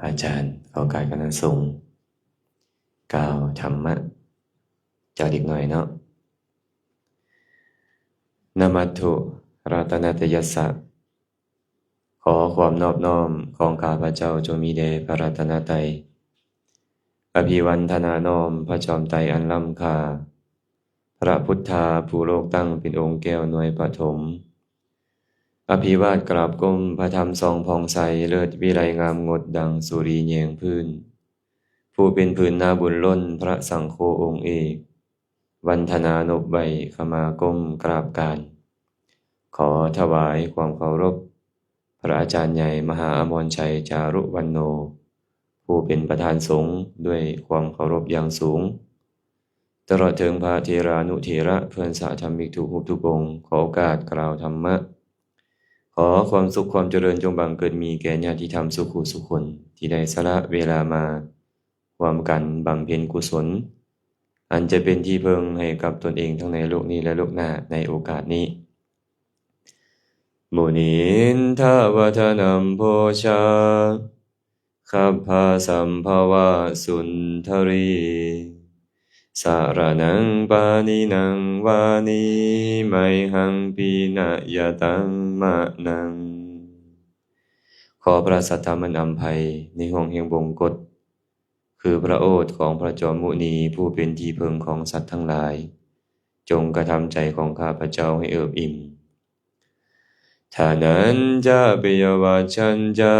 ອາຈານເຂົ້າກາຍຄະນະສົງ ກ່າວທຳມະຈັກເລັກນ້ອຍເນາະ. ນະມັດຖຸລັດຕະນະຕະຍັດສະ ຂໍຄວາມນອບນ້ອມຂອງຂ້າພະເຈົ້າຈົ່ງມີແດ່ພະລັດຕະນະໄຕ. ອະພິວັນທະນານ້ອມພະຈອມໄຕອັນລ້ຳຄ່າ, ພະພຸດທາຜູ້ໂລກຕັ້ງເປັນອົງແກ້ວໜ່ວຍປະຖົມ. ອະພິວາດກາບກົ້ມພະທຳສ່ອງຜ່ອງໃສ, ເລີດວິໄລງາມງົດດັ່ງສຸລີແຍງພື້ນ, ຜູ້ເປັນພື້ນນາບຸນລົ້ນພະສັງໂຄອົງເອກ. ວັນທະນານົບໄຫວ້ ຂະມາກົ້ມກາບການ ຂໍຖວາຍຄວາມເຄົາລົບ ພະອາຈານໃຫຍ່ມະຫາອະມອນໄຊ ຈາລຸວັນໂນ ຜູ້ເປັນປະທານສົງ ດ້ວຍຄວາມເຄົາລົບຢ່າງສູງ. ຕະຫຼອດເຖິງພະເຖລານຸເຖລະ ເພື່ອນສະທຳມິກທຸກຮູບທຸກອົງ ຂໍໂອກາດກ່າວທຳມະ. ຂໍຄວາມສຸກຄວາມຈະເລີນຈົ່ງບັງເກີດມີແກ່ຍາດທິທຳສູ່ຜູ້ສູ່ຄົນ ທີ່ໄດ້ສະຫຼະເວລາມາ ຮ່ວມກັນບຳເພັນກຸສົນ ອັນຈະເປັນທີ່ເພິ່ງໃຫ້ກັບຕົນເອງທັງໃນໂລກນີ້ ແລະ ໂລກໜ້າໃນໂອກາດນີ້. Munindo vanaddhanaṃ bodhisattwaṃ, gabbhasambhāvaṃ suṇḍariṃ, saraṇaṃ paṇītaṃ vandehaṃ, mayhaṃ pinayantaṃ manaṃ. ຂໍພະສັດທຳອັນອຳໄພໃນຫ້ວງແຫ່ງບົງກົດ ຄືພະໂອດຂອງພະຈອມມຸນີ ຜູ້ເປັນທີ່ເພິ່ງຂອງສັດທັງຫຼາຍ, ຈົ່ງກະທຳໃຈຂອງຂ້າພະເຈົ້າໃຫ້ເອິບອີ່ມ. Dānañca piyaṃ vaccañca,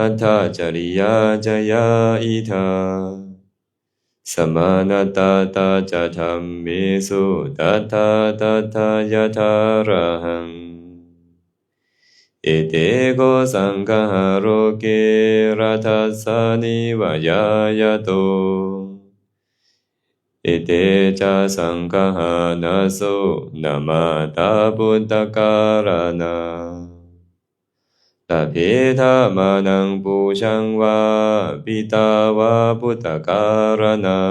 atthacariyañca yā ittha, samāduttātā ca dhammesu, tattha tattha yathārahaṃ. Ete kho saṅgaha loke, laddhassa nivāya ñāto, ete ca saṅgaha nātho, namātā buddhakāraṇā. Labhetha mānaṃ pūjaṃ vā, apītā vā buddhakāraṇā.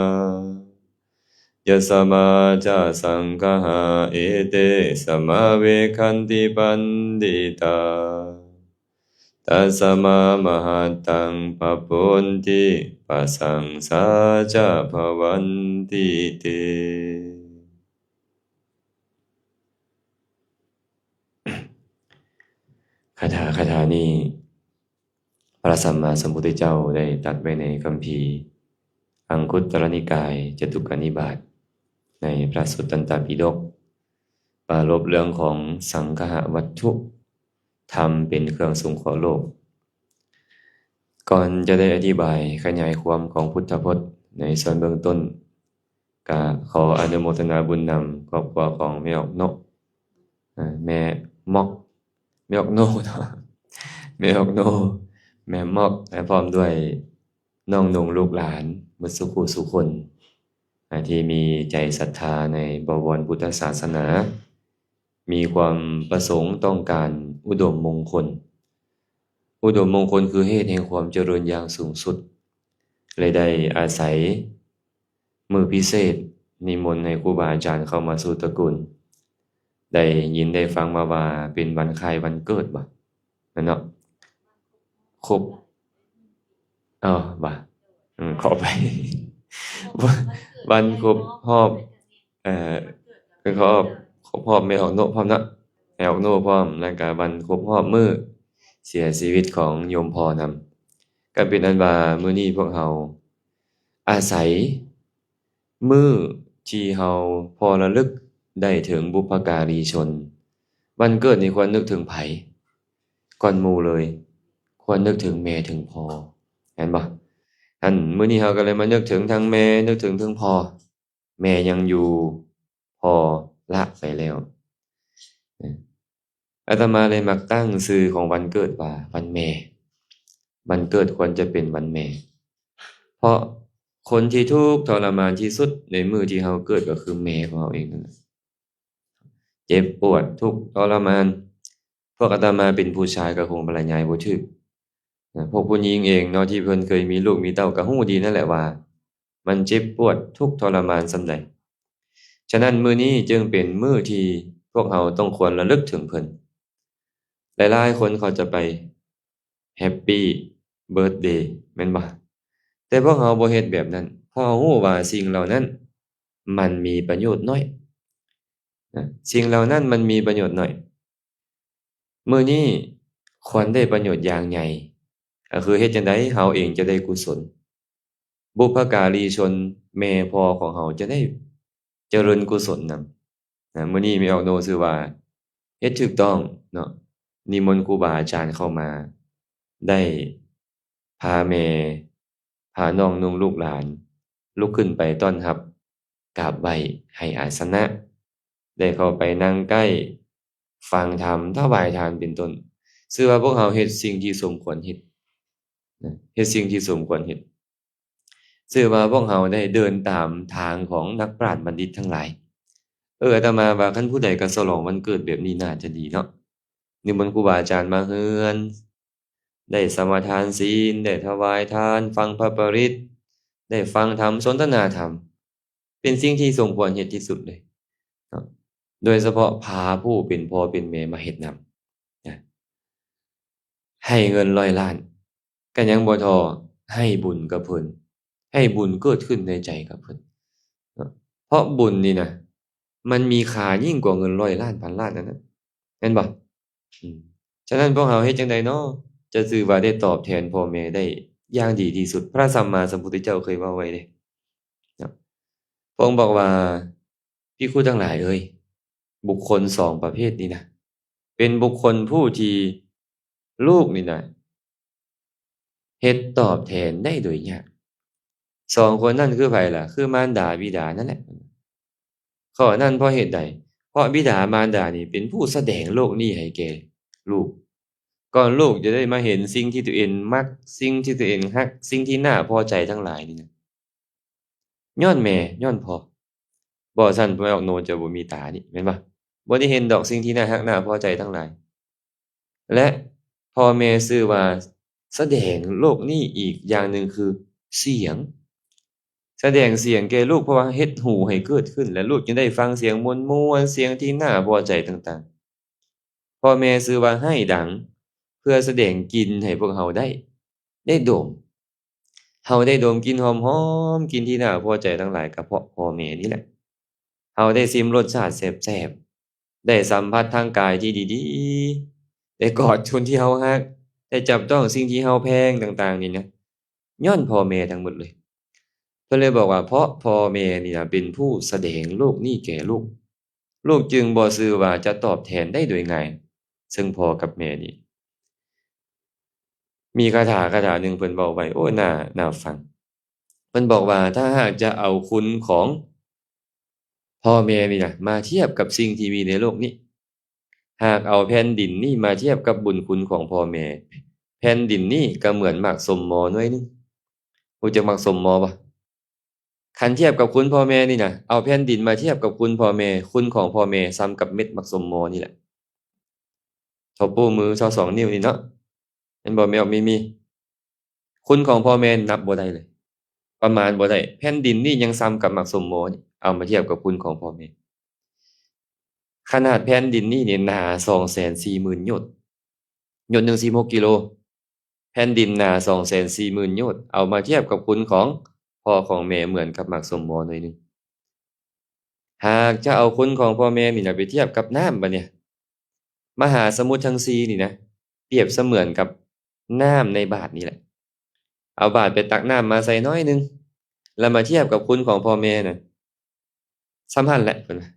Yasmā ca saṅgaha ete samāvekkhanti paṇḍitā, tasmā mahataṃ pabodhi, pasaṃsā ca bhavantu te. ຄາຖາ ຄາຖານີ້ ພະສຳມາສຳພຸດທະເຈົ້າໄດ້ຕັດໄວ້ໃນຄຳພີອັງຄຸດຕະລະນິກາຍຈະຕຸກກະນິບາດ ໃນພະສຸດຕັນຕະປິດົກ ປາລົບເລື່ອງຂອງສັງຄະຫະວັດຖຸ ທຳເປັນເຄື່ອງສົງເຄາະໂລກ. ກ່ອນຈະໄດ້ອະທິບາຍຂະຫຍາຍຄວາມຂອງພຸດທະພົດໃນສ່ວນເບື້ອງຕົ້ນ ກະຂໍອະນຸໂມທະນາບຸນນຳຄອບຄົວຂອງແມ່ອອກໂນະ ອາ ແມ່ໝອກ ແມ່ອອກໂນເນາະ ແມ່ອອກໂນ ແມ່ໝອກ ແລະ ພ້ອມດ້ວຍນ້ອງນຸ່ງລູກຫຼານໝົດສູ່ຜູ້ສູ່ຄົນ ອາ ທີ່ມີໃຈສັດທາໃນບໍວອນພຸດທະສາສະໜາ ມີຄວາມປະສົງຕ້ອງການອຸດົມມົງຄົນ. ອຸດົມມົງຄົນຄືເຫດແຫ່ງຄວາມຈະເລີນຢ່າງສູງສຸດ ແລະ ໄດ້ອາໄສ ມື້ພິເສດນິມົນໃຫ້ຄູບາອາຈານເຂົ້າມາສູ່ຕະກຸນ ໄດ້ຍິນໄດ້ຟັງມາວ່າເປັນວັນຄ້າຍວັນເກີດບໍ່ ແມ່ນເນາະ ຄົບ ເອີ ວ່າ ອືມ ຂໍອະໄພ ວັນຄົບຮອບ ເອີ ເປັນຂອງ ຄົບຮອບແມ່ອອກໂນະພ້ອມເນາະ ແມ່ອອກໂນະພ້ອມ ແລ້ວກະວັນຄົບຮອບມື້ເສຍຊີວິດຂອງໂຍມພໍ່ນຳ ກໍເປັນອັນວ່າມື້ນີ້ພວກເຮົາ ອາໄສມື້ທີ່ເຮົາພໍລະລຶກໄດ້ເຖິງບຸບພະກາລີຊົນ ວັນເກີດນີ້ຄວນນຶກເຖິງໃຜ? ກ່ອນໝູ່ເລີຍ ຄວນນຶກເຖິງແມ່ເຖິງພໍ່ ແມ່ນບໍ່? ອັນມື້ນີ້ເຮົາກໍເລີຍມານຶກເຖິງທັງແມ່ ນຶກເຖິງ ເຖິງພໍ່ ແມ່ຍັງຢູ່ ພໍ່ລະໄປແລ້ວ. ອາດຕະມາເລີຍມັກຕັ້ງຊື່ຂອງວັນເກີດວ່າວັນແມ່. ວັນເກີດຄວນຈະເປັນວັນແມ່ ເພາະຄົນທີ່ທຸກທໍລະມານທີ່ສຸດໃນມື້ທີ່ເຮົາເກີດກໍຄືແມ່ຂອງເຮົາເອງນັ້ນແຫຼະ. ເຈັບປວດທຸກທໍລະມານ. ພວກອາດຕະມາເປັນຜູ້ຊາຍກໍຄົງບັນລະຍາຍບໍ່ຖືກ. ນະ ພວກຜູ້ຍິງເອງເນາະ ທີ່ເພິ່ນເຄີຍມີລູກມີເຕົ້າກໍຮູ້ດີນັ້ນແຫຼະວ່າ ມັນເຈັບປວດທຸກທໍລະມານສ່ຳໃດ. ສະນັ້ນ ມື້ນີ້ຈຶ່ງເປັນມື້ທີ່ພວກເຮົາຕ້ອງຄວນລະລຶກເຖິງເພິ່ນ. ຫຼາຍໆຄົນເຂົາຈະໄປແຮັບປີ ເບີດເດ ແມ່ນບໍ່? ແຕ່ພວກເຮົາບໍ່ເຮັດແບບນັ້ນ ເພາະເຮົາຮູ້ວ່າສິ່ງເຫຼົ່ານັ້ນມັນມີປະໂຫຍດໜ້ອຍນະ ສິ່ງເຫຼົ່ານັ້ນມັນມີປະໂຫຍດໜ້ອຍ. ມື້ນີ້ຄວນໄດ້ປະໂຫຍດຢ່າງໃຫຍ່ ກໍຄືເຮັດຈັ່ງໃດເຮົາເອງຈະໄດ້ກຸສົນ ບຸບພະກາລີຊົນແມ່ພໍ່ຂອງເຮົາຈະໄດ້ຈະເລີນກຸສົນນຳນະ. ມື້ນີ້ແມ່ອອກໂນຊື່ວ່າເຮັດຖືກຕ້ອງເນາະ ນິມົນຄູບາອາຈານເຂົ້າມາ ໄດ້ພາແມ່ ພານ້ອງນຸ່ງລູກຫຼານລຸກຂຶ້ນໄປຕ້ອນຮັບ ກາບໄຫວ້ ໃຫ້ອາສະນະ ໄດ້ເຂົ້າໄປນັ່ງໃກ້ ຟັງທຳ ຖວາຍທານເປັນຕົ້ນ ຊື່ວ່າພວກເຮົາເຮັດສິ່ງທີ່ສົມຄວນເຮັດນະ ເຮັດສິ່ງທີ່ສົມຄວນເຮັດ ຊື່ວ່າພວກເຮົາໄດ້ເດີນຕາມທາງຂອງນັກປາດບັນດິດທັງຫຼາຍ. ເອີ ອາດຕະມາວ່າຄັນຜູ້ໃດກໍສະຫຼອງວັນເກີດແບບນີ້ໜ້າຈະດີເນາະ ນິມົນຄູບາອາຈານມາເຮືອນ ໄດ້ສະມາທານສິນ ໄດ້ຖວາຍທານ ຟັງພະປະລິດ ໄດ້ຟັງທຳ ສົນທະນາທຳ ເປັນສິ່ງທີ່ສົມຄວນເຮັດທີ່ສຸດເລີຍເນາະ ໂດຍສະເພາະພາຜູ້ເປັນພໍ່ເປັນແມ່ມາເຮັດນຳນະ. ໃຫ້ເງິນຮ້ອຍລ້ານກໍຍັງບໍ່ທໍ່ ໃຫ້ບຸນກັບເພິ່ນ ໃຫ້ບຸນເກີດຂຶ້ນໃນໃຈກັບເພິ່ນເນາະ ເພາະບຸນນີ້ນະ ມັນມີຄ່າຍິ່ງກວ່າເງິນຮ້ອຍລ້ານພັນລ້ານນັ້ນນະ ແມ່ນບໍ່? ອືມ ສະນັ້ນພວກເຮົາເຮັດຈັ່ງໃດເນາະ ຈະຊື່ວ່າໄດ້ຕອບແທນພໍ່ແມ່ໄດ້ຢ່າງດີທີ່ສຸດ? ພະສຳມາສຳພຸດທະເຈົ້າເຄີຍເວົ້າໄວ້ເດ້ເນາະ ພະອົງບອກວ່າ ພິກຂຸທັງຫຼາຍເອີຍ ບຸກຄົນສອງປະເພດນີ້ນະ ເປັນບຸກຄົນຜູ້ທີ່ລູກນີ້ນະ ເຮັດຕອບແທນໄດ້ໂດຍຍາກ. ສອງຄົນນັ້ນຄືໃຜລະ? ຄືມານດາບິດານັ້ນແຫຼະ. ຂໍ້ນັ້ນເພາະເຫດໃດ? ເພາະບິດາມານດານີ້ເປັນຜູ້ສະແດງໂລກນີ້ໃຫ້ແກ່ລູກ ກ່ອນລູກຈະໄດ້ມາເຫັນສິ່ງທີ່ຕົວເອງມັກ ສິ່ງທີ່ຕົວເອງຮັກ ສິ່ງທີ່ໜ້າພໍໃຈທັງຫຼາຍນີ້ນະ ຍ້ອນແມ່ ຍ້ອນພໍ່. ບໍ່ຊັ້ນແມ່ອອກໂນຈະບໍ່ມີຕານີ້ ແມ່ນບໍ່? ບໍ່ໄດ້ເຫັນດອກສິ່ງທີ່ໜ້າຮັກໜ້າພໍໃຈທັງຫຼາຍ. ແລະ ພໍ່ແມ່ຊື່ວ່າສະແດງໂລກນີ້ອີກຢ່າງໜຶ່ງຄືສຽງ. ສະແດງສຽງແກ່ລູກ ເພາະວ່າເຮັດຫູໃຫ້ເກີດຂຶ້ນ ແລະ ລູກຈຶ່ງໄດ້ຟັງສຽງມ່ວນໆ ສຽງທີ່ໜ້າພໍໃຈຕ່າງໆ. ພໍ່ແມ່ຊື່ວ່າໄຫ້ດັງ ເພື່ອສະແດງກິ່ນໃຫ້ພວກເຮົາໄດ້ ໄດ້ດົມ. ເຮົາໄດ້ດົມກິ່ນຫອມໆ ກິ່ນທີ່ໜ້າພໍໃຈທັງຫຼາຍ ກໍເພາະພໍ່ແມ່ນີ້ແຫຼະ. ເຮົາໄດ້ຊິມລົດຊາດແຊບໆ ໄດ້ສຳຜັດທາງກາຍທີ່ດີໆ ໄດ້ກອດຄົນທີ່ເຮົາຮັກ ໄດ້ຈັບຕ້ອງສິ່ງທີ່ເຮົາແພງຕ່າງໆນີ້ນະ ຍ້ອນພໍ່ແມ່ທັງໝົດເລີຍ. ເພິ່ນເລີຍບອກວ່າ ເພາະພໍ່ແມ່ນີ້ລະເປັນຜູ້ສະແດງໂລກນີ້ແກ່ລູກ ລູກຈຶ່ງບໍ່ຊື່ວ່າຈະຕອບແທນໄດ້ໂດຍງ່າຍ ເຊິ່ງພໍ່ກັບແມ່ນີ້. ມີຄາຖາຄາຖາໜຶ່ງເພິ່ນເວົ້າໄວ້ ໂອ້ ໜ້າ ໜ້າຟັງ. ເພິ່ນບອກວ່າ ຖ້າຫາກຈະເອົາຄຸນຂອງພໍ່ແມ່ນີ້ນະ ມາທຽບກັບສິ່ງທີ່ມີໃນໂລກນີ້, ຫາກເອົາແຜ່ນດິນນີ້ມາທຽບກັບບຸນຄຸນຂອງພໍ່ແມ່, ແຜ່ນດິນນີ້ກໍເໝືອນໝາກສົມມໍໜ່ວຍໜຶ່ງ. ຮູ້ຈັກໝາກສົມມໍບໍ່? ຄັນທຽບກັບຄຸນພໍ່ແມ່ນີ້ນະ, ເອົາແຜ່ນດິນມາທຽບກັບຄຸນພໍ່ແມ່, ຄຸນຂອງພໍ່ແມ່ສ່ຳກັບເມັດໝາກສົມມໍນີ້ແຫຼະ. ເທົ່າໂປ້ມືຊາວສອງນິ້ວນີ້ເນາະ, ແມ່ນບໍ່ ແມ່ອອກມີມີ? ຄຸນຂອງພໍ່ແມ່ນັບບໍ່ໄດ້ເລີຍ, ປະມານບໍ່ໄດ້. ແຜ່ນດິນນີ້ຍັງສ່ຳກັບໝາກສົມມໍນີ້, ເອົາມາທຽບກັບຄຸນຂອງພໍ່ແມ່. ຂະໜາດແຜ່ນດິນນີ້ນີ້ໜາສອງແສນສີ່ໝື່ນໂຍດ, ໂຍດໜຶ່ງສິບຫົກກິໂລ. ແຜ່ນດິນໜາສອງແສນສີ່ໝື່ນໂຍດ, ເອົາມາທຽບກັບຄຸນຂອງພໍ່ຂອງແມ່ເໝືອນກັບໝາກສົມມໍໜ່ວຍໜຶ່ງ. ຫາກຈະເອົາຄຸນຂອງພໍ່ແມ່ນີ້ນະໄປທຽບກັບນ້ຳບາດນີ້, ມະຫາສະໝຸດທັງສີ່ນີ້ນະ ປຽບສະເໝືອນກັບນ້ຳໃນບາດນີ້ແຫຼະ. ເອົາບາດໄປຕັກນ້ຳມາໃສ່ໜ້ອຍໜຶ່ງ ແລ້ວມາທຽບກັບຄຸນຂອງພໍ່ແມ່ນະ ສ່ຳຫັ້ນແຫຼະ ເພິ່ນວ່າ.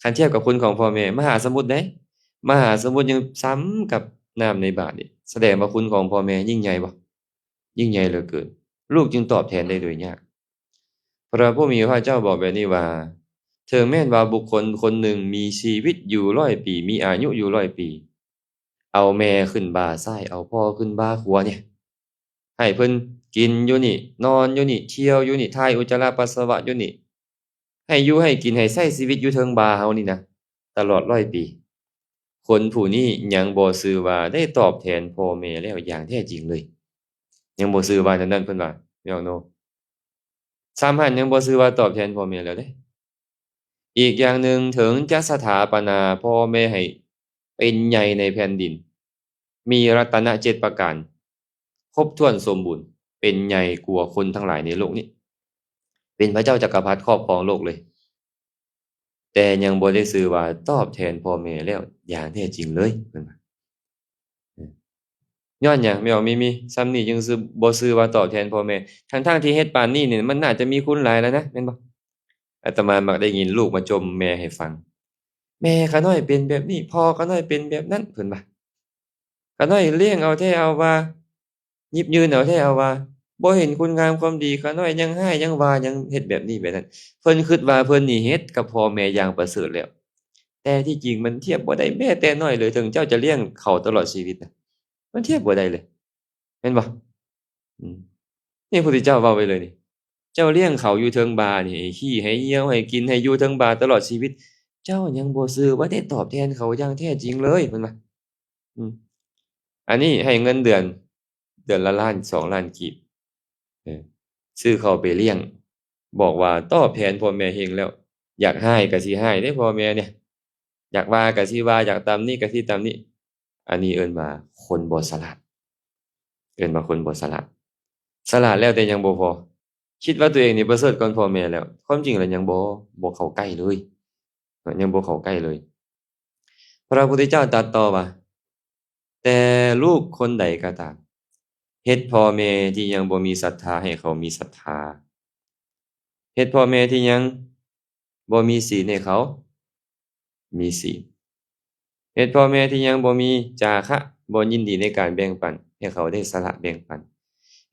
ຄັນທຽບກັບຄຸນຂອງພໍ່ແມ່, ມະຫາສະໝຸດເດ້, ມະຫາສະໝຸດຍັງສ່ຳກັບນ້ຳໃນບາດນີ້, ສະແດງວ່າຄຸນຂອງພໍ່ແມ່ຍິ່ງໃຫຍ່ບໍ່? ຍິ່ງໃຫຍ່ເຫຼືອເກີນ, ລູກຈຶ່ງຕອບແທນໄດ້ໂດຍຍາກ. ພະຜູ້ມີພະພາກເຈົ້າບອກແບບນີ້ວ່າ, ເຖິງແມ່ນວ່າບຸກຄົນຄົນໜຶ່ງມີຊີວິດຢູ່ຮ້ອຍປີ, ມີອາຍຸຢູ່ຮ້ອຍປີ, ເອົາແມ່ຂຶ້ນບ່າຊ້າຍ, ເອົາພໍ່ຂຶ້ນບ່າຂວານີ້, ໃຫ້ເພິ່ນກິນຢູ່ນີ້, ນອນຢູ່ນີ້, ທ່ຽວຢູ່ນີ້, ຖ່າຍອຸດຈະລະປັດສະວະຢູ່ນີ້, ໃຫ້ຢູ່ໃຫ້ກິນ, ໃຫ້ໃຊ້ຊີວິດຢູ່ເທິງບ່າເຮົານີ້ນະ ຕະຫຼອດຮ້ອຍປີ, ຄົນຜູ້ນີ້ຍັງບໍ່ຊື່ວ່າໄດ້ຕອບແທນພໍ່ແມ່ແລ້ວຢ່າງແທ້ຈິງເລີຍ. ຍັງບໍ່ຊື່ວ່າແນວນັ້ນ, ເພິ່ນວ່າ, ແມ່ອອກໂນ. ສ່ຳຫັ້ນຍັງບໍ່ຊື່ວ່າຕອບແທນພໍ່ແມ່ແລ້ວເດ້. ອີກຢ່າງໜຶ່ງ, ເຖິງຈະສະຖາປະນາພໍ່ແມ່ໃຫ້ເປັນໃຫຍ່ໃນແຜ່ນດິນ, ມີລັດຕະນະເຈັດປະການ, ຄົບຖ້ວນສົມບູນ ເປັນໃຫຍ່ກວ່າຄົນທັງຫຼາຍໃນໂລກນີ້ ເປັນພະເຈົ້າຈັກກະພັດຄອບຄອງໂລກເລີຍ ແຕ່ຍັງບໍ່ໄດ້ຊື່ວ່າຕອບແທນພໍ່ແມ່ແລ້ວຢ່າງແທ້ຈິງເລີຍ ເພິ່ນວ່າ. ຍ້ອນຫຍັງ ແມ່ອອກມີມີ ຊ່ຳນີ້ຈຶ່ງຊື່ ບໍ່ຊື່ວ່າຕອບແທນພໍ່ແມ່ ທັງໆທີ່ເຮັດປານນີ້ນີ້ ມັນໜ້າຈະມີຄຸນຫຼາຍແລ້ວນະ ແມ່ນບໍ່? ອາດຕະມາມັກໄດ້ຍິນລູກມາຈົ່ມແມ່ໃຫ້ຟັງ ແມ່ຂ້ານ້ອຍເປັນແບບນີ້ ພໍ່ຂ້ານ້ອຍເປັນແບບນັ້ນ ເພິ່ນວ່າ ຂ້ານ້ອຍລ້ຽງເອົາແທ້ເອົາວ່າ ຍິບຍືນເອົາແທ້ເອົາວ່າ ບໍ່ເຫັນຄຸນງາມຄວາມດີ ຂ້ານ້ອຍຍັງຮ້າຍ ຍັງວ່າ ຍັງເຮັດແບບນີ້ແບບນັ້ນ ເພິ່ນຄິດວ່າເພິ່ນນີ້ເຮັດກັບພໍ່ແມ່ຢ່າງປະເສີດແລ້ວ ແຕ່ທີ່ຈິງມັນທຽບບໍ່ໄດ້ແມ້ແຕ່ນ້ອຍເລີຍ ເຖິງເຈົ້າຈະລ້ຽງເຂົາຕະຫຼອດຊີວິດນະ ມັນທຽບບໍ່ໄດ້ເລີຍ ແມ່ນບໍ່? ອືມ ນີ້ພະພຸດທະເຈົ້າເວົ້າໄວ້ເລີຍນີ້ ເຈົ້າລ້ຽງເຂົາຢູ່ເທິງບ່ານີ້ ໃຫ້ຂີ້ໃຫ້ຍ່ຽວ ໃຫ້ກິນໃຫ້ຢູ່ເທິງບ່າຕະຫຼອດຊີວິດ ເຈົ້າຍັງບໍ່ຊື່ວ່າໄດ້ຕອບແທນເຂົາຢ່າງແທ້ຈິງເລີຍ ເພິ່ນວ່າ. ອືມ ອັນນີ້ໃຫ້ເງິນເດືອນ ເດືອນລະລ້ານສອງລ້ານກີບ ເອີ ຊື້ເຂົ້າໄປລ້ຽງ ບອກວ່າຕອບແທນພໍ່ແມ່ເຮັງແລ້ວ ຢາກຮ້າຍກະຊິຮ້າຍເດ້ພໍ່ແມ່ນີ້ ຢາກວ່າກະຊິວ່າ ຢາກຕຳໜິກະຊິຕຳໜິ ອັນນີ້ເອີ້ນວ່າຄົນບໍ່ສະຫຼາດ ເອີ້ນວ່າຄົນບໍ່ສະຫຼາດ ສະຫຼາດແລ້ວແຕ່ຍັງບໍ່ພໍ ຄິດວ່າຕົວເອງນີ້ປະເສີດກ່ອນພໍ່ແມ່ແລ້ວ ຄວາມຈິງແລ້ວຍັງບໍ່ ບໍ່ເຂົ້າໃກ້ເລີຍ ເນາະ ຍັງບໍ່ເຂົ້າໃກ້ເລີຍ. ພະພຸດທະເຈົ້າຕັດຕໍ່ວ່າ ແຕ່ລູກຄົນໃດກໍຕາມ ເຮັດພໍ່ແມ່ທີ່ຍັງບໍ່ມີສັດທາໃຫ້ເຂົາມີສັດທາ ເຮັດພໍ່ແມ່ທີ່ຍັງບໍ່ມີສີນໃຫ້ເຂົາມີສີນ ເຮັດພໍ່ແມ່ທີ່ຍັງບໍ່ມີຈາຄະ ບໍ່ຍິນດີໃນການແບ່ງປັນ ໃຫ້ເຂົາໄດ້ສະຫຼະແບ່ງປັນ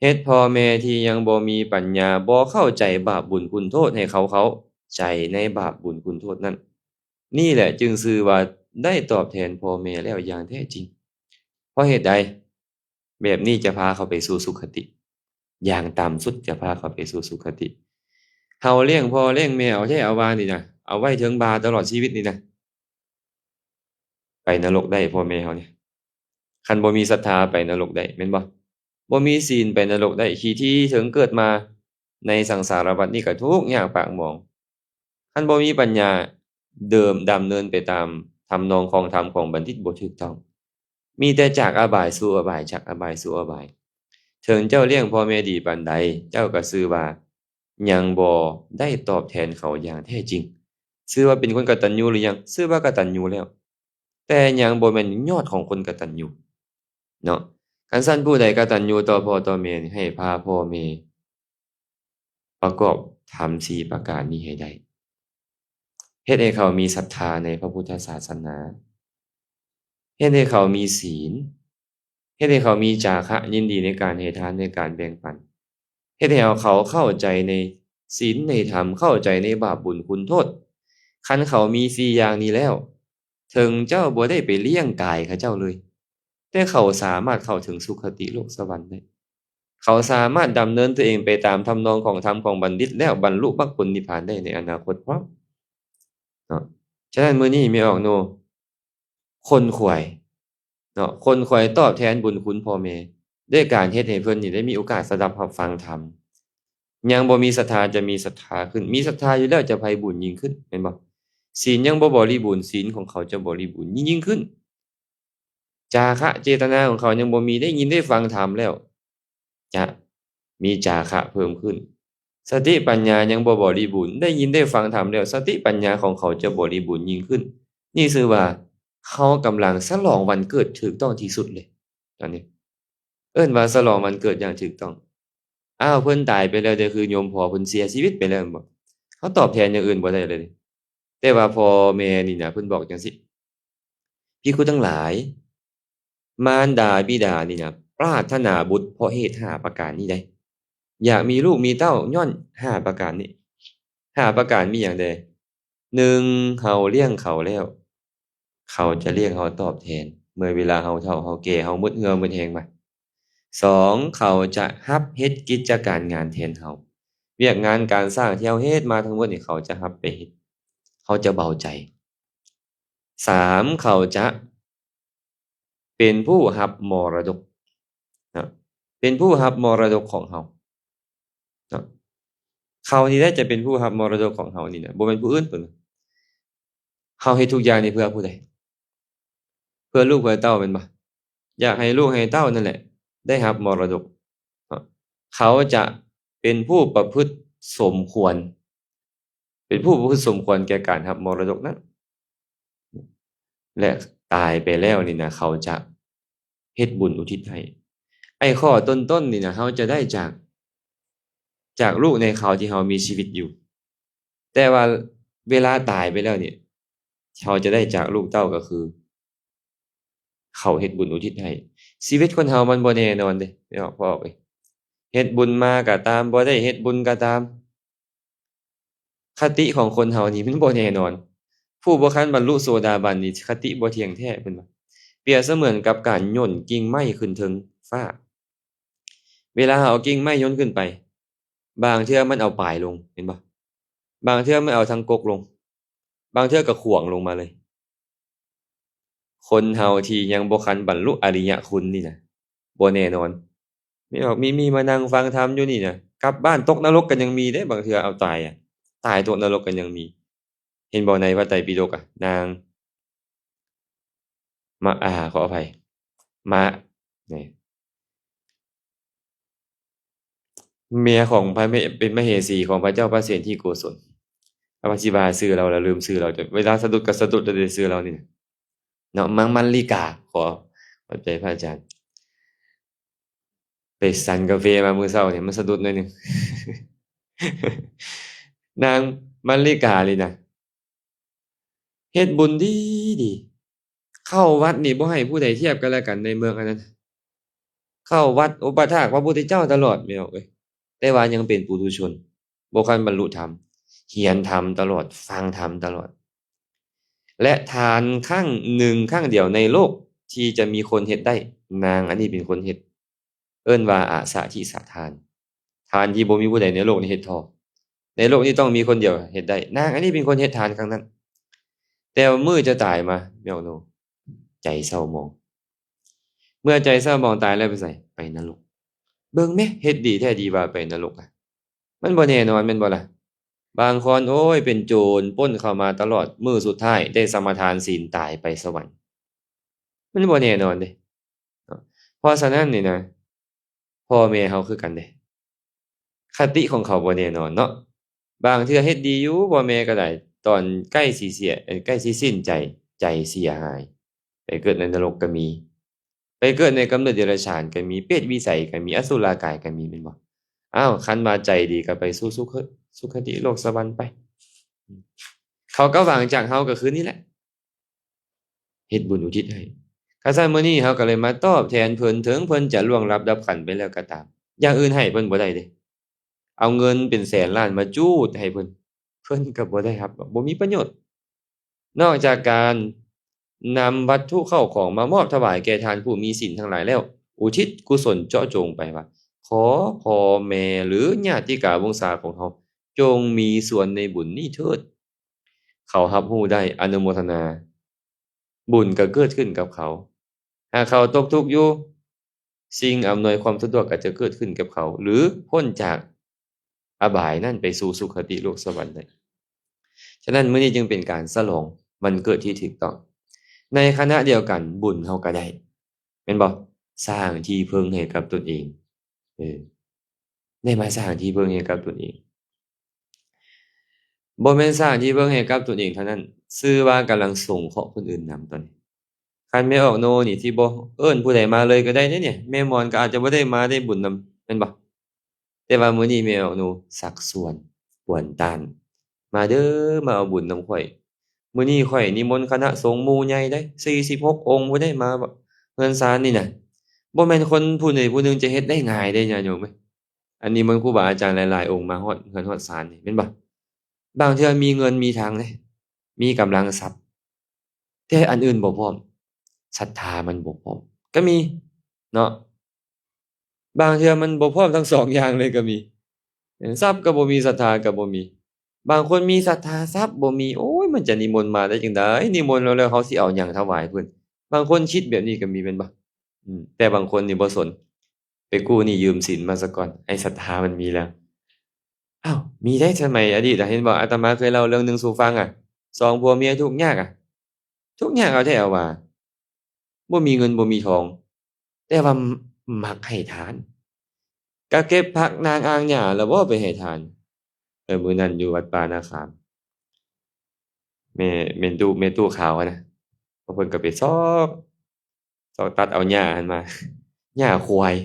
ເຮັດພໍ່ແມ່ທີ່ຍັງບໍ່ມີປັນຍາ ບໍ່ເຂົ້າໃຈບາບບຸນຄຸນໂທດ ໃຫ້ເຂົາເຂົ້າໃຈໃນບາບບຸນຄຸນໂທດນັ້ນ ນີ້ແຫຼະຈຶ່ງຊື່ວ່າໄດ້ຕອບແທນພໍ່ແມ່ແລ້ວຢ່າງແທ້ຈິງ. ເພາະເຫດໃດ? ແບບນີ້ຈະພາເຂົາໄປສູ່ສຸຄະຕິ ຢ່າງຕ່ຳສຸດຈະພາເຂົາໄປສູ່ສຸຄະຕິ. ເຮົາລ້ຽງພໍ່ລ້ຽງແມ່ເອົາແທ້ເອົາວ່ານີ້ນະ ເອົາໄວ້ເທິງບ່າຕະຫຼອດຊີວິດນີ້ນະ ໄປນະລົກໄດ້ພໍ່ແມ່ເຮົານີ້ ຄັນບໍ່ມີສັດທາໄປນະລົກໄດ້ແມ່ນບໍ່? ບໍ່ມີສີນໄປນະລົກໄດ້ ຂີ້ຖີ່ເຖິງເກີດມາໃນສັງສາລະວັດນີ້ກໍທຸກຍາກປາກໝອງ. ຄັນບໍ່ມີປັນຍາ ເດີມດຳເນີນໄປຕາມທຳນອງຂອງທຳຂອງບັນດິດບໍ່ຖືກຕ້ອງ ມີແຕ່ຈາກອະບາຍສູ່ອະບາຍ ຈາກອະບາຍສູ່ອະບາຍ. ເຖິງເຈົ້າລ້ຽງພໍ່ແມ່ດີປານໃດ ເຈົ້າກໍຊື່ວ່າຍັງບໍ່ໄດ້ຕອບແທນເຂົາຢ່າງແທ້ຈິງ. ຊື່ວ່າເປັນຄົນກະຕັນຍູຫຼືຍັງ? ຊື່ວ່າກະຕັນຍູແລ້ວ ແຕ່ຍັງບໍ່ແມ່ນຍອດຂອງຄົນກະຕັນຍູເນາະ. ຄັນຊັ້ນຜູ້ໃດກະຕັນຍູຕໍ່ພໍ່ຕໍ່ແມ່ນີ້ ໃຫ້ພາພໍ່ແມ່ ປະກອບທຳສີ່ປະການນີ້ໃຫ້ໄດ້ ເຮັດໃຫ້ເຂົາມີສັດທາໃນພະພຸດທະສາສະໜາ ເຮັດໃຫ້ເຂົາມີສີນ ເຮັດໃຫ້ເຂົາມີຈາຄະ ຍິນດີໃນການໃຫ້ທານ ໃນການແບ່ງປັນ ເຮັດໃຫ້ເຂົາເຂົ້າໃຈໃນສິນໃນທຳ ເຂົ້າໃຈໃນບາບບຸນຄຸນໂທດ. ຄັນເຂົາມີສີ່ຢ່າງນີ້ແລ້ວ ເຖິງເຈົ້າບໍ່ໄດ້ໄປລ້ຽງກາຍເຂົາເຈົ້າເລີຍ ແຕ່ເຂົາສາມາດເຂົ້າເຖິງສຸຄະຕິໂລກສະຫວັນໄດ້. ເຂົາສາມາດດຳເນີນຕົວເອງໄປຕາມທຳນອງຂອງທຳຂອງບັນດິດ ແລ້ວບັນລຸມັກຜົນນິບພານໄດ້ໃນອະນາຄົດພ້ອມເນາະ. ສະນັ້ນ ມື້ນີ້ແມ່ອອກໂນ ຂົນຂວາຍເນາະ ຂົນຂວາຍຕອບແທນບຸນຄຸນພໍ່ແມ່ ດ້ວຍການເຮັດໃຫ້ເພິ່ນນີ້ໄດ້ມີໂອກາດສະດັບຮັບຟັງທຳ. ຍັງບໍ່ມີສັດທາຈະມີສັດທາຂຶ້ນ ມີສັດທາຢູ່ແລ້ວຈະໄພບູນຍິ່ງຂຶ້ນ ແມ່ນບໍ່? ສິນຍັງບໍ່ບໍລິບູນ ສິນຂອງເຂົາຈະບໍລິບູນຍິ່ງໆຂຶ້ນ. ຈາຄະເຈຕະນາຂອງເຂົາຍັງບໍ່ມີ ໄດ້ຍິນໄດ້ຟັງທຳແລ້ວ ຈະມີຈາຄະເພີ່ມຂຶ້ນ. ສະຕິປັນຍາຍັງບໍ່ບໍລິບູນ ໄດ້ຍິນໄດ້ຟັງທຳແລ້ວ ສະຕິປັນຍາຂອງເຂົາຈະບໍລິບູນຍິ່ງຂຶ້ນ. ນີ້ຊື່ວ່າເຮົາກຳລັງສະຫຼອງວັນເກີດຖືກຕ້ອງທີ່ສຸດເລີຍຕອນນີ້. ເອີ້ນວ່າສະຫຼອງວັນເກີດຢ່າງຖືກຕ້ອງ. ອ້າວ ເພິ່ນຕາຍໄປແລ້ວເດ້ ຄືໂຍມພໍ່ເພິ່ນເສຍຊີວິດໄປແລ້ວແມ່ນບໍ່? ເຮົາຕອບແທນຢ່າງອື່ນບໍ່ໄດ້ເລີຍ. ແຕ່ວ່າພໍ່ແມ່ນີ້ນະ ເພິ່ນບອກຈັ່ງຊີ້ ພິກຂຸທັງຫຼາຍ ມານດາບິດານີ້ນະ ປາດຖະໜາບຸດເພາະເຫດຫ້າປະການນີ້ໃດ໋. ຢາກມີລູກມີເຕົ້າຍ້ອນຫ້າປະການນີ້. ຫ້າປະການມີຫຍັງແດ່? ໜຶ່ງ ເຮົາລ້ຽງເຂົາແລ້ວ ເຂົາຈະລ້ຽງເຮົາຕອບແທນ ເມື່ອເວລາເຮົາເຖົ້າເຮົາແກ່ ເຮົາໝົດເຫື່ອໝົດແຮງມາ. ສອງ ເຂົາຈະຮັບເຮັດກິດຈະການງານແທນເຮົາ. ວຽກງານການສ້າງທີ່ເຮົາເຮັດມາທັງໝົດນີ້ ເຂົາຈະຮັບໄປເຮັດ ເຮົາຈະເບົາໃຈ. ສາມ ເຂົາຈະເປັນຜູ້ຮັບມໍລະດົກເນາະ ເປັນຜູ້ຮັບມໍລະດົກຂອງເຮົາເນາະ. ເຂົານີ້ແຫຼະຈະເປັນຜູ້ຮັບມໍລະດົກຂອງເຮົານີ້ນະ ບໍ່ແມ່ນຜູ້ອື່ນ. ເພິ່ນ ເຮົາເຮັດທຸກຢ່າງນີ້ເພື່ອຜູ້ໃດ? ເພື່ອລູກເພື່ອເຕົ້າແມ່ນບໍ່? ຢາກໃຫ້ລູກໃຫ້ເຕົ້ານັ້ນແຫຼະ ໄດ້ຮັບມໍລະດົກເນາະ ເຂົາຈະເປັນຜູ້ປະພຶດສົມຄວນ ເປັນຜູ້ປະພຶດສົມຄວນແກ່ການຮັບມໍລະດົກນັ້ນ ແລະ ຕາຍໄປແລ້ວນີ້ນະ ເຂົາຈະເຮັດບຸນອຸທິດໃຫ້. ໄອ້ຂໍ້ຕົ້ນໆນີ້ນະ ເຮົາຈະໄດ້ຈາກ ຈາກລູກໃນຄາວທີ່ເຮົາມີຊີວິດຢູ່, ແຕ່ວ່າເວລາຕາຍໄປແລ້ວນີ້ ເຮົາຈະໄດ້ຈາກລູກເຕົ້າກໍຄື ເຂົາເຮັດບຸນອຸທິດໃຫ້. ຊີວິດຄົນເຮົາມັນບໍ່ແນ່ນອນເດ້ ແມ່ອອກ ພໍ່ອອກເອີຍ. ເຮັດບຸນມາກໍຕາມ, ບໍ່ໄດ້ເຮັດບຸນກໍຕາມ, ຄະຕິຂອງຄົນເຮົານີ້ມັນບໍ່ແນ່ນອນ. ຜູ້ບໍ່ທັນບັນລຸໂສດາບັນນີ້ ຄະຕິບໍ່ທ່ຽງແທ້ ເພິ່ນວ່າ. ປຽບສະເໝືອນກັບການໂຍນກິ່ງໄມ້ຂຶ້ນເທິງຟ້າ. ເວລາເຮົາເອົາກິ່ງໄມ້ໂຍນຂຶ້ນໄປ, ບາງເທື່ອມັນເອົາປາຍລົງ, ເຫັນບໍ່? ບາງເທື່ອມັນເອົາທັງກົກລົງ, ບາງເທື່ອກໍຂວ້າງລົງມາເລີຍ. ຄົນເຮົາທີ່ຍັງບໍ່ທັນບັນລຸອະລິຍະຄຸນນີ້ນະ ບໍ່ແນ່ນອນ. ມີອອກ ມີ ມີມານັ່ງຟັງທຳຢູ່ນີ້ນະ, ກັບບ້ານຕົກນະລົກກໍຍັງມີເດ້, ບາງເທື່ອເອົາຕາຍອະ, ຕາຍຕົກນະລົກກໍຍັງມີ. ເຫັນບໍ່ໃນພະໄຕປິດົກອະ? ນາງ ມະ ອາ ຂໍອະໄພ ມະ ນີ້ ເມຍຂອງພະເມ ເປັນມະເຫສີຂອງພະເຈົ້າພະເສນທິໂກສົນ. ເອົາ ວ່າຊິວ່າຊື່ລາວລະລືມຊື່ລາວ, ເວລາສະດຸດກໍສະດຸດແຕ່ຊື່ລາວນີ້ນະເນາະ. ນາງມັນລິກາ ຂໍຂອບໃຈພະອາຈານ. ໄປສັນກາເຟມາມື້ເຊົ້ານີ້ ມັນສະດຸດໜ້ອຍໜຶ່ງ. ນາງມັນລິການີ້ນະ ເຮັດບຸນດີດີ, ເຂົ້າວັດນີ້ບໍ່ໃຫ້ຜູ້ໃດທຽບກັນແລະກັນໃນເມືອງອັນນັ້ນ. ເຂົ້າວັດອຸປະຖາກພະພຸດທະເຈົ້າຕະຫຼອດ ແມ່ອອກເອີຍ, ແຕ່ວ່າຍັງເປັນປຸຖຸຊົນ, ບໍ່ຄັນບັນລຸທຳ, ຮຽນທຳຕະຫຼອດ, ຟັງທຳຕະຫຼອດ. ແລະ ທານຄັ້ງໜຶ່ງຄັ້ງດຽວໃນໂລກທີ່ຈະມີຄົນເຮັດໄດ້, ນາງອັນນີ້ເປັນຄົນເຮັດ. ເອີ້ນວ່າອາສາທິສະທານ, ທານທີ່ບໍ່ມີຜູ້ໃດໃນໂລກນີ້ເຮັດທໍ່. ໃນໂລກນີ້ຕ້ອງມີຄົນດຽວເຮັດໄດ້, ນາງອັນນີ້ເປັນຄົນເຮັດທານຄັ້ງນັ້ນ. ແຕ່ວ່າມື້ຈະຕາຍມາ ແມ່ອອກໂນ ໃຈເສົ້າໝອງ. ເມື່ອໃຈເສົ້າໝອງຕາຍແລ້ວໄປໃສ? ໄປນະລົກ. ເບິ່ງແມະ, ເຮັດດີແທ້ດີວ່າໄປນະລົກອະ. ມັນບໍ່ແນ່ນອນແມ່ນບໍ່ລະ? ບາງຄົນ ໂອ້ຍ ເປັນໂຈນ ປຸ້ນເຂົ້າມາຕະຫຼອດ, ມື້ສຸດທ້າຍໄດ້ສະມາທານສິນ ຕາຍໄປສະຫວັນ. ມັນບໍ່ແນ່ນອນເດ້. ເນາະ ເພາະສະນັ້ນນີ້ນະ ພໍ່ແມ່ເຮົາຄືກັນເດ້, ຄະຕິຂອງເຂົາບໍ່ແນ່ນອນເນາະ. ບາງເທື່ອເຮັດດີຢູ່ ພໍ່ແມ່ກໍໄດ້, ຕອນໃກ້ຊິເສຍ ເອີ ໃກ້ຊິສິ້ນໃຈ, ໃຈເສຍຫາຍ, ໄປເກີດໃນນະລົກກໍມີ, ໄປເກີດໃນກຳເນີດເດຍລະສານກໍມີ, ເປດວິໄສກໍມີ, ອະສຸລະກາຍກໍມີ ແມ່ນບໍ່? ອ້າວ ຄັນວ່າໃຈດີກໍໄປສູ່ສຸຄະ ສຸຄະຕິໂລກສະຫວັນໄປ. ເຂົາກໍຫວັງຈາກເຮົາກໍຄືນີ້ແຫຼະ. ເຮັດບຸນອຸທິດໃຫ້. ຄັນຊັ້ນມື້ນີ້ເຮົາກໍເລີຍມາຕອບແທນເພິ່ນ, ເຖິງເພິ່ນຈະລ່ວງລັບດັບຂັນໄປແລ້ວກໍຕາມ, ຢ່າງອື່ນໃຫ້ເພິ່ນບໍ່ໄດ້ເດ້. ເອົາເງິນເປັນແສນລ້ານມາຈູດໃຫ້ເພິ່ນ, ເພິ່ນກໍບໍ່ໄດ້ຮັບດອກ, ບໍ່ມີປະໂຫຍດ. ນອກຈາກການນຳວັດຖຸເຂົ້າຂອງມາມອບຖວາຍແກ່ທ່ານຜູ້ມີສິນທັງຫຼາຍແລ້ວ, ອຸທິດກຸສົນເຈາະຈົງໄປວ່າ ຂໍພໍ່ແມ່ ຫຼື ຍາຕິກາວົງສາຂອງເຮົາ ຈົ່ງມີສ່ວນໃນບຸນນີ້ເທີດ. ເຂົາຮັບຮູ້ໄດ້ ອະນຸໂມທະນາ, ບຸນກໍເກີດຂຶ້ນກັບເຂົາ. ຫາກເຂົາຕົກທຸກຢູ່, ສິ່ງອຳນວຍຄວາມສະດວກກໍຈະເກີດຂຶ້ນກັບເຂົາ ຫຼື ພົ້ນຈາກອະບາຍນັ້ນໄປສູ່ສຸຄະຕິໂລກສະຫວັນໄດ້. ສະນັ້ນ ມື້ນີ້ຈຶ່ງເປັນການສະຫຼອງວັນເກີດທີ່ຖືກຕ້ອງ. ໃນຂະນະດຽວກັນ ບຸນເຮົາກໍໄດ້ ແມ່ນບໍ່? ສ້າງທີ່ເພິ່ງໃຫ້ກັບຕົນເອງ. ເອີ ໄດ້ມາສ້າງທີ່ເພິ່ງໃຫ້ກັບຕົນເອງ. ບໍ່ແມ່ນສ້າງທີ່ເພິ່ງໃຫ້ກັບຕົນເອງເທົ່ານັ້ນ, ຊື່ວ່າກຳລັງສົງເຄາະຄົນອື່ນນຳຕອນນີ້. ຄັນແມ່ອອກໂນນີ້ຊິບໍ່ເອີ້ນຜູ້ໃດມາເລີຍກໍໄດ້ເດ້ນີ້, ແມ່ມອນກໍອາດຈະບໍ່ໄດ້ມາໄດ້ບຸນນຳ ແມ່ນບໍ່? ແຕ່ວ່າມື້ນີ້ແມ່ອອກໂນຊັກຊວນ ກວນຕ້ານ, ມາເດີ ມາເອົາບຸນນຳຂ້ອຍ. ມື້ນີ້ຂ້ອຍນິມົນຄະນະສົງໝູ່ໃຫຍ່ເດ້ ສີ່ສິບຫົກອົງ ຜູ້ໃດມາເຮືອນຊານນີ້ນະ. ບໍ່ແມ່ນຄົນຜູ້ໃດຜູ້ໜຶ່ງຈະເຮັດໄດ້ງ່າຍເດ້ ຍາດໂຍມເອີຍ. ອັນນີ້ມັນຄູບາອາຈານຫຼາຍໆອົງມາຮອດເຮືອນຮອດຊານນີ້ ແມ່ນບໍ່? ບາງເທື່ອມີເງິນມີທາງເດ້ ມີກຳລັງຊັບ, ແຕ່ອັນອື່ນບໍ່ພ້ອມ, ສັດທາມັນບໍ່ພ້ອມ ກໍມີເນາະ. ບາງເທື່ອມັນບໍ່ພ້ອມທັງສອງຢ່າງເລີຍກໍມີ, ຊັບກໍບໍ່ມີ ສັດທາກໍບໍ່ມີ. ບາງຄົນມີສັດທາ ຊັບບໍ່ມີ, ໂອ້ຍ ມັນຈະນິມົນມາໄດ້ຈັ່ງໃດ? ນິມົນແລ້ວ ແລ້ວເຮົາຊິເອົາຫຍັງຖວາຍເພິ່ນ? ບາງຄົນຄິດແບບນີ້ກໍມີແມ່ນບໍ່? ອືມ ແຕ່ບາງຄົນນີ້ບໍ່ສົນ, ໄປກູ້ໜີ້ຢືມສິນມາສາກ່ອນ ໃຫ້ສັດທາມັນມີແລ້ວ. ອ້າວ ມີໄດ້ ສະໄໝອະດີດ ເຫັນບໍ່? ອາດຕະມາເຄີຍເລົ່າເລື່ອງໜຶ່ງສູ່ຟັງອະ, ສອງຜົວເມຍທຸກຍາກອະ, ທຸກຍາກເອົາແທ້ເອົາວ່າ, ບໍ່ມີເງິນບໍ່ມີທອງ, ແຕ່ວ່າ ມັກໃຫ້ທານ ກະເກັບຜັກນາງອ່າງຫຍ້າລະບໍ່ໄປໃຫ້ທານ. ເອີ ມື້ນັ້ນຢູ່ວັດປ່ານາຂາມ ແມ່ ແມ່ຕູ້ ແມ່ຕູ້ຂາວຫັ້ນນະ ເພິ່ນກໍໄປຊອກ ຊອກຕັດເອົາຫຍ້າຫັ້ນມາ ຫຍ້າຄວາຍ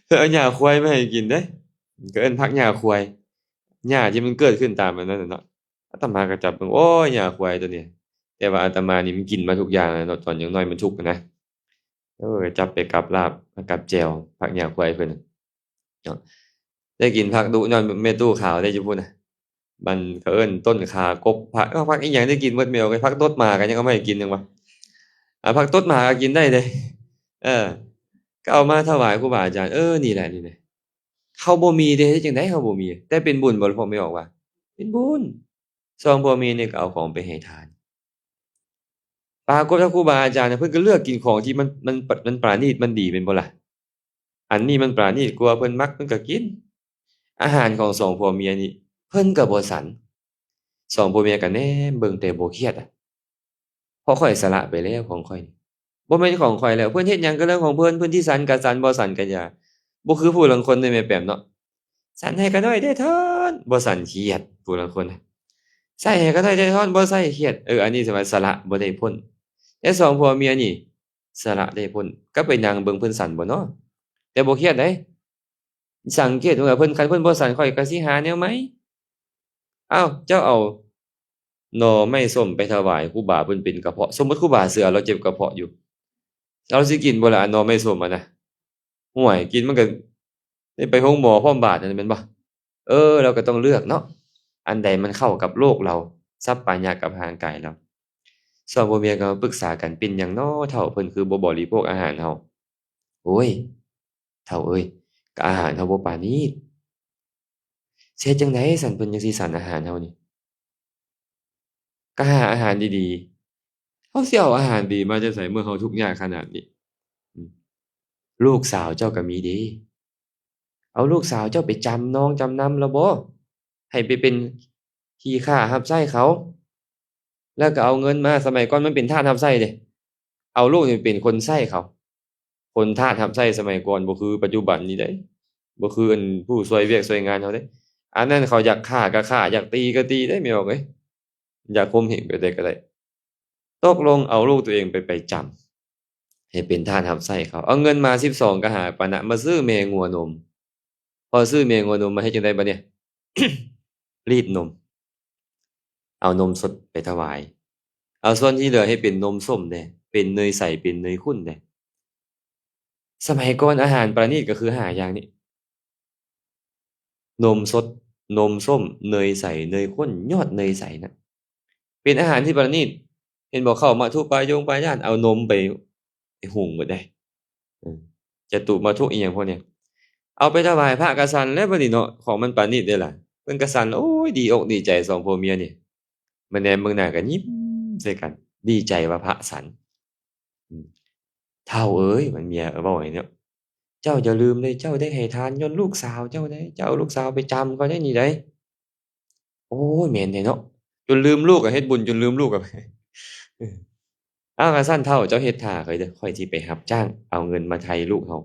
ເພິ່ນເອົາຫຍ້າຄວາຍມາໃຫ້ກິນເດ້ ກໍເອີ້ນຜັກຫຍ້າຄວາຍ ຫຍ້າທີ່ມັນເກີດຂຶ້ນຕາມອັນນັ້ນນະເນາະ. ອາດຕະມາກໍຈັບເບິ່ງ ໂອ້ຍ ຫຍ້າຄວາຍໂຕນີ້ ແຕ່ວ່າອາດຕະມານີ້ມັນກິນມາທຸກຢ່າງແລ້ວເນາະ ຕອນຍັງນ້ອຍມັນທຸກນະ. ເອີ ຈັບໄປກັບລາບ ກັບແຈ່ວ ຜັກຫຍ້າຄວາຍເພິ່ນເນາະ ໄດ້ກິນຜັກດຸຍ້ອນແມ່ຕູ້ຂາວໄດ້ຢູ່ພຸ້ນນະ. ມັນເຂົາເອີ້ນຕົ້ນຂາກົກ ຜັກ ເອີ ຜັກອີ່ຫຍັງໄດ້ກິນໝົດແມ່ອອກເອີຍ ຜັກຕົດໝາກໍຍັງເອົາມາໃຫ້ກິນຍັງວ່າ ອາ ຜັກຕົດໝາກໍກິນໄດ້ເດ້. ເອີ ກໍເອົາມາຖວາຍຄູບາອາຈານ ເອີ ນີ້ແຫຼະ ນີ້ແຫຼະ ເຮົາບໍ່ມີເດ້ ເຮັດຈັ່ງໃດເຮົາບໍ່ມີ ແຕ່ເປັນບຸນບໍ່ພວກແມ່ອອກວ່າ ເປັນບຸນ. ສອງຜົວເມຍນີ້ກໍເອົາຂອງໄປໃຫ້ທານ ປາກົດວ່າຄູບາອາຈານນະ ເພິ່ນກໍເລືອກກິນຂອງທີ່ມັນ ມັນ ມັນປານີດ ມັນດີແມ່ນບໍ່ລະ? ອັນນີ້ມັນປານີດກວ່າ ເພິ່ນມັກເພິ່ນກໍກິນ. ອາຫານຂອງສອງຜົວເມຍນີ້ ເພິ່ນກໍບໍ່ສັນ ສອງຜົວເມຍກໍແນມເບິ່ງແຕ່ບໍ່ຄຽດອະ ເພາະຂ້ອຍສະຫຼະໄປແລ້ວຂອງຂ້ອຍນີ້ ບໍ່ແມ່ນຂອງຂ້ອຍແລ້ວ ເພິ່ນເຮັດຫຍັງກໍເລື່ອງຂອງເພິ່ນ ເພິ່ນຊິສັນກໍສັນ ບໍ່ສັນກໍຢ່າ. ບໍ່ຄືຜູ້ລາງຄົນເດ້ແມ່ແປມເນາະ ສັນໃຫ້ຂ້ານ້ອຍແດ່ທ້ອນ ບໍ່ສັນຄຽດ ຜູ້ລາງຄົນນະ ໃສ່ໃຫ້ຂ້ານ້ອຍແດ່ທ້ອນ ບໍ່ໃສ່ຄຽດ. ເອີ ອັນນີ້ຖືວ່າສະຫຼະບໍ່ໄດ້ພົ້ນ ແຕ່ສອງຜົວເມຍນີ້ສະຫຼະໄດ້ພົ້ນ ກໍໄປນັ່ງເບິ່ງເພິ່ນສັນບໍ່ເນາະ ແຕ່ບໍ່ຄຽດເດ້. ສັງເກດເບິ່ງວ່າເພິ່ນ ຄັນເພິ່ນບໍ່ສັນ ຂ້ອຍກໍຊິຫາແນວໃໝ່. ອ້າວ ເຈົ້າເອົາໜໍ່ໄມ້ສົ້ມໄປຖວາຍຄູບາ ເພິ່ນເປັນກະເພາະ ສົມມຸດຄູບາເຊື່ອລາວເຈັບກະເພາະຢູ່ ລາວຊິກິນບໍ່ລະ ອັນໜໍ່ໄມ້ສົ້ມຫັ້ນນະ? ໂອ້ຍ ກິນມັນກໍໄດ້ໄປໂຮງໝໍພ້ອມບາດນັ້ນແມ່ນບໍ່? ເອີ ລາວກໍຕ້ອງເລືອກເນາະ ອັນໃດມັນເຂົ້າກັບໂລກລາວ ສັບປະຍາດກັບຮ່າງກາຍລາວ. ສອງຜົວເມຍກໍມາປຶກສາກັນ ເປັນຫຍັງນໍເຖົ້າ ເພິ່ນຄືບໍ່ບໍລິໂພກອາຫານເຮົາ? ໂອ້ຍ ເຖົ້າເອີຍ ກະອາຫານເຮົາບໍ່ປານີດ ຊິເຮັດຈັ່ງໃດຊັ້ນ ເພິ່ນຈັ່ງຊິສັນອາຫານເຮົານີ້? ກະຫາອາຫານດີໆ ເຮົາຊິເອົາອາຫານດີມາຈາກໃສ ເມື່ອເຮົາທຸກຍາກຂະໜາດນີ້? ອືມ ລູກສາວເຈົ້າກະມີເດ້ ເອົາລູກສາວເຈົ້າໄປຈຳນອງຈຳນຳລະບໍ? ໃຫ້ໄປເປັນຂີ້ຂ້າຮັບໃຊ້ເຂົາ ແລ້ວກໍເອົາເງິນມາ ສະໄໝກ່ອນມັນເປັນທາດຮັບໃຊ້ເດ້ ເອົາລູກນີ້ເປັນຄົນໃຊ້ເຂົາ ຄົນທາດຮັບໃຊ້ສະໄໝກ່ອນ ບໍ່ຄືປັດຈຸບັນນີ້ເດ້ ບໍ່ຄືອັນຜູ້ຊ່ວຍວຽກຊ່ວຍງານເຮົາເດ້. ອັນນັ້ນເຂົາຢາກຂ້າກໍຂ້າ ຢາກຕີກໍຕີເດ້ ແມ່ອອກເອີຍ ຢາກຂົ່ມເຫງແບບໃດກໍໄດ້. ຕົກລົງເອົາລູກຕົວເອງໄປ ໄປຈຳ ໃຫ້ເປັນທາດຮັບໃຊ້ເຂົາ ເອົາເງິນມາສິບສອງກະຫາປານະ ມາຊື້ແມ່ງົວນົມ. ພໍຊື້ແມ່ງົວນົມມາເຮັດຈັ່ງໃດບາດນີ້? ລີດນົມ ເອົານົມສົດໄປຖວາຍ ເອົາສ່ວນທີ່ເຫຼືອເຮັດເປັນນົມສົ້ມແດ່ ເປັນເນີຍໃສ ເປັນເນີຍຂຸ້ນແດ່. ສະໄໝກ່ອນອາຫານປະນີດກໍຄືຫ້າຢ່າງນີ້ ນົມສົດ ນົມສົ້ມ ເນີຍໃສ ເນີຍຂຸ້ນ ຍອດເນີຍໃສນະ ເປັນອາຫານທີ່ປະນີດ. ເຫັນບໍ່ ເຂົ້າມະທຸປາຍົງປາຍາດ ເອົານົມໄປ ໄປຫຸງໝົດເດ້ ເອີ ຈະຕຸມະທຸອີ່ຫຍັງພວກນີ້ ເອົາໄປຖວາຍພະກະສັນແລ້ວບາດນີ້ເນາະ ຂອງມັນປານີດເດ້ລະ. ເພິ່ນກະສັນ ໂອ້ຍ ດີອົກດີໃຈສອງຜົວເມຍນີ້ ມາແນມເບິ່ງໜ້າກັນຍິ້ມໃສ່ກັນ ດີໃຈວ່າພະສັນ. ອືມ ເຖົ້າເອີຍ ມັນເມຍເວົ້າໃຫ້ເນາະ ເຈົ້າຢ່າລືມເດ້ ເຈົ້າໄດ້ໃຫ້ທານຍ້ອນລູກສາວເຈົ້າເດ້ ເຈົ້າເອົາລູກສາວໄປຈຳເຂົາໄດ້ນີ້ໃດ. ໂອ້ຍ ແມ່ນແທ້ເນາະ ຈົນລືມລູກ ເຮັດບຸນຈົນລືມລູກ. ເອີ ເອົາ ຄັນຊັ້ນເຖົ້າເຈົ້າເຮັດຖ້າຂ້ອຍເດີ ຂ້ອຍຊິໄປຮັບຈ້າງເອົາເງິນມາໄຖ່ລູກເຮົາ.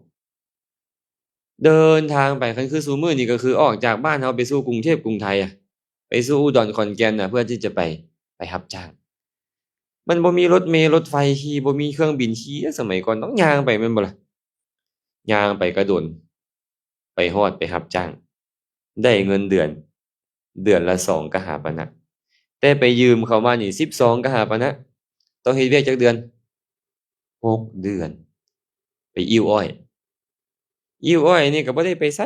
ເດີນທາງໄປ ຄັນຄືຊຸມື້ນີ້ກໍຄືອອກຈາກບ້ານເຮົາໄປສູ່ກຸງເທບກຸງໄທອະ ໄປສູ່ອຸດອນຂອນແກ່ນນະ ເພື່ອທີ່ຈະໄປ ໄປຮັບຈ້າງ. ມັນບໍ່ມີລົດເມລົດໄຟຂີ່ ບໍ່ມີເຄື່ອງບິນຂີ່ເດ້ ສະໄໝກ່ອນຕ້ອງຍ່າງໄປແມ່ນບໍ່ລະ? ຍ່າງໄປກະດົນ ໄປຮອດໄປຮັບຈ້າງ ໄດ້ເງິນເດືອນ ເດືອນລະສອງກະຫາປານະ ແຕ່ໄປຢືມເຂົາມານີ້ສິບສອງກະຫາປານະ. ຕ້ອງເຮັດວຽກຈັກເດືອນ? ຫົກເດືອນ ໄປອີ້ວອ້ອຍ. ອີ້ວອ້ອຍນີ້ກໍບໍ່ໄດ້ໄປໃສ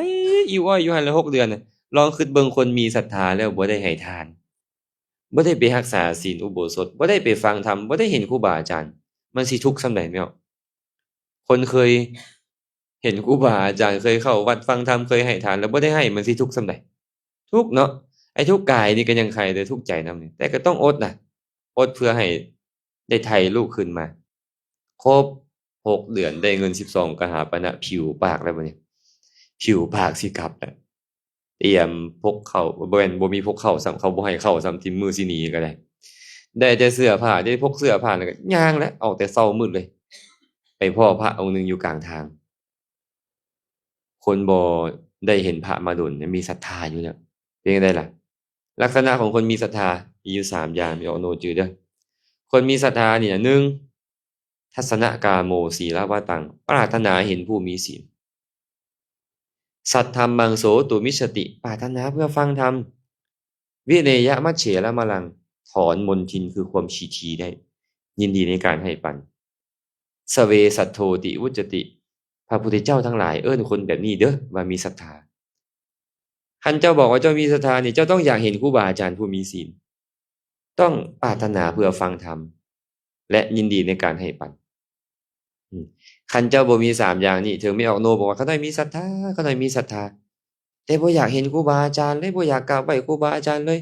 ອີ້ວອ້ອຍຢູ່ຫັ້ນລະຫົກເດືອນນະ. ລອງຄິດເບິ່ງ ຄົນມີສັດທາແລ້ວບໍ່ໄດ້ໃຫ້ທານ ບໍ່ໄດ້ໄປຮັກສາສິນອຸໂບສົດ ບໍ່ໄດ້ໄປຟັງທຳ ບໍ່ໄດ້ເຫັນຄູບາອາຈານ ມັນຊິທຸກສ່ຳໃດແມ່ນບໍ່? ຄົນເຄີຍເຫັນຄູບາອາຈານ ເຄີຍເຂົ້າວັດຟັງທຳ ເຄີຍໃຫ້ທານ ແລ້ວບໍ່ໄດ້ໃຫ້ ມັນຊິທຸກສ່ຳໃດ? ທຸກເນາະ. ໄອ້ທຸກກາຍນີ້ກໍຍັງໄຄ ແຕ່ທຸກໃຈນຳນີ້ ແຕ່ກໍຕ້ອງອົດນະ ອົດເພື່ອໃຫ້ໄດ້ໄຖ່ລູກຄືນມາ. ຄົບຫົກເດືອນ ໄດ້ເງິນສິບສອງກະຫາປານະ ຜິວປາກແລ້ວບາດນີ້ ຜິວປາກຊິກັບແລ້ວ. ຕຽມພົກເຂົ້າ ບໍ່ແມ່ນ ບໍ່ມີພົກເຂົ້າຊ້ຳ ເຂົາບໍ່ໃຫ້ເຂົ້າຊ້ຳ ຕິມມື້ຊິໜີກໍໄດ້ ໄດ້ແຕ່ເສື້ອຜ້າ ໄດ້ພົກເສື້ອຜ້າ ແລ້ວກໍຍ່າງແຫຼະ ອອກແຕ່ເຊົ້າມືດເລີຍ. ໄປພໍ້ພະອົງໜຶ່ງຢູ່ກາງທາງ. ຄົນບໍ່ໄດ້ເຫັນພະມາດົນ ມີສັດທາຢູ່ແລ້ວ. ເປັນຈັ່ງໃດລະ? ລັກສະນະຂອງຄົນມີສັດທາມີຢູ່ສາມຢ່າງ, ແມ່ອອກໂນຈື່ເດີ້. ຄົນມີສັດທານີ້ນະ ໜຶ່ງ ທັດສະນະກາໂມ ສີລະວະຕັງ ປາດຖະໜາເຫັນຜູ້ມີສິນ. ສັດທຳມັງ ໂສຕຸມອິດສະຕິ ປາດຖະໜາເພື່ອຟັງທຳ. ວິເນຍະມັດເຖລະມະລັງ ຖອນມົນທິນຄືຄວາມຂີ້ຖີ່ໄດ້ ຍິນດີໃນການໃຫ້ປັນ. ສະເວສັດໂທຕິວຸດຈະຕິ ພະພຸດທະເຈົ້າທັງຫຼາຍເອີ້ນຄົນແບບນີ້ເດີ້ວ່າມີສັດທາ. ຄັນເຈົ້າບອກວ່າເຈົ້າມີສັດທານີ້ ເຈົ້າຕ້ອງຢາກເຫັນຄູບາອາຈານຜູ້ມີສິນ. ຕ້ອງປາດຖະໜາເພື່ອຟັງທຳ ແລະ ຍິນດີໃນການໃຫ້ປັນ. ອືມ ຄັນເຈົ້າບໍ່ມີສາມຢ່າງນີ້ ເຖິງແມ່ອອກໂນບອກວ່າ ຂ້ານ້ອຍມີສັດທາ, ຂ້ານ້ອຍມີສັດທາ, ແຕ່ບໍ່ຢາກເຫັນຄູບາອາຈານເລີຍ, ບໍ່ຢາກກາບໄຫວ້ຄູບາອາຈານເລີຍ,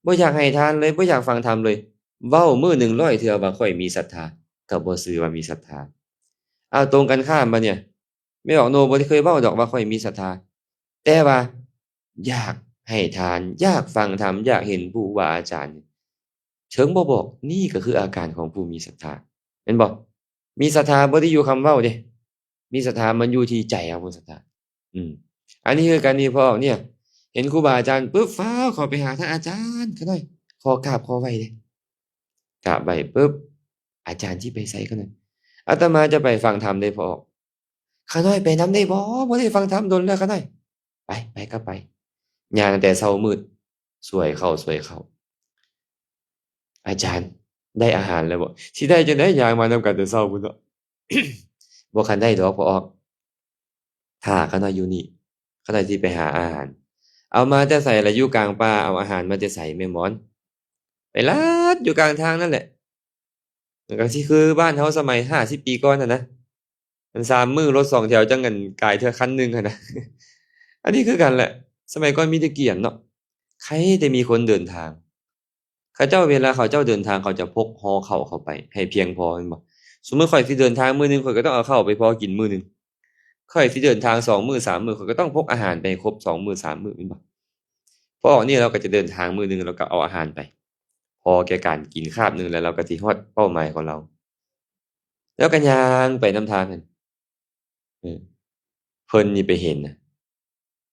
ບໍ່ຢາກໃຫ້ທານເລີຍ, ບໍ່ຢາກຟັງທຳເລີຍ, ເວົ້າມື້ໜຶ່ງຮ້ອຍເທື່ອວ່າຂ້ອຍມີສັດທາ ກໍບໍ່ຊື່ວ່າມີສັດທາ. ເອົາ ຕົງກັນຂ້າມບາດນີ້ ແມ່ອອກໂນບໍ່ໄດ້ເຄີຍເວົ້າດອກວ່າຂ້ອຍມີສັດທາ, ແຕ່ວ່າຢາກໃຫ້ທານ, ຢາກຟັງທຳ, ຢາກເຫັນຄູບາອາຈານ, ເຖິງບໍ່ບອກ, ນີ້ກໍຄືອາການຂອງຜູ້ມີສັດທາ ແມ່ນບໍ່? ມີສັດທາບໍ່ໄດ້ຢູ່ຄຳເວົ້າເດ້, ມີສັດທາມັນຢູ່ທີ່ໃຈເຮົາພຸ້ນ ສັດທາ. ອືມ ອັນນີ້ຄືກັນນີ້ ພໍ່ອອກນີ້ ເຫັນຄູບາອາຈານປຶບ ຟ້າວເຂົ້າໄປຫາທ່ານອາຈານ ຂ້ານ້ອຍ ຂໍກາບຂໍໄຫວ້ເດ້. ກາບໄຫວ້ປຶບ ອາຈານຊິໄປໃສ ຂ້ານ້ອຍ? ອາດຕະມາຈະໄປຟັງທຳເດ້ພໍ່ອອກ. ຂ້ານ້ອຍໄປນຳໄດ້ບໍ່? ບໍ່ໄດ້ຟັງທຳດົນແລ້ວຂ້ານ້ອຍ. ໄປ ໄປກໍໄປ. ຍ່າງແຕ່ເຊົ້າມືດ ສວຍເຂົ້າ ສວຍເຂົ້າ. ອາຈານ ໄດ້ອາຫານແລ້ວບໍ່? ຊິໄດ້ຈັ່ງໃດ ຍ່າງມານຳກັນແຕ່ເຊົ້າພຸ້ນເນາະ. ບໍ່ທັນໄດ້ດອກພໍ່ອອກ. ຖ້າຂ້ານ້ອຍຢູ່ນີ້ ຂ້ານ້ອຍຊິໄປຫາອາຫານ. ເອົາມາແຕ່ໃສລະ? ຢູ່ກາງປ່າ ເອົາອາຫານມາແຕ່ໃສແມ່ໝອນ? ໄປລາດຢູ່ກາງທາງນັ້ນແຫຼະ. ມັນກໍຊິຄືບ້ານເຮົາສະໄໝຫ້າສິບປີກ່ອນຫັ້ນນະ, ມັນສາມມື້ລົດສອງແຖວຈັ່ງອັນກາຍເທື່ອຄັນໜຶ່ງຫັ້ນນະ. ອັນນີ້ຄືກັນແຫຼະ, ສະໄໝກ່ອນມີແຕ່ກຽນເນາະ, ໃຄແຕ່ມີຄົນເດີນທາງ. ເຂົາເຈົ້າ ເວລາເຂົາເຈົ້າເດີນທາງ ເຂົາຈະພົກຫໍ່ເຂົ້າເຂົ້າໄປໃຫ້ພຽງພໍແມ່ນບໍ່? ສົມມຸດຂ້ອຍຊິເດີນທາງມື້ໜຶ່ງ ຂ້ອຍກໍຕ້ອງເອົາເຂົ້າໄປພໍກິນມື້ໜຶ່ງ, ຂ້ອຍຊິເດີນທາງສອງມື້ສາມມື້ ຂ້ອຍກໍຕ້ອງພົກອາຫານໄປໃຫ້ຄົບສອງມື້ສາມມື້ແມ່ນບໍ່? ພໍອອກນີ້ລາວກໍຈະເດີນທາງມື້ໜຶ່ງ ລາວກໍເອົາອາຫານໄປ ພໍແກ່ການກິນຄາບໜຶ່ງ ແລ້ວລາວກໍຊິຮອດເປົ້າໝາຍຂອງລາວ. ແລ້ວກໍຍ່າງໄປນຳທາງຫັ້ນ ເອີ ເພິ່ນນີ້ໄປເຫັນນະ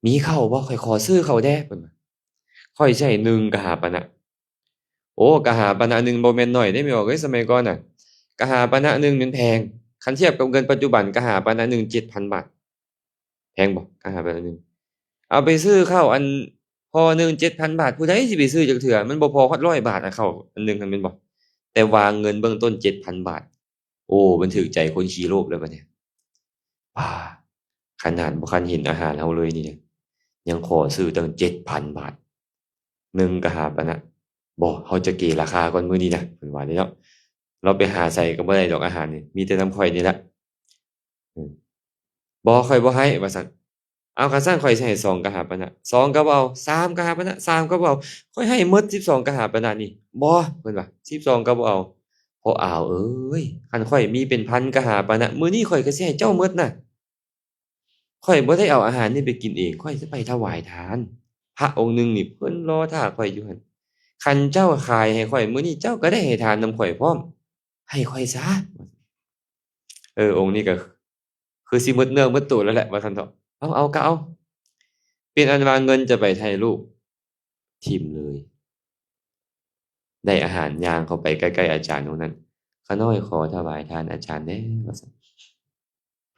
ມີເຂົ້າບໍ່? ຂ້ອຍຂໍຊື້ເຂົ້າແດ່ ເພິ່ນວ່າ. ຂ້ອຍຊິໃຫ້ໜຶ່ງກະຫາປະນະ. ໂອ້ ກະຫາປະນະໜຶ່ງບໍ່ແມ່ນໜ້ອຍເດ້ ແມ່ອອກເອີຍ, ສະໄໝກ່ອນນະ ກະຫາປະນະໜຶ່ງມັນແພງ. ຄັນທຽບກັບເງິນປັດຈຸບັນ ກະຫາປະນະໜຶ່ງເຈັດພັນບາດ. ແພງບໍ່? ກະຫາປະນະໜຶ່ງ. ເອົາໄປຊື້ເຂົ້າອັນຫໍ່ໜຶ່ງເຈັດພັນບາດ, ຜູ້ໃດຊິໄປຊື້ຈັກເທື່ອ? ມັນບໍ່ພໍຮອດຮ້ອຍບາດ ອາ ເຂົ້າອັນໜຶ່ງຫັ້ນແມ່ນບໍ່? ແຕ່ວ່າເງິນເບື້ອງຕົ້ນເຈັດພັນບາດ. ໂອ້ ມັນຖືກໃຈຄົນຂີ້ໂລບແລ້ວບາດນີ້. ປ້າ ຂະໜາດບໍ່ທັນເຫັນອາຫານເຮົາເລີຍນີ້ນະ ຍັງຂໍຊື້ຕັ້ງເຈັດພັນບາດ, ໜຶ່ງກະຫາປະນະ. ບໍ່ ເຮົາຈະເກລາຄາກ່ອນມື້ນີ້ນະ ເພິ່ນວ່າເດ້ເນາະ. ລາວໄປຫາໃສກໍບໍ່ໄດ້ດອກອາຫານນີ້, ມີແຕ່ນຳຂ້ອຍນີ້ລະ. ເອີ ບໍ່ ຂ້ອຍບໍ່ໃຫ້ ວ່າຊັ້ນ. ເອົາ ຄັນຊັ້ນຂ້ອຍຊິໃຫ້ສອງກະຫາປະນະ, ສອງກໍບໍ່ເອົາ, ສາມກະຫາປະນະ, ສາມກໍບໍ່ເອົາ. ຂ້ອຍໃຫ້ໝົດສິບສອງກະຫາປະນະນີ້. ບໍ່ ເພິ່ນວ່າ ສິບສອງກໍບໍ່ເອົາ. ພໍ່ອາວເອີຍ ຄັນຂ້ອຍມີເປັນພັນກະຫາປະນະ ມື້ນີ້ຂ້ອຍກໍຊິໃຫ້ເຈົ້າໝົດນະ. ຂ້ອຍບໍ່ໄດ້ເອົາອາຫານນີ້ໄປກິນເອງ, ຂ້ອຍຈະໄປຖວາຍທານ. ພະອົງໜຶ່ງນີ້ເພິ່ນລໍຖ້າຂ້ອຍຢູ່ຫັ້ນ. ຄັນເຈົ້າຂາຍໃຫ້ຂ້ອຍມື້ນີ້ ເຈົ້າກໍໄດ້ໃຫ້ທານນຳຂ້ອຍພ້ອມ. ໃຫ້ຂ້ອຍຊະ. ເອີ ອົງນີ້ກໍຄືຊິໝົດເນື້ອໝົດໂຕແລ້ວແຫຼະ ວ່າຊັ້ນເຖາະ. ເອົາ ເອົາກໍເອົາ. ເປັນອັນວ່າເງິນຈະໄປໄຖ່ລູກ ຖິ້ມເລີຍ. ໄດ້ອາຫານ ຍ່າງເຂົ້າໄປໃກ້ໆອາຈານອົງນັ້ນ. ຂ້ານ້ອຍຂໍຖວາຍທານອາຈານແດ່ ວ່າຊັ້ນ.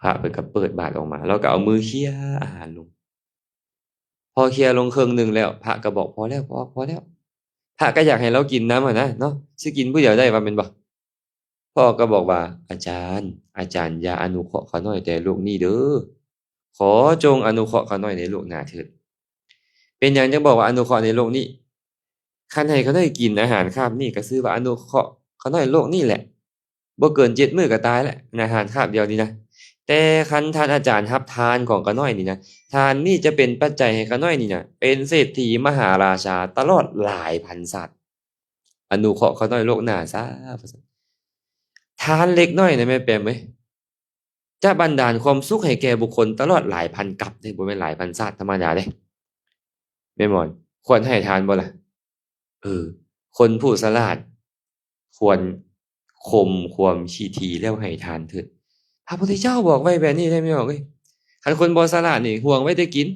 ພະເພິ່ນກໍເປີດບາດອອກມາ, ລາວກໍເອົາມືເຄຍອາຫານລົງ. ພໍເຄຍລົງເຄິ່ງໜຶ່ງແລ້ວ ພະກໍບອກ ພໍແລ້ວ ພໍ ພໍແລ້ວ. ພະກໍຢາກໃຫ້ລາວກິນນຳຫັ້ນນະເນາະ, ຊິກິນຜູ້ດຽວໄດ້ວ່າແມ່ນບໍ່? ພໍ່ກໍບອກວ່າ ອາຈານ ອາຈານຢ່າອະນຸເຄາະຂ້ານ້ອຍແຕ່ໂລກນີ້ເດີ້. ຂໍຈົ່ງອະນຸເຄາະຂ້ານ້ອຍໃນໂລກໜ້າເທີດ. ເປັນຫຍັງຈຶ່ງບອກວ່າອະນຸເຄາະໃນໂລກນີ້? ຄັນໃຫ້ຂ້ານ້ອຍກິນອາຫານຄາບນີ້ ກໍຊື່ວ່າອະນຸເຄາະຂ້ານ້ອຍໂລກນີ້ແຫຼະ. ບໍ່ເກີນເຈັດມື້ກໍຕາຍແລ້ວ ອາຫານຄາບດຽວນີ້ນະ. ແຕ່ຄັນທ່ານອາຈານຮັບທານຂອງຂ້ານ້ອຍນີ້ນະ, ທານນີ້ຈະເປັນປັດໄຈໃຫ້ຂ້ານ້ອຍນີ້ນະ ເປັນເສດຖີມະຫາລາຊາຕະຫຼອດຫຼາຍພັນຊາດ. ອະນຸເຄາະຂ້ານ້ອຍໂລກໜ້າຊາ ວ່າຊັ້ນ. ທານເລັກນ້ອຍນະແມ່ແປມເອີຍ ຈະບັນດານຄວາມສຸກໃຫ້ແກ່ບຸກຄົນຕະຫຼອດຫຼາຍພັນກັບເດ້, ບໍ່ແມ່ນຫຼາຍພັນຊາດທຳມະດາເດ້. ແມ່ນບໍ່? ຄວນໃຫ້ທານບໍ່ລະ? ເອີ ຄົນຜູ້ສະຫຼາດຄວນຂົ່ມຂວາມຂີ້ຖີ່ແລ້ວໃຫ້ທານເທີດ. ພະພຸດທະເຈົ້າບອກໄວ້ແບບນີ້ເດ້ ແມ່ນບໍ່ເອີຍ? ຄັນຄົນບໍ່ສະຫຼາດນີ້ ຫວງໄວ້ແຕ່ກິນ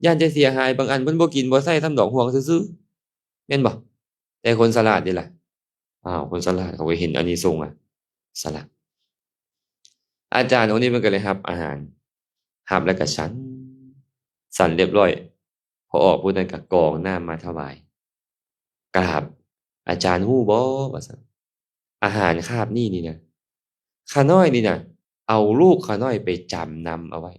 ຢ້ານຈະເສຍຫາຍ, ບາງອັນເພິ່ນບໍ່ກິນບໍ່ໃຊ້ຊ້ຳດອກ ຫວງຊື່ໆ ແມ່ນບໍ່? ແຕ່ຄົນສະຫຼາດເດ້ລະ ອ້າວ ຄົນສະຫຼາດເຂົາກໍເຫັນອານິສົງອະ ສະຫຼາດ. ອາຈານອົງນີ້ເພິ່ນກໍເລີຍຮັບອາຫານ ຮັບແລ້ວກໍສັນ ສັນລຽບຮ້ອຍ ພໍອອກຜູ້ນັ້ນກໍກອງນ້ຳມາຖວາຍ ກາບ ອາຈານຮູ້ບໍ່ ວ່າຊັ້ນ ອາຫານຄາບນີ້ນີ້ນະ ຂ້ານ້ອຍນີ້ນະ ເອົາລູກຂ້ານ້ອຍໄປຈຳນຳເອົາໄວ້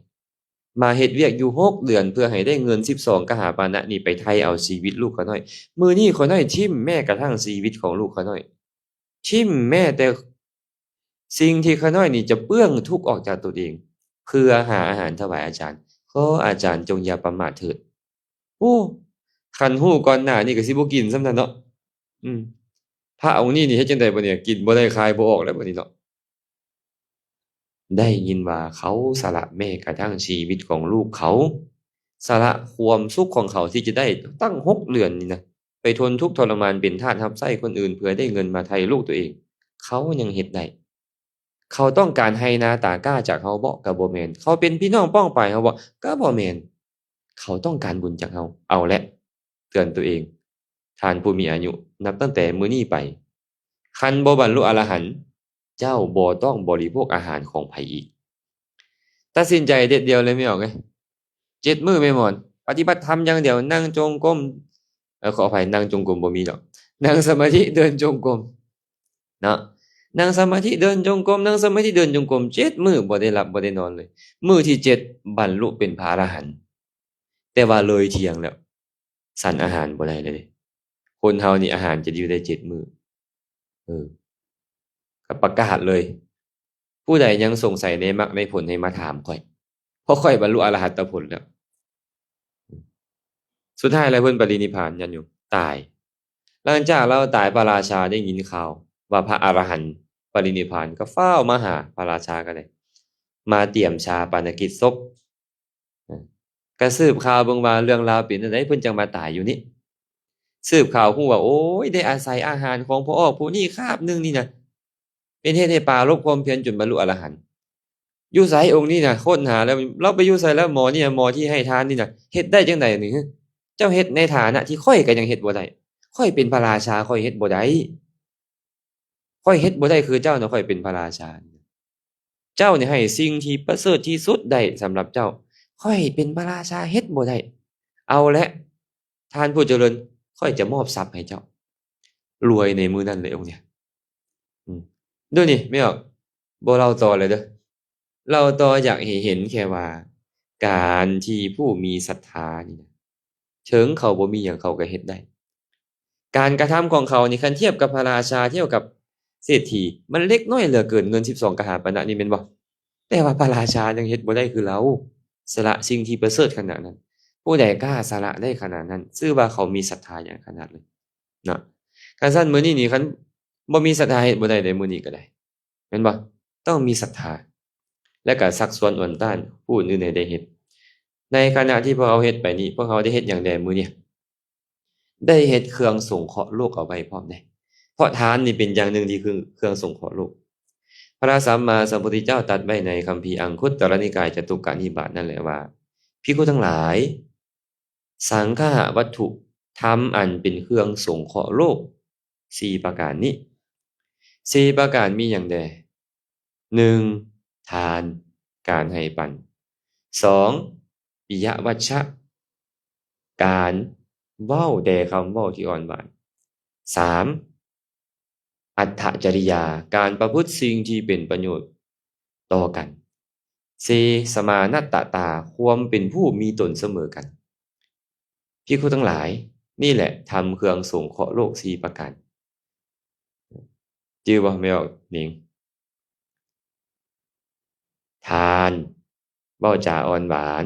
ມາເຮັດວຽກຢູ່ຫົກເດືອນ ເພື່ອໃຫ້ໄດ້ເງິນສິບສອງກະຫາປານະນີ້ໄປໄຖ່ເອົາຊີວິດລູກຂ້ານ້ອຍ. ມື້ນີ້ຂ້ານ້ອຍຖິ້ມແມ້ກະທັ່ງຊີວິດຂອງລູກຂ້ານ້ອຍ, ຖິ້ມແມ້ແຕ່ສິ່ງທີ່ຂ້ານ້ອຍນີ້ຈະເປື້ອງທຸກອອກຈາກຕົນເອງ ເພື່ອຫາອາຫານຖວາຍອາຈານ. ຂໍອາຈານຈົ່ງຢ່າປະໝາດເຖີດ. ໂອ້ ຄັນຮູ້ກ່ອນໜ້ານີ້ກໍຊິບໍ່ກິນສ່ຳນັ້ນເນາະ. ອືມ ພະອົງນີ້ນີ້ເຮັດຈັ່ງໃດບັດນີ້? ກິນບໍ່ໄດ້ ຄາຍບໍ່ອອກແລ້ວບັດນີ້ເນາະ. ໄດ້ຍິນວ່າເຂົາສະຫຼະແມ້ກະທັ່ງຊີວິດຂອງລູກເຂົາ, ສະຫຼະຄວາມສຸກຂອງເຂົາທີ່ຈະໄດ້ຕັ້ງຫົກເດືອນນີ້ນະ ໄປທົນທຸກທໍລະມານເປັນທາດຮັບໃຊ້ຄົນອື່ນ ເພື່ອໄດ້ເງິນມາໄຖ່ລູກຕົວເອງ. ເຂົາຍັງເຮັດໄດ້. ເຂົາຕ້ອງການໄຮ່ນາຕາກ້າຈາກເຮົາບໍ? ກໍບໍ່ແມ່ນ. ເຂົາເປັນພີ່ນ້ອງປ້ອງປາຍເຮົາບໍ? ກໍບໍ່ແມ່ນ. ເຂົາຕ້ອງການບຸນຈາກເຮົາ. ເອົາແຫຼະ ເຕືອນຕົວເອງ, ທ່ານຜູ້ມີອາຍຸ, ນັບຕັ້ງແຕ່ມື້ນີ້ໄປ, ຄັນບໍ່ບັນລຸອະລະຫັນ, ເຈົ້າບໍ່ຕ້ອງບໍລິໂພກອາຫານຂອງໃຜອີກ. ຕັດສິນໃຈເດັດດ່ຽວເລີຍ ແມ່ອອກເອີຍ. ເຈັດມື້ແມ່ໝອນ, ປະຕິບັດທຳຢ່າງດຽວ, ນັ່ງຈົງກົມ, ເອີ ຂໍອະໄພ, ນັ່ງຈົງກົມບໍ່ມີດອກ, ນັ່ງສະມາທິ ເດີນຈົງກົມເນາະ, ນັ່ງສະມາທິ ເດີນຈົງກົມ, ນັ່ງສະມາທິ ເດີນຈົງກົມ ເຈັດມື້ ບໍ່ໄດ້ຫຼັບບໍ່ໄດ້ນອນເລີຍ. ມື້ທີເຈັດ ບັນລຸເປັນພະອະລະຫັນ, ແຕ່ວ່າເລີຍທ່ຽງແລ້ວ ສັນອາຫານບໍ່ໄດ້ເລີຍເດ້. ຄົນເຮົານີ້ອາຫານຈະຢູ່ໄດ້ເຈັດມື້. ເອີ ກໍປະກາດເລີຍ, ຜູ້ໃດຍັງສົງໄສໃນມັກໃນຜົນໃຫ້ມາຖາມຂ້ອຍ, ເພາະຂ້ອຍບັນລຸອະລະຫັດຕະຜົນແລ້ວ. ສຸດທ້າຍແລ້ວເພິ່ນປະລິນິບພານ ຍາດໂຍມ, ຕາຍ. ຫຼັງຈາກລາວຕາຍ ພະລາຊາໄດ້ຍິນຂ່າວວ່າພະອະລະຫັນປະລິນິບພານ ກໍຟ້າວມາຫາ, ພະລາຊາກໍໄດ້ມາຕຽມຊາປານະກິດສົບ. ກະສືບຂ່າວເບິ່ງວ່າເລື່ອງລາວເປັນແນວໃດ ເພິ່ນຈັ່ງມາຕາຍຢູ່ນີ້. ສືບຂ່າວຮູ້ວ່າ ໂອ້ຍ ໄດ້ອາໄສອາຫານຂອງພໍ່ອອກຜູ້ນີ້ຄາບໜຶ່ງນີ້ນະ ເປັນເຫດໃຫ້ປາລົບຄວາມພຽນຈົນບັນລຸອະລະຫັນ. ຢູ່ໃສອົງນີ້ນະ? ຄົ້ນຫາແລ້ວ ລາວໄປຢູ່ໃສແລ້ວ? ໝໍນີ້ນະ, ໝໍທີ່ໃຫ້ທານນີ້ນະ ເຮັດໄດ້ຈັ່ງໃດນີ້? ເຈົ້າເຮັດໃນຖານະທີ່ຂ້ອຍກໍຍັງເຮັດບໍ່ໄດ້. ຂ້ອຍເປັນພະລາຊາ ຂ້ອຍເຮັດບໍ່ໄດ້. ຂ້ອຍເຮັດບໍ່ໄດ້ຄືເຈົ້ານະ, ຂ້ອຍເປັນພະລາຊາ. ເຈົ້ານີ້ໃຫ້ສິ່ງທີ່ປະເສີດທີ່ສຸດໄດ້ສຳລັບເຈົ້າ. ຂ້ອຍເປັນພະລາຊາ ເຮັດບໍ່ໄດ້. ເອົາແຫຼະ ທ່ານຜູ້ຈະເລີນ, ຂ້ອຍຈະມອບຊັບໃຫ້ເຈົ້າ. ລວຍໃນມື້ນັ້ນເລີຍອົງນີ້. ອືມ ດຽວນີ້ແມ່ອອກ ບໍ່ເລົ່າຕໍ່ເລີຍເດີ້. ເລົ່າຕໍ່ຢາກໃຫ້ເຫັນແຄ່ວ່າ ການທີ່ຜູ້ມີສັດທານີ້ນະ ເຖິງເຂົາບໍ່ມີຫຍັງເຂົາກໍເຮັດໄດ້. ການກະທຳຂອງເຂົານີ້ ຄັນທຽບກັບພະລາຊາ, ທຽບກັບເສດຖີ, ມັນເລັກນ້ອຍເຫຼືອເກີນ. ເງິນສິບສອງກະຫາປານະນີ້ແມ່ນບໍ່? ແຕ່ວ່າພະລາຊາຍັງເຮັດບໍ່ໄດ້ຄືລາວ, ສະຫຼະສິ່ງທີ່ປະເສີດຂະໜາດນັ້ນ. ຜູ້ໃດກ້າສະຫຼະໄດ້ຂະໜາດນັ້ນ ຊື່ວ່າເຂົາມີສັດທາຢ່າງຂະໜາດເລີຍເນາະ. ຄັນຊັ້ນມື້ນີ້ນີ້ ຄັນບໍ່ມີສັດທາເຮັດບໍ່ໄດ້ເດ້, ມື້ນີ້ກໍໄດ້. ແມ່ນບໍ່? ຕ້ອງມີສັດທາ ແລະກະຊັກຊວນອວນຕ້ານຜູ້ອື່ນໃຫ້ໄດ້ເຮັດ. ໃນຂະນະທີ່ພວກເຮົາເຮັດໄປນີ້ ພວກເຮົາໄດ້ເຮັດຫຍັງແດ່ມື້ນີ້? ໄດ້ເຮັດເຄື່ອງສົງເຄາະໂລກເອົາໄວ້ພ້ອມເດ້, ເພາະທານນີ້ເປັນຢ່າງໜຶ່ງທີ່ຄືເຄື່ອງສົງເຄາະໂລກ. ພະສຳມາສຳພຸດທະເຈົ້າຕັດໄວ້ໃນຄຳພີອັງຄຸດຕະລະນິກາຍຈະຕຸກກະນິບາດນັ້ນແຫຼະວ່າ, ພິກຂຸທັງຫຼາຍ, ສັງຄະຫະວັດຖຸ ທຳອັນເປັນເຄື່ອງສົງເຄາະໂລກສີ່ປະການນີ້. ສີ່ປະການມີຫຍັງແດ່? ໜຶ່ງ ທານ, ການໃຫ້ປັນ. ສອງ ປິຍະວັດຊະ, ການເວົ້າແຕ່ຄຳເວົ້າທີ່ອ່ອນຫວານ. ສາມ ອັດຖະຈະລິຍາ, ການປະພຶດສິ່ງທີ່ເປັນປະໂຫຍດຕໍ່ກັນ. ສີ່ ສະມານະຕະຕາ, ຄວາມເປັນຜູ້ມີຕົນສະເໝີກັນ. ພິກຂຸທັງຫຼາຍ, ນີ້ແຫຼະທຳເຄື່ອງສົງເຄາະໂລກສີ່ປະການ. ຈື່ບໍ່ແມ່ອອກນິງ? ທານ, ເວົ້າຈາອ່ອນຫວານ,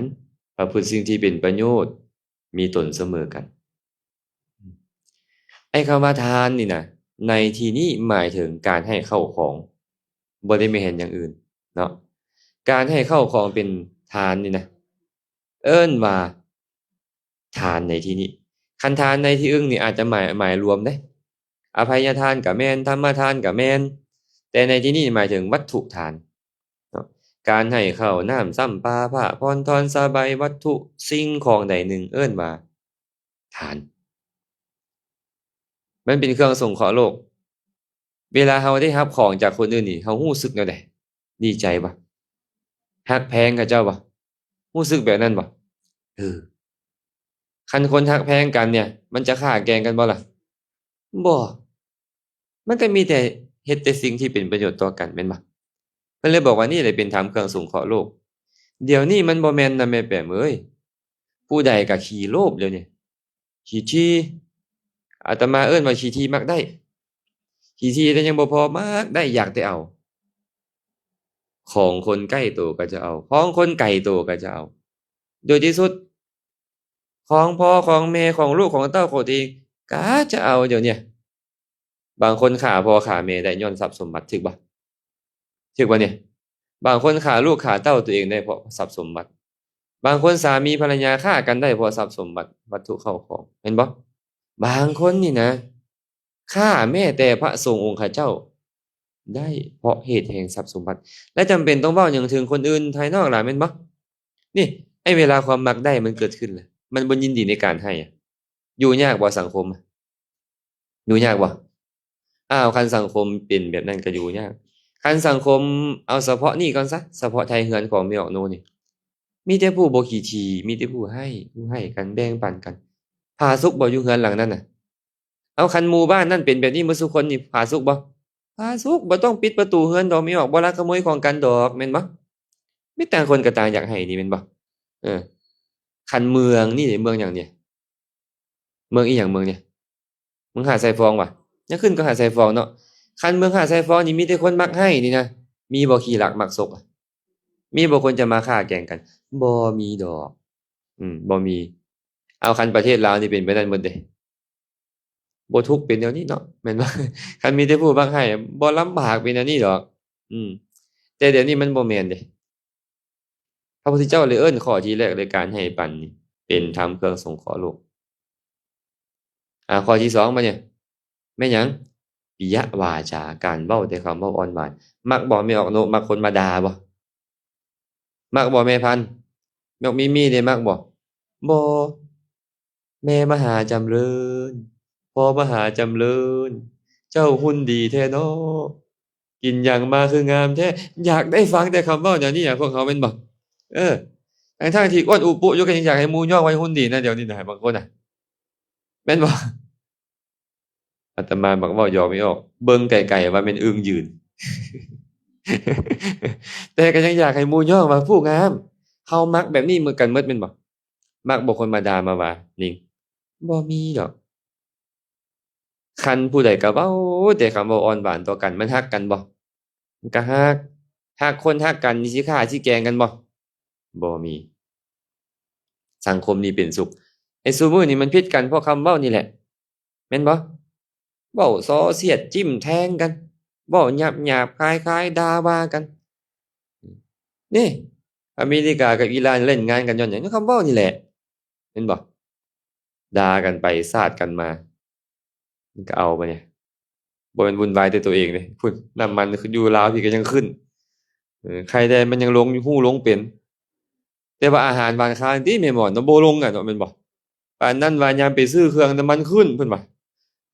ປະພຶດສິ່ງທີ່ເປັນປະໂຫຍດ, ມີຕົນສະເໝີກັນ. ໄອ້ຄຳວ່າທານນີ້ນະ, ໃນທີ່ນີ້ໝາຍເຖິງການໃຫ້ເຂົ້າຂອງ, ບໍ່ໄດ້ແມ່ນຫຍັງອື່ນເນາະ. ການໃຫ້ເຂົ້າຂອງເປັນທານນີ້ນະ, ເອີ້ນວ່າທານໃນທີ່ນີ້. ຄັນທານໃນທີ່ອື່ນນີ້ອາດຈະໝາຍ, ໝາຍລວມເດ້. ອະໄພຍະທານກໍແມ່ນ, ທຳມະທານກໍແມ່ນ, ແຕ່ໃນທີ່ນີ້ໝາຍເຖິງວັດຖຸທານເນາ ການໃຫ້ເຂົ້ານ້ຳຊຳປາ ຜ້າຜ່ອນທ່ອນສະໄບ ວັດຖຸສິ່ງຂອງໃດໜຶ່ງ ເອີ້ນວ່າທານ. ມັນເປັນເຄື່ອງສົງເຄາະໂລກ. ເວລາເຮົາໄດ້ຮັບຂອງຈາກຄົນອື່ນນີ້ ເຮົາຮູ້ສຶກແນວໃດ? ດີໃຈບໍ່? ຮັກແພງເຂົາເຈົ້າບໍ່? ຮູ້ສຶກແບບນັ້ນບໍ່? ເອີ ຄັນຄົນຮັກແພງກັນເນ່ຍ ມັນຈະຂ້າແກ່ງກັນບໍ່ລະ? ບໍ່. ມັນກໍມີແຕ່ເຮັດແຕ່ສິ່ງທີ່ເປັນປະໂຫຍດຕໍ່ກັນ ແມ່ນບໍ່? ເພິ່ນເລີຍບອກວ່ານີ້ແຫຼະເປັນທຳເຄື່ອງສົງເຄາະໂລກ. ດຽວນີ້ມັນບໍ່ແມ່ນນະແມ່ແປມເອີຍ. ຜູ້ໃດກໍຂີ້ໂລບດຽວນີ້. ຂີ້ຖີ່ ອາດຕະມາເອີ້ນວ່າຂີ້ຖີ່ມັກໄດ້. ຂີ້ຖີ່ແຕ່ຍັງບໍ່ພໍ ມັກໄດ້ ຢາກແຕ່ເອົາ. ຂອງຄົນໃກ້ໂຕກໍຈະເອົາ, ຂອງຄົນໄກໂຕກໍຈະເອົາ. ໂດຍທີ່ສຸດ ຂອງພໍ່ຂອງແມ່ ຂອງລູກຂອງເຕົ້າຂອງຕົວເອງກໍຈະເອົາ. ດຽວນີ້ ບາງຄົນຂ້າພໍ່ຂ້າແມ່ໄດ້ຍ້ອນຊັບສົມບັດ ຖືກບໍ່? ຖືກບໍ່ນີ້? ບາງຄົນຂ້າລູກຂ້າເຕົ້າຕົວເອງໄດ້ເພາະຊັບສົມບັດ. ບາງຄົນສາມີພັນລະຍາຂ້າກັນໄດ້ເພາະຊັບສົມບັດ ວັດຖຸເຂົ້າຂອງ ແມ່ນບໍ່? ບາງຄົນນີ້ນະ ຂ້າແມ້ແຕ່ພະສົງອົງຄະເຈົ້າໄດ້ເພາະເຫດແຫ່ງຊັບສົມບັດ ແລະ ຈຳເປັນຕ້ອງເວົ້າຫຍັງເຖິງຄົນອື່ນພາຍນອກລະ ແມ່ນບໍ່? ນີ້ ໄອ້ເວລາຄວາມມັກໄດ້ມັນເກີດຂຶ້ນລະ ມັນບໍ່ຍິນດີໃນການໃຫ້ອະ. ຢູ່ຍາກບໍ່ສັງຄົມ? ຢູ່ຍາກບໍ່? ອ້າວ ຄັນສັງຄົມເປັນແບບນັ້ນກໍຢູ່ຍາກ. ຄັນສັງຄົມ ເອົາສະເພາະນີ້ກ່ອນຊະ, ສະເພາະໄທເຮືອນຂອງແມ່ອອກໂນນີ້ ມີແຕ່ຜູ້ບໍ່ຂີ້ຖີ່, ມີແຕ່ຜູ້ໃຫ້, ຜູ້ໃຫ້ກັນ, ແບ່ງປັນກັນ. ຜາສຸກບໍ່ຢູ່ເຮືອນຫຼັງນັ້ນນະ? ເອົາ ຄັນໝູ່ບ້ານນັ້ນເປັນແບບນີ້ໝົດສູ່ຄົນນີ້ ຜາສຸກບໍ່? ຜາສຸກ. ບໍ່ຕ້ອງປິດປະຕູເຮືອນດອກ ແມ່ອອກ, ບໍ່ລັກຂະໂມຍຂອງກັນດອກ ແມ່ນບໍ່? ມີຕ່າງຄົນກໍຕ່າງຢາກໃຫ້ນີ້ ແມ່ນບໍ່? ເອີ ຄັນເມືອງນີ້ ເມືອງຫຍັງນີ້? ເມືອງອີ່ຫຍັງເມືອງນີ້? ເມືອງຫາດຊາຍຟອງຫວາ? ຍັງຂຶ້ນກັບຫາດຊາຍຟອງເນາະ. ຄັນເມືອງຫາດຊາຍຟອງນີ້ມີແຕ່ຄົນມັກໃຫ້ນີ້ນະ, ມີບໍ່ຂີ້ລັກມັກສົກ? ມີບໍ່ຄົນຈະມາຂ້າແກ່ງກັນ? ບໍ່ມີດອກ. ອືມ ບໍ່ມີ. ເອົາ ຄັນປະເທດລາວນີ້ເປັນໄປນັ້ນໝົດເດ້. ບໍ່ທຸກເປັນແນວນີ້ເນາະ ແມ່ນບໍ່? ຄັນມີແຕ່ຜູ້ມັກໃຫ້ ບໍ່ລຳບາກເປັນແນວນີ້ດອກ. ອືມ ແຕ່ດຽວນີ້ມັນບໍ່ແມ່ນເດ້. ພະພຸດທະເຈົ້າເລີຍເອີ້ນຂໍ້ທີແລກເລີຍ ການໃຫ້ປັນນີ້ເປັນທຳເຄື່ອງສົງເຄາະໂລກ. ອາ ຂໍ້ທີສອງ ບາດນີ້ ແມ່ນຫຍັງ? ປິຍະວາຈາ ການເວົ້າແຕ່ຄຳເວົ້າອ່ອນຫວານ. ມັກບໍ່ແມ່ອອກໂນ? ມັກຄົນມາດ່າບໍ່? ມັກບໍ່ແມ່ພັນ? ແມ່ອອກມີມີເດ້ ມັກບໍ່? ບໍ່. ແມ່ມະຫາຈຳເລີນ ພໍ່ມະຫາຈຳເລີນ ເຈົ້າຫຸ່ນດີແທ້ເນາະ ກິນຫຍັງມາຄືງາມແທ້. ຢາກໄດ້ຟັງແຕ່ຄຳເວົ້າແນວນີ້ອະ ພວກເຮົາແມ່ນບໍ່? ເອີ ທັງໆທີ່ອ້ວນອຸປຸຢູ່ ກໍຍັງຢາກໃຫ້ໝູ່ຍ້ອງວ່າຫຸ່ນດີນະ ດຽວນີ້ນະ ບາງຄົນນະ ແມ່ນບໍ່? ອາດຕະມາມັກເວົ້າຢອກແມ່ອອກ ເບິ່ງໄກໆວ່າແມ່ນອຶ່ງຢືນ ແຕ່ກໍຍັງຢາກໃຫ້ໝູ່ຍ້ອງວ່າຜູ້ງາມ. ເຮົາມັກແບບນີ້ໝົດກັນໝົດແມ່ນບໍ່? ມັກບໍ່ຄົນມາດ່າມາວ່າ? ນິງ ບໍ່ມີດອກ. ຄັນຜູ້ໃດກໍເວົ້າແຕ່ຄຳເວົ້າອ່ອນຫວານຕໍ່ກັນ ມັນຮັກກັນບໍ່? ມັນກໍຮັກ. ຮັກຄົນຮັກກັນນີ້ ຊິຂ້າຊິແກ່ງກັນບໍ່? ບໍ່ມີ. ສັງຄົມນີ້ເປັນສຸກ. ໄອ້ຊຸມື້ນີ້ມັນຜິດກັນເພາະຄຳເວົ້ານີ້ແຫຼະ ແມ່ນບໍ່? ເວົ້າສໍ້ສຽດຈິ້ມແທງກັນ ເວົ້າຫຍາບໆຄາຍໆດ່າວ່າກັນ. ນີ້ ອາເມລິກາກັບອີຣານເລ່ນງານກັນຍ້ອນຫຍັງ? ຍ້ອນຄຳເວົ້ານີ້ແຫຼະ ແມ່ນບໍ່? ດ່າກັນໄປສາດກັນມາ ມັນກໍເອົາໄປນີ້ ບໍ່ແມ່ນວຸ່ນວາຍແຕ່ຕົວເອງເດ້ ພຸ້ນ ນ້ຳມັນຢູ່ລາວພີ້ກໍຍັງຂຶ້ນ. ເອີ ໄຂ່ແດງມັນຍັງລົງຢູ່ ຮູ້ລົງເປັນ ແຕ່ວ່າອາຫານຫວານຄາວນີ້ຕິແມ່ໝໍນເນາະ ບໍ່ລົງອະເນາະ ແມ່ນບໍ່? ປານນັ້ນວ່າຍາມໄປຊື້ເຄື່ອງ ນ້ຳມັນຂຶ້ນ ເພິ່ນວ່າ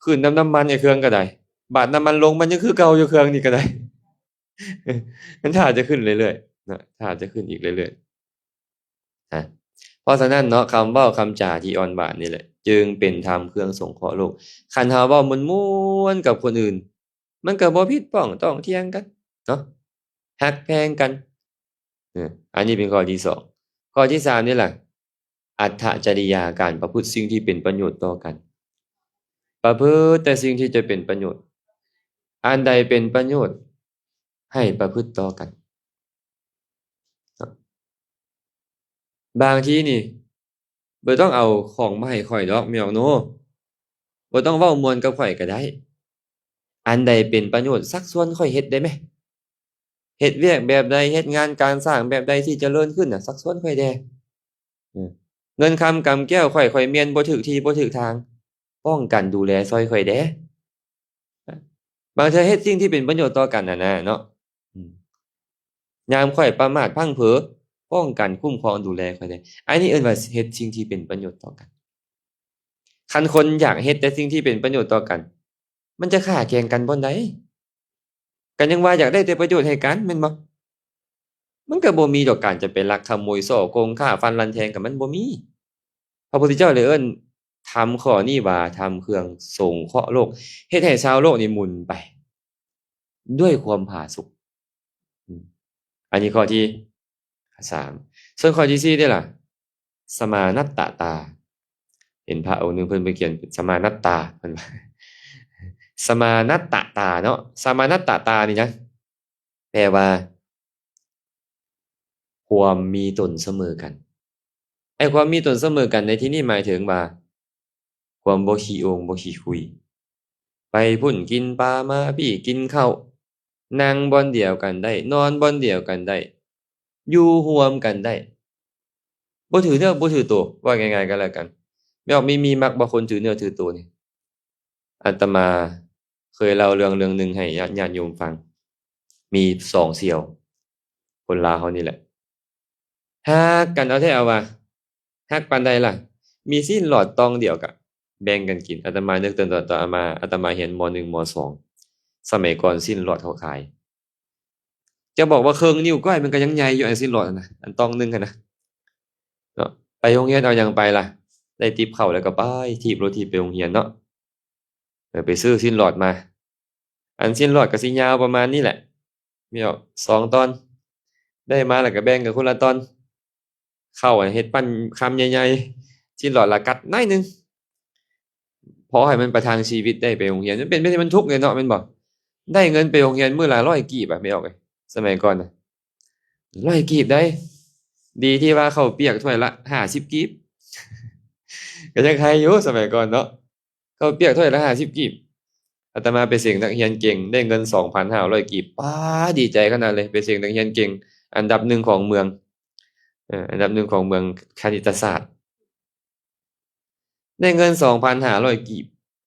ຂຶ້ນນຳນ້ຳມັນ ໄອ້ເຄື່ອງກໍໄດ້ ບາດນ້ຳມັນລົງ ມັນຍັງຄືເກົ່າຢູ່ ເຄື່ອງນີ້ກໍໄດ້. ມັນຖ້າຈະຂຶ້ນເລື້ອຍໆນະ ຖ້າຈະຂຶ້ນອີກເລື້ອຍໆນະ. ເພາະສະນັ້ນເນາະ ຄຳເວົ້າຄຳຈາທີ່ອ່ອນຫວານນີ້ແຫຼະ ຈຶ່ງເປັນທຳເຄື່ອງສົງເຄາະໂລກ. ຄັນເຮົາເວົ້າມ່ວນໆກັບຄົນອື່ນ ມັນກໍບໍ່ຜິດປ້ອງຕ້ອງຖຽງກັນເນາະ ຮັກແພງກັນ. ເອີ ອັນນີ້ເປັນຂໍ້ທີສອງ. ຂໍ້ທີສາມນີ້ລະ ອັດຖະຈະລິຍາ ການປະພຶດສິ່ງທີ່ເປັນປະໂຫຍດຕໍ່ກັນ. ປະພຶດແຕ່ສິ່ງທີ່ຈະເປັນປະໂຫຍດ. ອັນໃດເປັນປະໂຫຍດ ໃຫ້ປະພຶດຕໍ່ກັນ. ບາງທີນີ້ ບໍ່ຕ້ອງເອົາຂອງມາໃຫ້ຂ້ອຍດອກ ແມ່ອອກໂນ. ບໍ່ຕ້ອງເວົ້າມ່ວນກັບຂ້ອຍກໍໄດ້. ອັນໃດເປັນປະໂຫຍດ ຊັກຊວນຂ້ອຍເຮັດໄດ້ແມ? ເຮັດວຽກແບບໃດ ເຮັດງານການສ້າງແບບໃດທີ່ຈະເລີນຂຶ້ນນະ ຊັກຊວນຂ້ອຍແດ່. ເງິນຄຳກຳແກ້ວຂ້ອຍ ຂ້ອຍໝັ່ນບໍ່ຖືກທີ່ບໍ່ຖືກທາງ ປ້ອງກັນດູແລຊ່ອຍຂ້ອຍແດ່. ບາງເທື່ອເຮັດສິ່ງທີ່ເປັນປະໂຫຍດຕໍ່ກັນຫັ້ນນະເນາະ. ອືມ ຍາມຂ້ອຍປະໝາດພລັ້ງເຜີ ປ້ອງກັນຄຸ້ມຄອງດູແລຂ້ອຍແດ່. ອັນນີ້ເອີ້ນວ່າເຮັດສິ່ງທີ່ເປັນປະໂຫຍດຕໍ່ກັນ. ຄັນຄົນຢາກເຮັດແຕ່ສິ່ງທີ່ເປັນປະໂຫຍດຕໍ່ກັນ ມັນຈະຂ້າແຂ່ງກັນບ່ອນໃດ? ກໍຍັງວ່າຢາກໄດ້ແຕ່ປະໂຫຍດໃຫ້ກັນ ແມ່ນບໍ່? ມັນກໍບໍ່ມີດອກການຈະໄປລັກຂະໂມຍ ສໍ້ໂກງ ຂ້າຟັນລັນແທງ ກໍມັນບໍ່ມີ. ພະພຸດທະເຈົ້າເລີຍເອີ້ນທຳຂໍ້ນີ້ວ່າ ທຳເຄື່ອງສົງເຄາະໂລກ ເຮັດໃຫ້ຊາວໂລກນີ້ໝູນໄປດ້ວຍຄວາມຜາສຸກ. ອືມ ອັນນີ້ຂໍ້ທີສາມ. ສ່ວນຂໍ້ທີສີ່ເດ້ລະ? ສະມານັດຕະຕາ. ເຫັນພະອົງໜຶ່ງເພິ່ນໄປຂຽນສະມານັດຕາ ເພິ່ນວ່າ ສະມານັດຕະຕາເນາະ. ສະມານັດຕະຕານີ້ນະ ແປວ່າ ຄວາມມີຕົນສະເໝີກັນ. ໄອ້ຄວາມມີຕົນສະເໝີກັນໃນທີ່ນີ້ໝາຍເຖິງວ່າ ຄວາມບໍ່ຂີ້ອົງບໍ່ຂີ້ຄຸຍ. ໄປພຸ້ນກິນປາ ມາພີ້ກິນເຂົ້າ, ນັ່ງບ່ອນດຽວກັນໄດ້, ນອນບ່ອນດຽວກັນໄດ້, ຢູ່ຮ່ວມກັນໄດ້, ບໍ່ຖືເນື້ອບໍ່ຖືໂຕ, ເວົ້າງ່າຍໆກໍແລ້ວກັນ. ແມ່ອອກມີ ມີມັກບໍ່ຄົນຖືເນື້ອຖືໂຕນີ້? ອາດຕະມາເຄີຍເລົ່າເລື່ອງເລື່ອງໜຶ່ງໃຫ້ຍາດ ຍາດໂຍມຟັງ. ມີສອງສ່ຽວ ຄົນລາວເຮົານີ້ແຫຼະ ຮັກກັນເອົາແທ້ເອົາວ່າ. ຮັກປານໃດລະ? ມີຊີ້ນຫຼອດຕ່ອງດຽວກະແບ່ງກັນກິນ. ອາດຕະມານຶກເຖິງຕອນ ຕອນອາດຕະມາ ອາດຕະມາຮຽນ ມໍໜຶ່ງ ມໍສອງ ສະໄໝກ່ອນຊີ້ນຫຼອດເຂົາຂາຍ ຈະບອກວ່າເຄິ່ງນິ້ວກ້ອຍມັນກໍຍັງໃຫຍ່ຢູ່ ອັນຊີ້ນຫຼອດຫັ້ນນະ ອັນຕ່ອງໜຶ່ງຫັ້ນນະເນາະ. ໄປໂຮງຮຽນເອົາຫຍັງໄປລະ? ໄດ້ຕິບເຂົ້າແລ້ວກໍໄປ ຖີບລົດຖີບໄປໂຮງຮຽນເນາະ. ເອີ ໄປຊື້ຊີ້ນຫຼອດມາ. ອັນຊີ້ນຫຼອດກໍຊິຍາວປະມານນີ້ແຫຼະ ມີດອກສອງຕອນ ໄດ້ມາແລ້ວກໍແບ່ງກັນຄົນລະຕອນ. ເຂົ້າເຮັດປັ້ນຄຳໃຫຍ່ໆ ຊີ້ນຫຼອດລະກັດໜ້ອຍໜຶ່ງ ພໍໃຫ້ມັນປະທັງຊີວິດໄດ້ໄປໂຮງຮຽນ. ມັນເປັນໄປທີ່ມັນທຸກເລີຍເນາະ ແມ່ນບໍ່? ໄດ້ເງິນໄປໂຮງຮຽນມື້ລະຮ້ອຍກີບອະ ແມ່ອອກເອີຍ ສະໄໝກ່ອນນະ ຮ້ອຍກີບໃດ໋. ດີທີ່ວ່າເຂົ້າປຽກຖ້ວຍລະຫ້າສິບກີບ ກໍຍັງໄຄຢູ່ສະໄໝກ່ອນເນາະ. ເຂົ້າປຽກຖ້ວຍລະຫ້າສິບກີບ. ອາດຕະມາໄປເສັງນັກຮຽນເກັ່ງ ໄດ້ເງິນສອງພັນຫ້າຮ້ອຍກີບ. ປ້າ ດີໃຈຂະໜາດເລີຍ ໄປເສັງນັກຮຽນເກັ່ງ ອັນດັບໜຶ່ງຂອງເມືອງ ເອີ ອັນດັບໜຶ່ງຂອງເມືອງຄະນິດຕະສາດ. ໄດ້ເງິນສອງພັນຫ້າຮ້ອຍກີບ.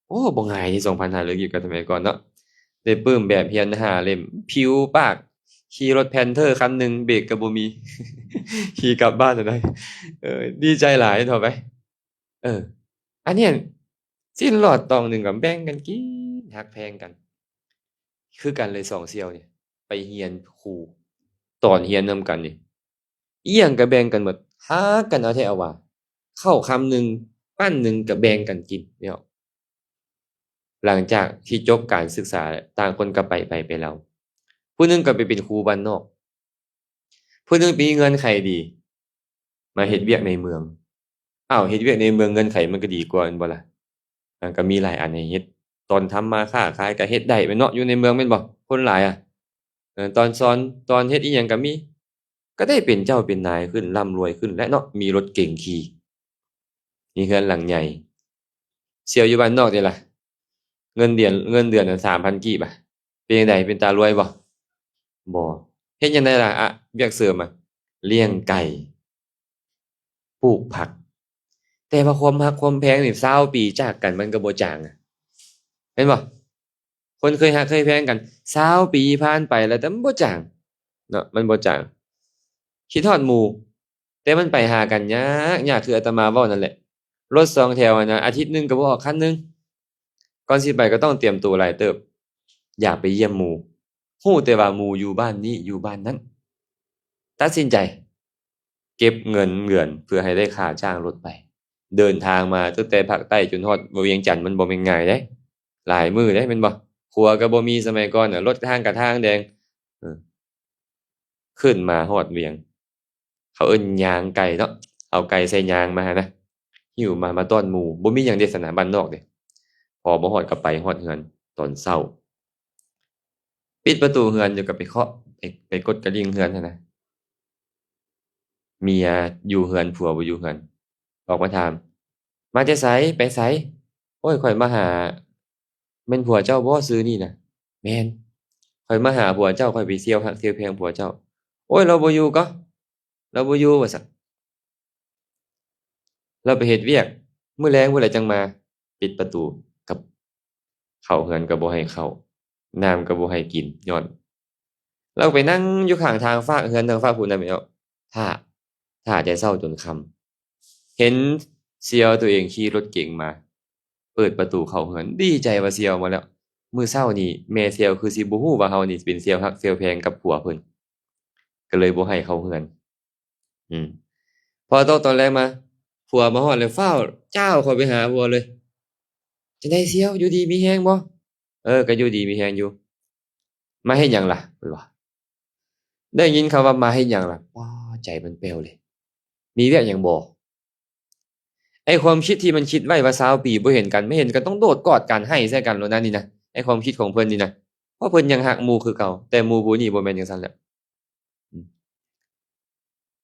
ໂອ້ ບໍ່ງ່າຍເດ້ ສອງພັນຫ້າຮ້ອຍກີບກັບສະໄໝກ່ອນເນາະ. ໄດ້ປຶ້ມແບບຮຽນຫ້າເຫຼັ້ມ ຜິວປາກ ຂີ່ລົດແພນເທີຄັນໜຶ່ງ ເບຣກກໍບໍ່ມີ ຂີ່ກັບບ້ານໄດ້. ເອີ ດີໃຈຫຼາຍເທົ່າໄປ. ເອີ ອັນນີ້ຊີ້ນຫຼອດຕ່ອງໜຶ່ງກໍແບ່ງກັນກິນ ຮັກແພງກັນ ຄືກັນເລີຍສອງສ່ຽວນີ້. ໄປຮຽນຄູ ຕອນຮຽນນຳກັນນີ້ ອີ່ຫຍັງກໍແບ່ງກັນໝົດ ຮັກກັນເອົາແທ້ເອົາວ່າ. ເຂົ້າຄຳໜຶ່ງ ປັ້ນໜຶ່ງກໍແບ່ງກັນກິນເນາະ. ຫຼັງຈາກທີ່ຈົບການສຶກສາ ຕ່າງຄົນກໍໄປໃຜໄປລາວ. ຜູ້ໜຶ່ງກໍໄປເປັນຄູບ້ານນອກ ຜູ້ໜຶ່ງມີເງື່ອນໄຂດີ ມາເຮັດວຽກໃນເມືອງ. ອ້າວ ເຮັດວຽກໃນເມືອງເງື່ອນໄຂມັນກໍດີກວ່າແມ່ນບໍ່ລະ? ມັນກໍມີຫຼາຍອັນໃຫ້ເຮັດ ຕອນທຳມາຄ້າຂາຍກໍເຮັດໄດ້ແມ່ນເນາະ ຢູ່ໃນເມືອງແມ່ນບໍ່? ຄົນຫຼາຍອະ ເອີ ຕອນສອນ ຕອນເຮັດອີ່ຫຍັງກໍມີ ກໍໄດ້ເປັນເຈົ້າເປັນນາຍຂຶ້ນ ລ່ຳລວຍຂຶ້ນແຫຼະເນາະ ມີລົດເກັງຂີ່. ມີເຮືອນຫຼັງໃຫຍ່. ສ່ຽວຢູ່ບ້ານນອກນີ້ລະ ເງິນເດືອນ ເງິນເດືອນສາມພັນກີບອະ ເປັນຈັ່ງໃດ ເປັນຕາລວຍບໍ່? ບໍ່. ເຮັດຫຍັງໄດ້ລະ ອະ ວຽກເສີມອະ? ລ້ຽງໄກ່ ປູກຜັກ. ແຕ່ວ່າຄວາມຮັກຄວາມແພງນີ້ຊາວປີຈາກກັນມັນກໍບໍ່ຈາງອະ ແມ່ນບໍ່? ຄົນເຄີຍຮັກເຄີຍແພງກັນຊາວປີຜ່ານໄປແລ້ວ ແຕ່ມັນບໍ່ຈາງເນາະ ມັນບໍ່ຈາງ. ຄິດຮອດໝູ່ ແຕ່ມັນໄປຫາກັນຍາກ ຍາກ ຄືອາດຕະມາເວົ້ານັ້ນແຫຼະ ລົດສອງແຖວຫັ້ນນະ ອາທິດໜຶ່ງກໍບໍ່ອອກຄັນໜຶ່ງ. ກ່ອນຊິໄປກໍຕ້ອງຕຽມໂຕຫຼາຍເຕີບ ຢາກໄປຢ້ຽມໝູ່ ຮູ້ແຕ່ວ່າໝູ່ຢູ່ບ້ານນີ້ ຢູ່ບ້ານນັ້ນ. ຕັດສິນໃຈເກັບເງິນເດືອນເພື່ອໃຫ້ໄດ້ຄ່າຈ້າງລົດໄປ. ເດີນທາງມາຕັ້ງແຕ່ພາກໃຕ້ຈົນຮອດວຽງຈັນ ມັນບໍ່ແມ່ນງ່າຍເດ້ ຫຼາຍມື້ເດ້ ແມ່ນບໍ່? ຂົວກໍບໍ່ມີ ສະໄໝກ່ອນນະ ລົດທາງກະທາງແດງ. ເອີ ຂຶ້ນມາຮອດວຽງ ເຂົາເອີ້ນຍ່າງໄກ່ເນາະ ເອົາໄກ່ໃສ່ຍ່າງມາຫັ້ນນະ ຫິ້ວມາ ມາຕ້ອນໝູ່. ບໍ່ມີຫຍັງເດ ສະນາມບ້ານນອກເດ. ພໍບໍ່ຮອດກໍໄປຮອດເຮືອນຕອນເຊົ້າ ປິດປະຕູເຮືອນຢູ່ ກໍໄປເຄາະ ໄປ ໄປກົດກະດິ່ງເຮືອນຫັ້ນນະ. ເມຍຢູ່ເຮືອນ ຜົວບໍ່ຢູ່ເຮືອນ ອອກມາຖາມ ມາແຕ່ໃສ ໄປໃສ? ໂອ້ຍ ຂ້ອຍມາຫາ ແມ່ນຜົວເຈົ້າບໍ່ ຊື່ນີ້ນະ? ແມ່ນ ຂ້ອຍມາຫາຜົວເຈົ້າ ຂ້ອຍໄປທ່ຽວຮັກທ່ຽວແພງຜົວເຈົ້າ. ໂອ້ຍ ລາວບໍ່ຢູ່ກໍ ລາວບໍ່ຢູ່ວ່າຊັ້ນ ລາວໄປເຮັດວຽກ ມື້ແລງພຸ້ນແຫຼະຈັ່ງມາ. ປິດປະຕູ ກັບເຂົ້າເຮືອນກໍບໍ່ໃຫ້ເຂົ້າ ນ້ຳກໍບໍ່ໃຫ້ກິນ ຍ້ອນ ລາວໄປນັ່ງຢູ່ຂ້າງທາງຟາກເຮືອນທາງຟາກພຸ້ນນະແມ່ນບໍ່ ຖ້າ ຖ້າແຕ່ເຊົ້າຈົນຄ່ຳ. ເຫັນສ່ຽວໂຕເອງຂີ່ລົດເກັງມາ ເປີດປະຕູເຂົ້າເຮືອນ ດີໃຈວ່າສ່ຽວມາແລ້ວ. ມື້ເຊົ້ານີ້ແມ່ສ່ຽວຄືຊິບໍ່ຮູ້ວ່າເຮົານີ້ເປັນສ່ຽວຮັກສ່ຽວແພງກັບຜົວເພິ່ນ ກໍເລີຍບໍ່ໃຫ້ເຂົ້າເຮືອນ. ອືມ ພໍຕົກຕອນແລງມາ ຜົວມາຮອດແລ້ວ ຟ້າວຈ້າວເຂົ້າໄປຫາຜົວເລີຍ. ຈັ່ງໃດສ່ຽວ ຢູ່ດີມີແຮງບໍ່? ເອີ ກໍຢູ່ດີມີແຮງຢູ່. ມາເຮັດຫຍັງລະ? ເພິ່ນວ່າ ໄດ້ຍິນຄຳວ່າມາເຮັດຫຍັງລະ ປ້າ ໃຈມັນແປ້ວເລີຍ. ມີວຽກຫຍັງບໍ່? ໄອ້ຄວາມຄິດທີ່ມັນຄິດໄວ້ວ່າຊາວປີບໍ່ເຫັນກັນ ມາເຫັນກັນຕ້ອງໂດດກອດກັນໄຫ້ໃສ່ກັນໂລດນະນີ້ນະ. ໄອ້ຄວາມຄິດຂອງເພິ່ນນີ້ນະ ເພາະເພິ່ນຍັງຮັກໝູ່ຄືເກົ່າ ແຕ່ໝູ່ຜູ້ນີ້ບໍ່ແມ່ນຈັ່ງຊັ້ນແລ້ວ. ອືມ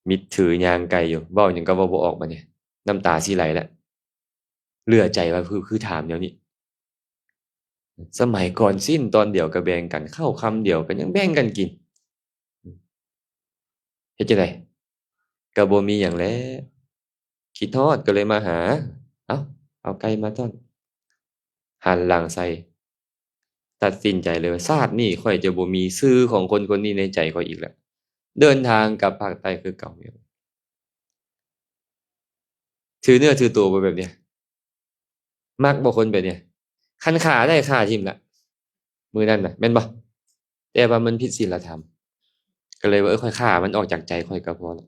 ມິດຖືຍ່າງໄກຢູ່ ເວົ້າຫຍັງກໍເວົ້າບໍ່ອອກບາດນີ້ ນ້ຳຕາຊິໄຫຼແລ້ວ. ເຫຼືອໃຈວ່າ ຄື ຄືຖາມແນວນີ້. ສະໄໝກ່ອນຊີ້ນຕອນດຽວກໍແບ່ງກັນ ເຂົ້າຄຳດຽວກໍຍັງແບ່ງກັນກິນ. ເຮັດຈັ່ງໃດ? ກໍບໍ່ມີຫຍັງແຫຼະ ຄິດຮອດກໍເລີຍມາຫາ. ເອົ້າ ເອົາໄກ່ມາຕ້ອນ ຫັນຫຼັງໃສ່. ຕັດສິນໃຈເລີຍວ່າ ຊາດນີ້ຂ້ອຍຈະບໍ່ມີຊື່ຂອງຄົນຄົນນີ້ໃນໃຈຂ້ອຍອີກແລ້ວ. ເດີນທາງກັບພາກໃຕ້ຄືເກົ່າ. ຖືເນື້ອຖືໂຕບໍ່ແບບນີ້? ມັກບໍ່ຄົນແບບນີ້? ຄັນຂ້າໄດ້ຂ້າຖິ້ມລະ ມື້ນັ້ນນະ ແມ່ນບໍ່? ແຕ່ວ່າມັນຜິດສິນລະທຳ ກໍເລີຍວ່າ ເອີ ຂ້ອຍຂ້າມັນອອກຈາກໃຈຂ້ອຍກໍພໍລະ.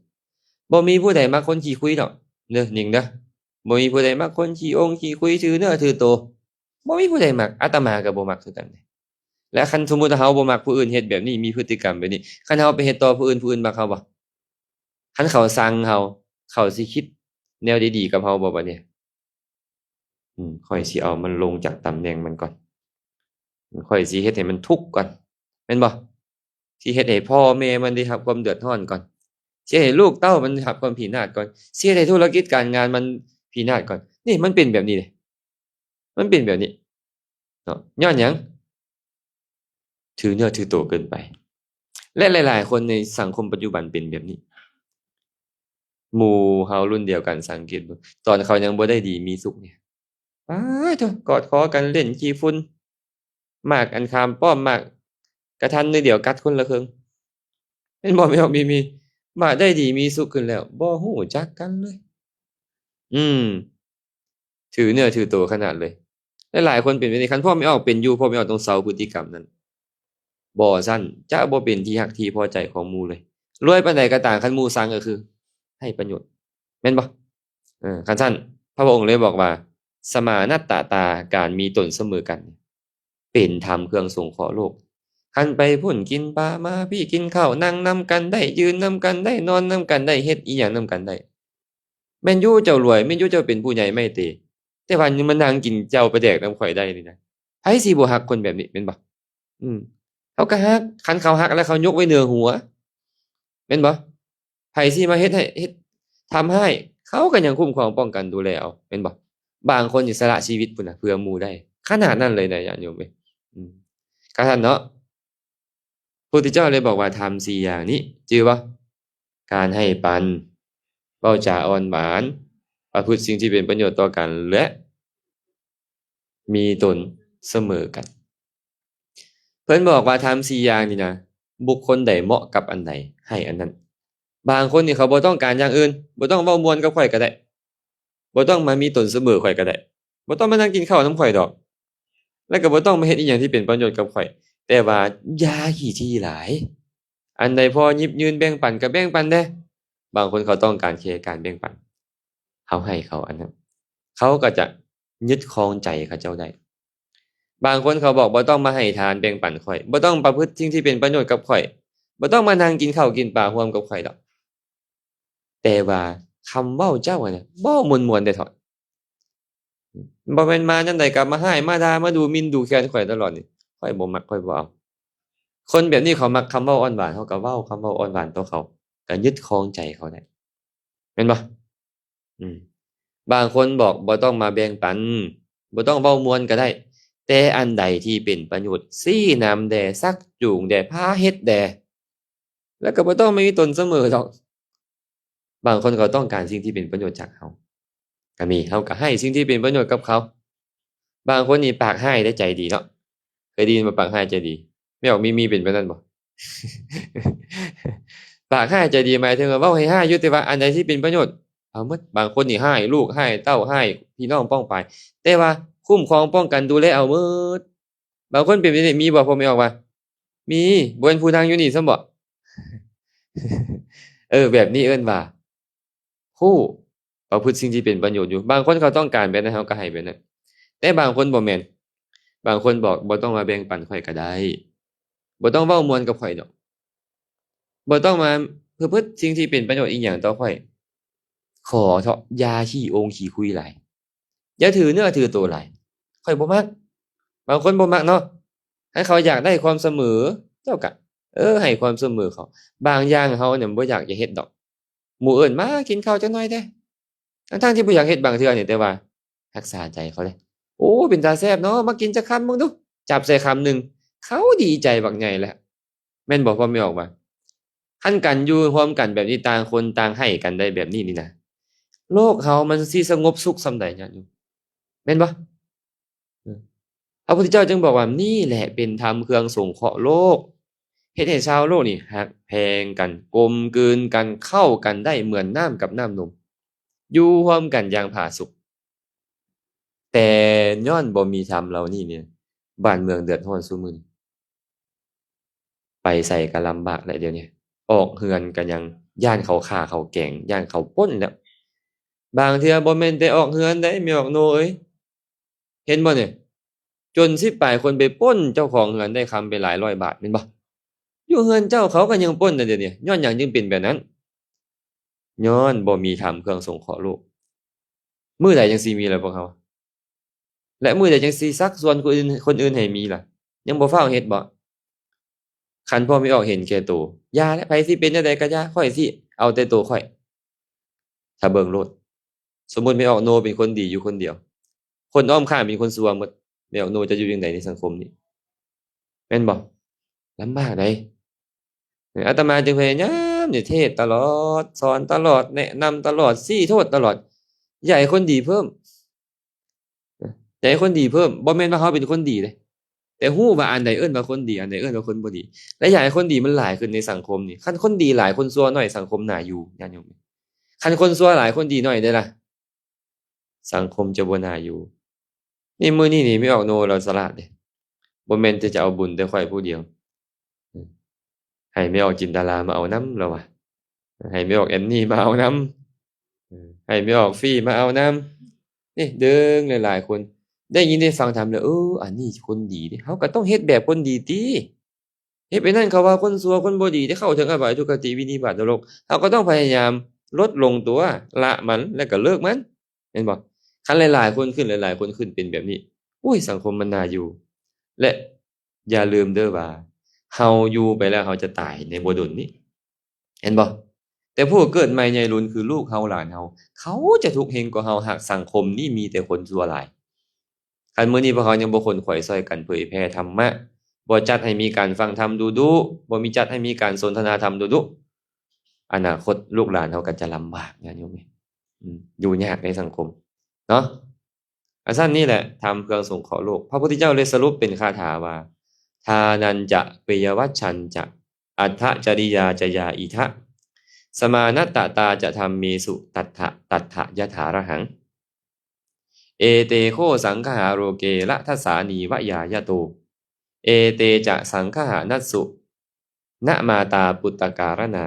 ບໍ່ມີຜູ້ໃດມັກຄົນຂີ້ຄຸຍດອກເດີ ນິງເດີ. ບໍ່ມີຜູ້ໃດມັກຄົນຂີ້ອົງຂີ້ຄຸຍ ຖືເນື້ອຖືໂຕ. ບໍ່ມີຜູ້ໃດມັກ ອາດຕະມາກໍບໍ່ມັກຄືກັນ. ແລະ ຄັນສົມມຸດວ່າເຮົາບໍ່ມັກຜູ້ອື່ນເຮັດແບບນີ້ ມີພຶດຕິກຳແບບນີ້ ຄັນເຮົາໄປເຮັດຕໍ່ຜູ້ອື່ນ ຜູ້ອື່ນມັກເຮົາບໍ່? ຄັນເຂົາຊັງເຮົາ ເຂົາຊິຄິດແນວດີໆກັບເຮົາບໍ່ບາດນີ້? ອືມ ຂ້ອຍຊິເອົາມັນລົງຈາກຕຳແໜ່ງມັນກ່ອນ ຂ້ອຍຊິເຮັດໃຫ້ມັນທຸກກ່ອນ ແມ່ນບໍ່? ຊິເຮັດໃຫ້ພໍ່ແມ່ມັນໄດ້ຮັບຄວາມເດືອດຮ້ອນກ່ອນ ຊິເຮັດໃຫ້ລູກເຕົ້າມັນຮັບຄວາມພິນາດກ່ອນ ຊິເຮັດໃຫ້ທຸລະກິດການງານມັນພິນາດກ່ອນ. ນີ້ ມັນເປັນແບບນີ້ເດ້ ມັນເປັນແບບນີ້ເນາະ. ຍ້ອນຫຍັງ? ຖືເນື້ອຖືໂຕເກີນໄປ. ແລະ ຫຼາຍໆຄົນໃນສັງຄົມປັດຈຸບັນເປັນແບບນີ້. ໝູ່ເຮົາລຸ້ນດຽວກັນ ສັງເກດເບິ່ງ ຕອນເຂົາຍັງບໍ່ໄດ້ດີມີສຸກນີ້ ປາດໂທ້ ກອດຄໍກັນເຫຼັ້ນຂີ້ຝຸ່ນ ໝາກອັນຂາມປ້ອມ ໝາກກະທັນໜ້ອຍດຽວກັດຄົນລະເຄິ່ງ ແມ່ນບໍ່? ແມ່ນບໍ່? ມີ ມີ ມາໄດ້ດີມີສຸກຂຶ້ນແລ້ວ ບໍ່ຮູ້ຈັກກັນເລີຍ. ອືມ ຖືເນື້ອຖືໂຕຂະໜາດເລີຍ. ຫຼາຍໆຄົນເປັນແບບນີ້. ຄັນພວກແມ່ອອກເປັນຢູ່ ພວກແມ່ອອກຕ້ອງເຊົາພຶດຕິກຳນັ້ນ. ບໍ່ຊັ້ນຈະບໍ່ເປັນທີ່ຮັກທີ່ພໍໃຈຂອງໝູ່ເລີຍ. ລວຍປານໃດກໍຕາມ ຄັນໝູ່ຊັງກໍຄືໃຫ້ປະໂຫຍດ ແມ່ນບໍ່? ເອີ ຄັນຊັ້ນ ພະພຸດທະອົງເລີຍບອກວ່າ ສະມານະຕະຕາ ການມີຕົນສະເໝີກັນ ເປັນທຳເຄື່ອງສົງເຄາະໂລກ. ຄັນໄປພຸ້ນກິນປາມາ ພີ້ກິນເຂົ້າ ນັ່ງນຳກັນໄດ້ ຢືນນຳກັນໄດ້ ນອນນຳກັນໄດ້ ເຮັດອີ່ຫຍັງນຳກັນໄດ້. ແມ່ນຢູ່ເຈົ້າລວຍ ແມ່ນຢູ່ເຈົ້າເປັນຜູ້ໃຫຍ່ໄມ້ເຕ ແຕ່ວ່າມານັ່ງກິນເຈົ້າປາແດກນຳຂ້ອຍໄດ້ນີ້ນະ ໃຜຊິບໍ່ຮັກຄົນແບບນີ້ ແມ່ນບໍ່? ອືມ ເຂົາກໍຮັກ. ຄັນເຂົາຮັກແລ້ວ ເຂົາຍົກໄວ້ເໜືອຫົວ ແມ່ນບໍ່? ໃຜຊິມາເຮັດໃຫ້ ເຮັດ ທຳຮ້າຍ ເຂົາກໍຍັງຄຸ້ມຄອງປ້ອງກັນດູແລເອົາ ແມ່ນບໍ່? ບາງຄົນນີ້ສະຫຼະຊີວິດພຸ້ນນະ ເພື່ອໝູ່ໄດ້ ຂະໜາດນັ້ນເລີຍນະ ຍາດໂຍມເອີຍ. ອືມ ກະຊັ້ນເນາະ ພຸດທະເຈົ້າເລີຍບອກວ່າ ທຳສີ່ຢ່າງນີ້ ຈື່ບໍ່? ການໃຫ້ປັນ ເວົ້າຈາອ່ອນຫວານ ປະພຶດສິ່ງທີ່ເປັນປະໂຫຍດຕໍ່ກັນ ແລະ ມີຕົນສະເໝີກັນ. ເພິ່ນບອກວ່າທຳສີ່ຢ່າງນີ້ນະ ບຸກຄົນໃດເໝາະກັບອັນໃດ ໃຫ້ອັນນັ້ນ. ບາງຄົນນີ້ເຂົາບໍ່ຕ້ອງການຢ່າງອື່ນ ບໍ່ຕ້ອງເວົ້າມ່ວນກັບຂ້ອຍກໍໄດ້ ບໍ່ຕ້ອງມາມີຕົນສະເໝີຂ້ອຍກໍໄດ້ ບໍ່ຕ້ອງມານັ່ງກິນເຂົ້ານຳຂ້ອຍດອກ ແລ້ວກໍບໍ່ຕ້ອງມາເຮັດອີ່ຫຍັງທີ່ເປັນປະໂຫຍດກັບຂ້ອຍ ແຕ່ວ່າຢ່າຂີ້ຖີ່ຫຼາຍ. ອັນໃດພໍຫຍິບຍື່ນແບ່ງປັນກໍແບ່ງປັນແດ່. ບາງຄົນເຂົາຕ້ອງການແຄ່ການແບ່ງປັນ ເຮົາໃຫ້ເຂົາອັນນັ້ນ ເຂົາກໍຈະຍຶດຄອງໃຈເຂົາເຈົ້າໄດ້. ບາງຄົນເຂົາບອກ ບໍ່ຕ້ອງມາໃຫ້ທານແບ່ງປັນຂ້ອຍ ບໍ່ຕ້ອງປະພຶດສິ່ງທີ່ເປັນປະໂຫຍດກັບຂ້ອຍ ບໍ່ຕ້ອງມານັ່ງກິນເຂົ້າກິນປາຮ່ວມກັບຂ້ອຍດອກ. ແຕ່ວ່າຄຳເວົ້າເຈົ້າຫັ້ນນະ ເວົ້າມ່ວນໆໄດ້ເທາະ. ບໍ່ແມ່ນມາຍາມໃດກໍມາຮ້າຍມາດ່າມາດູໝິ່ນດູແຄນຂ້ອຍຕະຫຼອດນີ້ ຂ້ອຍບໍ່ມັກ ຂ້ອຍບໍ່ເອົາ. ຄົນແບບນີ້ເຂົາມັກຄຳເວົ້າອ່ອນຫວານ ເຮົາກໍເວົ້າຄຳເວົ້າອ່ອນຫວານຕໍ່ເຂົາ ກໍຍຶດຄອງໃຈເຂົາໄດ້ ແມ່ນບໍ່? ອືມ ບາງຄົນບອກ ບໍ່ຕ້ອງມາແບ່ງປັນ ບໍ່ຕ້ອງເວົ້າມ່ວນກໍໄດ້ ແຕ່ອັນໃດທີ່ເປັນປະໂຫຍດ ຊີ້ນຳແດ່ ຊັກຈູງແດ່ ພາເຮັດແດ່ ແລ້ວກໍບໍ່ຕ້ອງມາມີຕົນສະເໝີດອກ. ບາງຄົນເຂົາຕ້ອງການສິ່ງທີ່ເປັນປະໂຫຍດຈາກເຮົາກໍມີ ເຮົາກໍໃຫ້ສິ່ງທີ່ເປັນປະໂຫຍດກັບເຂົາ. ບາງຄົນນີ້ປາກຮ້າຍແຕ່ໃຈດີເນາະ ເຄີຍໄດ້ຍິນບໍ່? ປາກຮ້າຍໃຈດີ. ແມ່ອອກມີ ມີເປັນແບບນັ້ນບໍ່? ປາກຮ້າຍໃຈດີ ໝາຍເຖິງວ່າເວົ້າໃຫ້ຮ້າຍຢູ່ ແຕ່ວ່າອັນໃດທີ່ເປັນປະໂຫຍດ ເອົາໝົດ. ບາງຄົນນີ້ຮ້າຍລູກ ຮ້າຍເຕົ້າ ຮ້າຍພີ່ນ້ອງປ້ອງປາຍ ແຕ່ວ່າຄຸ້ມຄອງປ້ອງກັນດູແລເອົາໝົດ. ບາງຄົນເປັນແບບນີ້ ມີບໍ່ ພໍ່ແມ່ອອກວ່າ? ມີ. ບໍ່ແມ່ນຜູ້ນັ່ງຢູ່ນີ້ຊ້ຳບໍ? ເອີ ແບບນີ້ເອີ້ນວ່າ ຮູ້ປະພຶດສິ່ງທີ່ເປັນປະໂຫຍດຢູ່. ບາງຄົນເຂົາຕ້ອງການແບບນັ້ນ ເຮົາກໍໃຫ້ແບບນັ້ນ. ແຕ່ບາງຄົນບໍ່ແມ່ນ. ບາງຄົນບອກ ບໍ່ຕ້ອງມາແບ່ງປັນຂ້ອຍກໍໄດ້. ບໍ່ຕ້ອງເວົ້າມ່ວນກັບຂ້ອຍດອກ. ບໍ່ຕ້ອງມາປະພຶດສິ່ງທີ່ເປັນປະໂຫຍດອີ່ຫຍັງຕໍ່ຂ້ອຍ. ຂໍເຖາະ ຢ່າຂີ້ອົງຂີ້ຄຸຍຫຼາຍ. ຢ່າຖືເນື້ອຖືໂຕຫຼາຍ. ຂ້ອຍບໍ່ມັກ. ບາງຄົນບໍ່ມັກເນາະ. ຄັນເຂົາຢາກໄດ້ຄວາມສະເໝີ ເຈົ້າກະ ເອີ ໃຫ້ຄວາມສະເໝີເຂົາ. ບາງຢ່າງເຮົານີ້ບໍ່ຢາກຈະເຮັດດອກ. ໝູ່ເອີ້ນມາກິນເຂົ້າຈັກໜ່ອຍແດ່ ທັງໆທີ່ບໍ່ຢາກເຮັດບາງເທື່ອນີ້ ແຕ່ວ່າຮັກສາໃຈເຂົາເດ້. ໂອ້ ເປັນຕາແຊບເນາະ ມາກິນຈັກຄຳເບິ່ງດູ. ຈັບໃສ່ຄຳໜຶ່ງ ເຂົາດີໃຈບັກໃຫຍ່ແລ້ວ ແມ່ນບໍ່ ພໍ່ແມ່ອອກວ່າ? ຄັນການຢູ່ຮ່ວມກັນແບບນີ້ ຕ່າງຄົນຕ່າງໃຫ້ກັນໄດ້ແບບນີ້ນີ້ນະ ໂລກເຮົາມັນຊິສະຫງົບສຸກສ່ຳໃດ ຍາດໂຍມ ແມ່ນບໍ່? ເອີ ພະພຸດທະເຈົ້າຈຶ່ງບອກວ່າ ນີ້ແຫຼະເປັນທຳເຄື່ອງສົງເຄາະໂລກ ເຮັດໃຫ້ຊາວໂລກນີ້ຮັກແພງກັນ ກົມກືນກັນ ເຂົ້າກັນໄດ້ເໝືອນນ້ຳກັບນ້ຳນົມ ຢູ່ຮ່ວມກັນຢ່າງຜາສຸກ. ແຕ່ຍ້ອນບໍ່ມີທຳເຫຼົ່ານີ້ນີ້ ບ້ານເມືອງເດືອດຮ້ອນຊຸມື້ນີ້. ໄປໃສກໍລຳບາກແຫຼະດຽວນີ້ ອອກເຮືອນກໍຍັງຢ້ານເຂົາຂ້າເຂົາແກງ ຢ້ານເຂົາປຸ້ນແລ້ວ. ບາງເທື່ອບໍ່ແມ່ນແຕ່ອອກເຮືອນໃດ ແມ່ອອກໂນເອີຍ ເຫັນບໍ່ນີ້? ໂຈນສິບປາຍຄົນໄປປຸ້ນເຈົ້າຂອງເຮືອນ ໄດ້ຄຳໄປຫຼາຍຮ້ອຍບາດ ແມ່ນບໍ່? ຢູ່ເຮືອນເຈົ້າເຂົາກໍຍັງປຸ້ນນະດຽວນີ້. ຍ້ອນຫຍັງຈຶ່ງເປັນແບບນັ້ນ? ຍ້ອນບໍ່ມີທຳເຄື່ອງສົງເຄາະໂລກ. ມື້ໃດຈັ່ງຊິມີລະພວກເຮົາ? ແລະ ມື້ໃດຈັ່ງຊິຊັກຊວນຄົນອື່ນ ຄົນອື່ນໃຫ້ມີລະ? ຍັງບໍ່ຟ້າວເຮັດບໍ? ຄັນພໍ່ແມ່ອອກເຫັນແກ່ໂຕ ຢ່າແຫຼະ ໃຜຊິເປັນແນວໃດກໍຢ່າ ຂ້ອຍຊິເອົາແຕ່ໂຕຂ້ອຍ. ຖ້າເບິ່ງໂລດ ສົມມຸດແມ່ອອກໂນເປັນຄົນດີຢູ່ຄົນດຽວ ຄົນອ້ອມຂ້າງເປັນຄົນຊົ່ວໝົດ ແມ່ອອກໂນຈະຢູ່ຈັ່ງໃດໃນສັງຄົມນີ້ ແມ່ນບໍ່? ລຳບາກໃດ໋. ອາດຕະມາຈຶ່ງພະຍາຍາມນີ້ ເທດຕະຫຼອດ ສອນຕະຫຼອດ ແນະນຳຕະຫຼອດ ຊີ້ໂທດຕະຫຼອດ ຢາກໃຫ້ຄົນດີເພີ່ມ ຢາກໃຫ້ຄົນດີເພີ່ມ. ບໍ່ແມ່ນວ່າເຮົາເປັນຄົນດີເດ້ ແຕ່ຮູ້ວ່າອັນໃດເອີ້ນວ່າຄົນດີ ອັນໃດເອີ້ນວ່າຄົນບໍ່ດີ ແລະ ຢາກໃຫ້ຄົນດີມັນຫຼາຍຂຶ້ນໃນສັງຄົມນີ້. ຄັນຄົນດີຫຼາຍ ຄົນຊົ່ວໜ້ອຍ ສັງຄົມໜ້າຢູ່ ຍາດໂຍມ. ຄັນຄົນຊົ່ວຫຼາຍ ຄົນດີໜ້ອຍເດ້ລະ ສັງຄົມຈະບໍ່ໜ້າຢູ່. ນີ້ມື້ນີ້ນີ້ແມ່ອອກໂນລາວສະຫຼາດເດ້ ບໍ່ແມ່ນແຕ່ຈະເອົາບຸນແຕ່ຂ້ອຍຜູ້ດຽວ ໃຫ້ແມ່ອອກຈິນດາລາມາເອົານຳລາວວ່າ ໃຫ້ແມ່ອອກແອນນີມາເອົານຳ ໃຫ້ແມ່ອອກຟີມາເອົານຳ. ນີ້ເດີງຫຼາຍໆຄົນ ໄດ້ຍິນໄດ້ຟັງທຳແລ້ວ ເອີ ອັນນີ້ຄົນດີເດ້ ເຮົາກໍຕ້ອງເຮັດແບບຄົນດີຕິ. ເຮັດແບບນັ້ນເຂົາວ່າຄົນຊົ່ວຄົນບໍ່ດີ ຈະເຂົ້າເຖິງອະບາຍທຸກຄະຕິວິນິບາດນະລົກ. ເຮົາກໍຕ້ອງພະຍາຍາມລົດລົງຕົວ ລະມັນ ແລ້ວກໍເລີກມັນ ແມ່ນບໍ່? ຄັນຫຼາຍໆຄົນຂຶ້ນ ຫຼາຍໆຄົນຂຶ້ນເປັນແບບນີ້ ໂອ້ຍ ສັງຄົມມັນໜ້າຢູ່. ແລະ ຢ່າລືມເດີວ່າ ເຮົາຢູ່ໄປແລ້ວເຮົາຈະຕາຍໃນບໍ່ດົນນີ້ ເຫັນບໍ່? ແຕ່ຜູ້ເກີດໃໝ່ໃຫຍ່ລຸນຄືລູກເຮົາຫຼານເຮົາ ເຂົາຈະທຸກເຮງກວ່າເຮົາ ຫາກສັງຄົມນີ້ມີແຕ່ຄົນຊົ່ວຫຼາຍ. ຄັນມື້ນີ້ພວກເຮົາຍັງບໍ່ຂົນຂວາຍຊ່ອຍກັນເຜີຍແຜ່ທຳມະ ບໍ່ຈັດໃຫ້ມີການຟັງທຳດຸໆ ບໍ່ມີຈັດໃຫ້ມີການສົນທະນາທຳດຸໆ ອະນາຄົດລູກຫຼານເຮົາກໍຈະລຳບາກ ຍາດໂຍມເອີຍ ອືມ ຢູ່ຍາກໃນສັງຄົມເນາະ. ອັນຊັ້ນນີ້ແຫຼະ ທຳເຄື່ອງສົງເຄາະໂລກ. ພະພຸດທະເຈົ້າເລີຍສະຫຼຸບເປັນຄາຖາວ່າ ທານັນຈະ ປິຍະວັດຊັນຈະ ອັດຖະຈະລິຍາຈະຍາອິທະ ສະມານັດຕະຕາຈະທຳເມສຸ ຕັດຖະ ຕັດຖະ ຍະຖາລະຫັງ ເອເຕໂຄສັງຄະຫາໂລເກ ລະທັດສານີວະຍາຍະໂຕ ເອເຕຈະສັງຄະຫານັດສຸ ນະມາຕາປຸດຕະກາລະນາ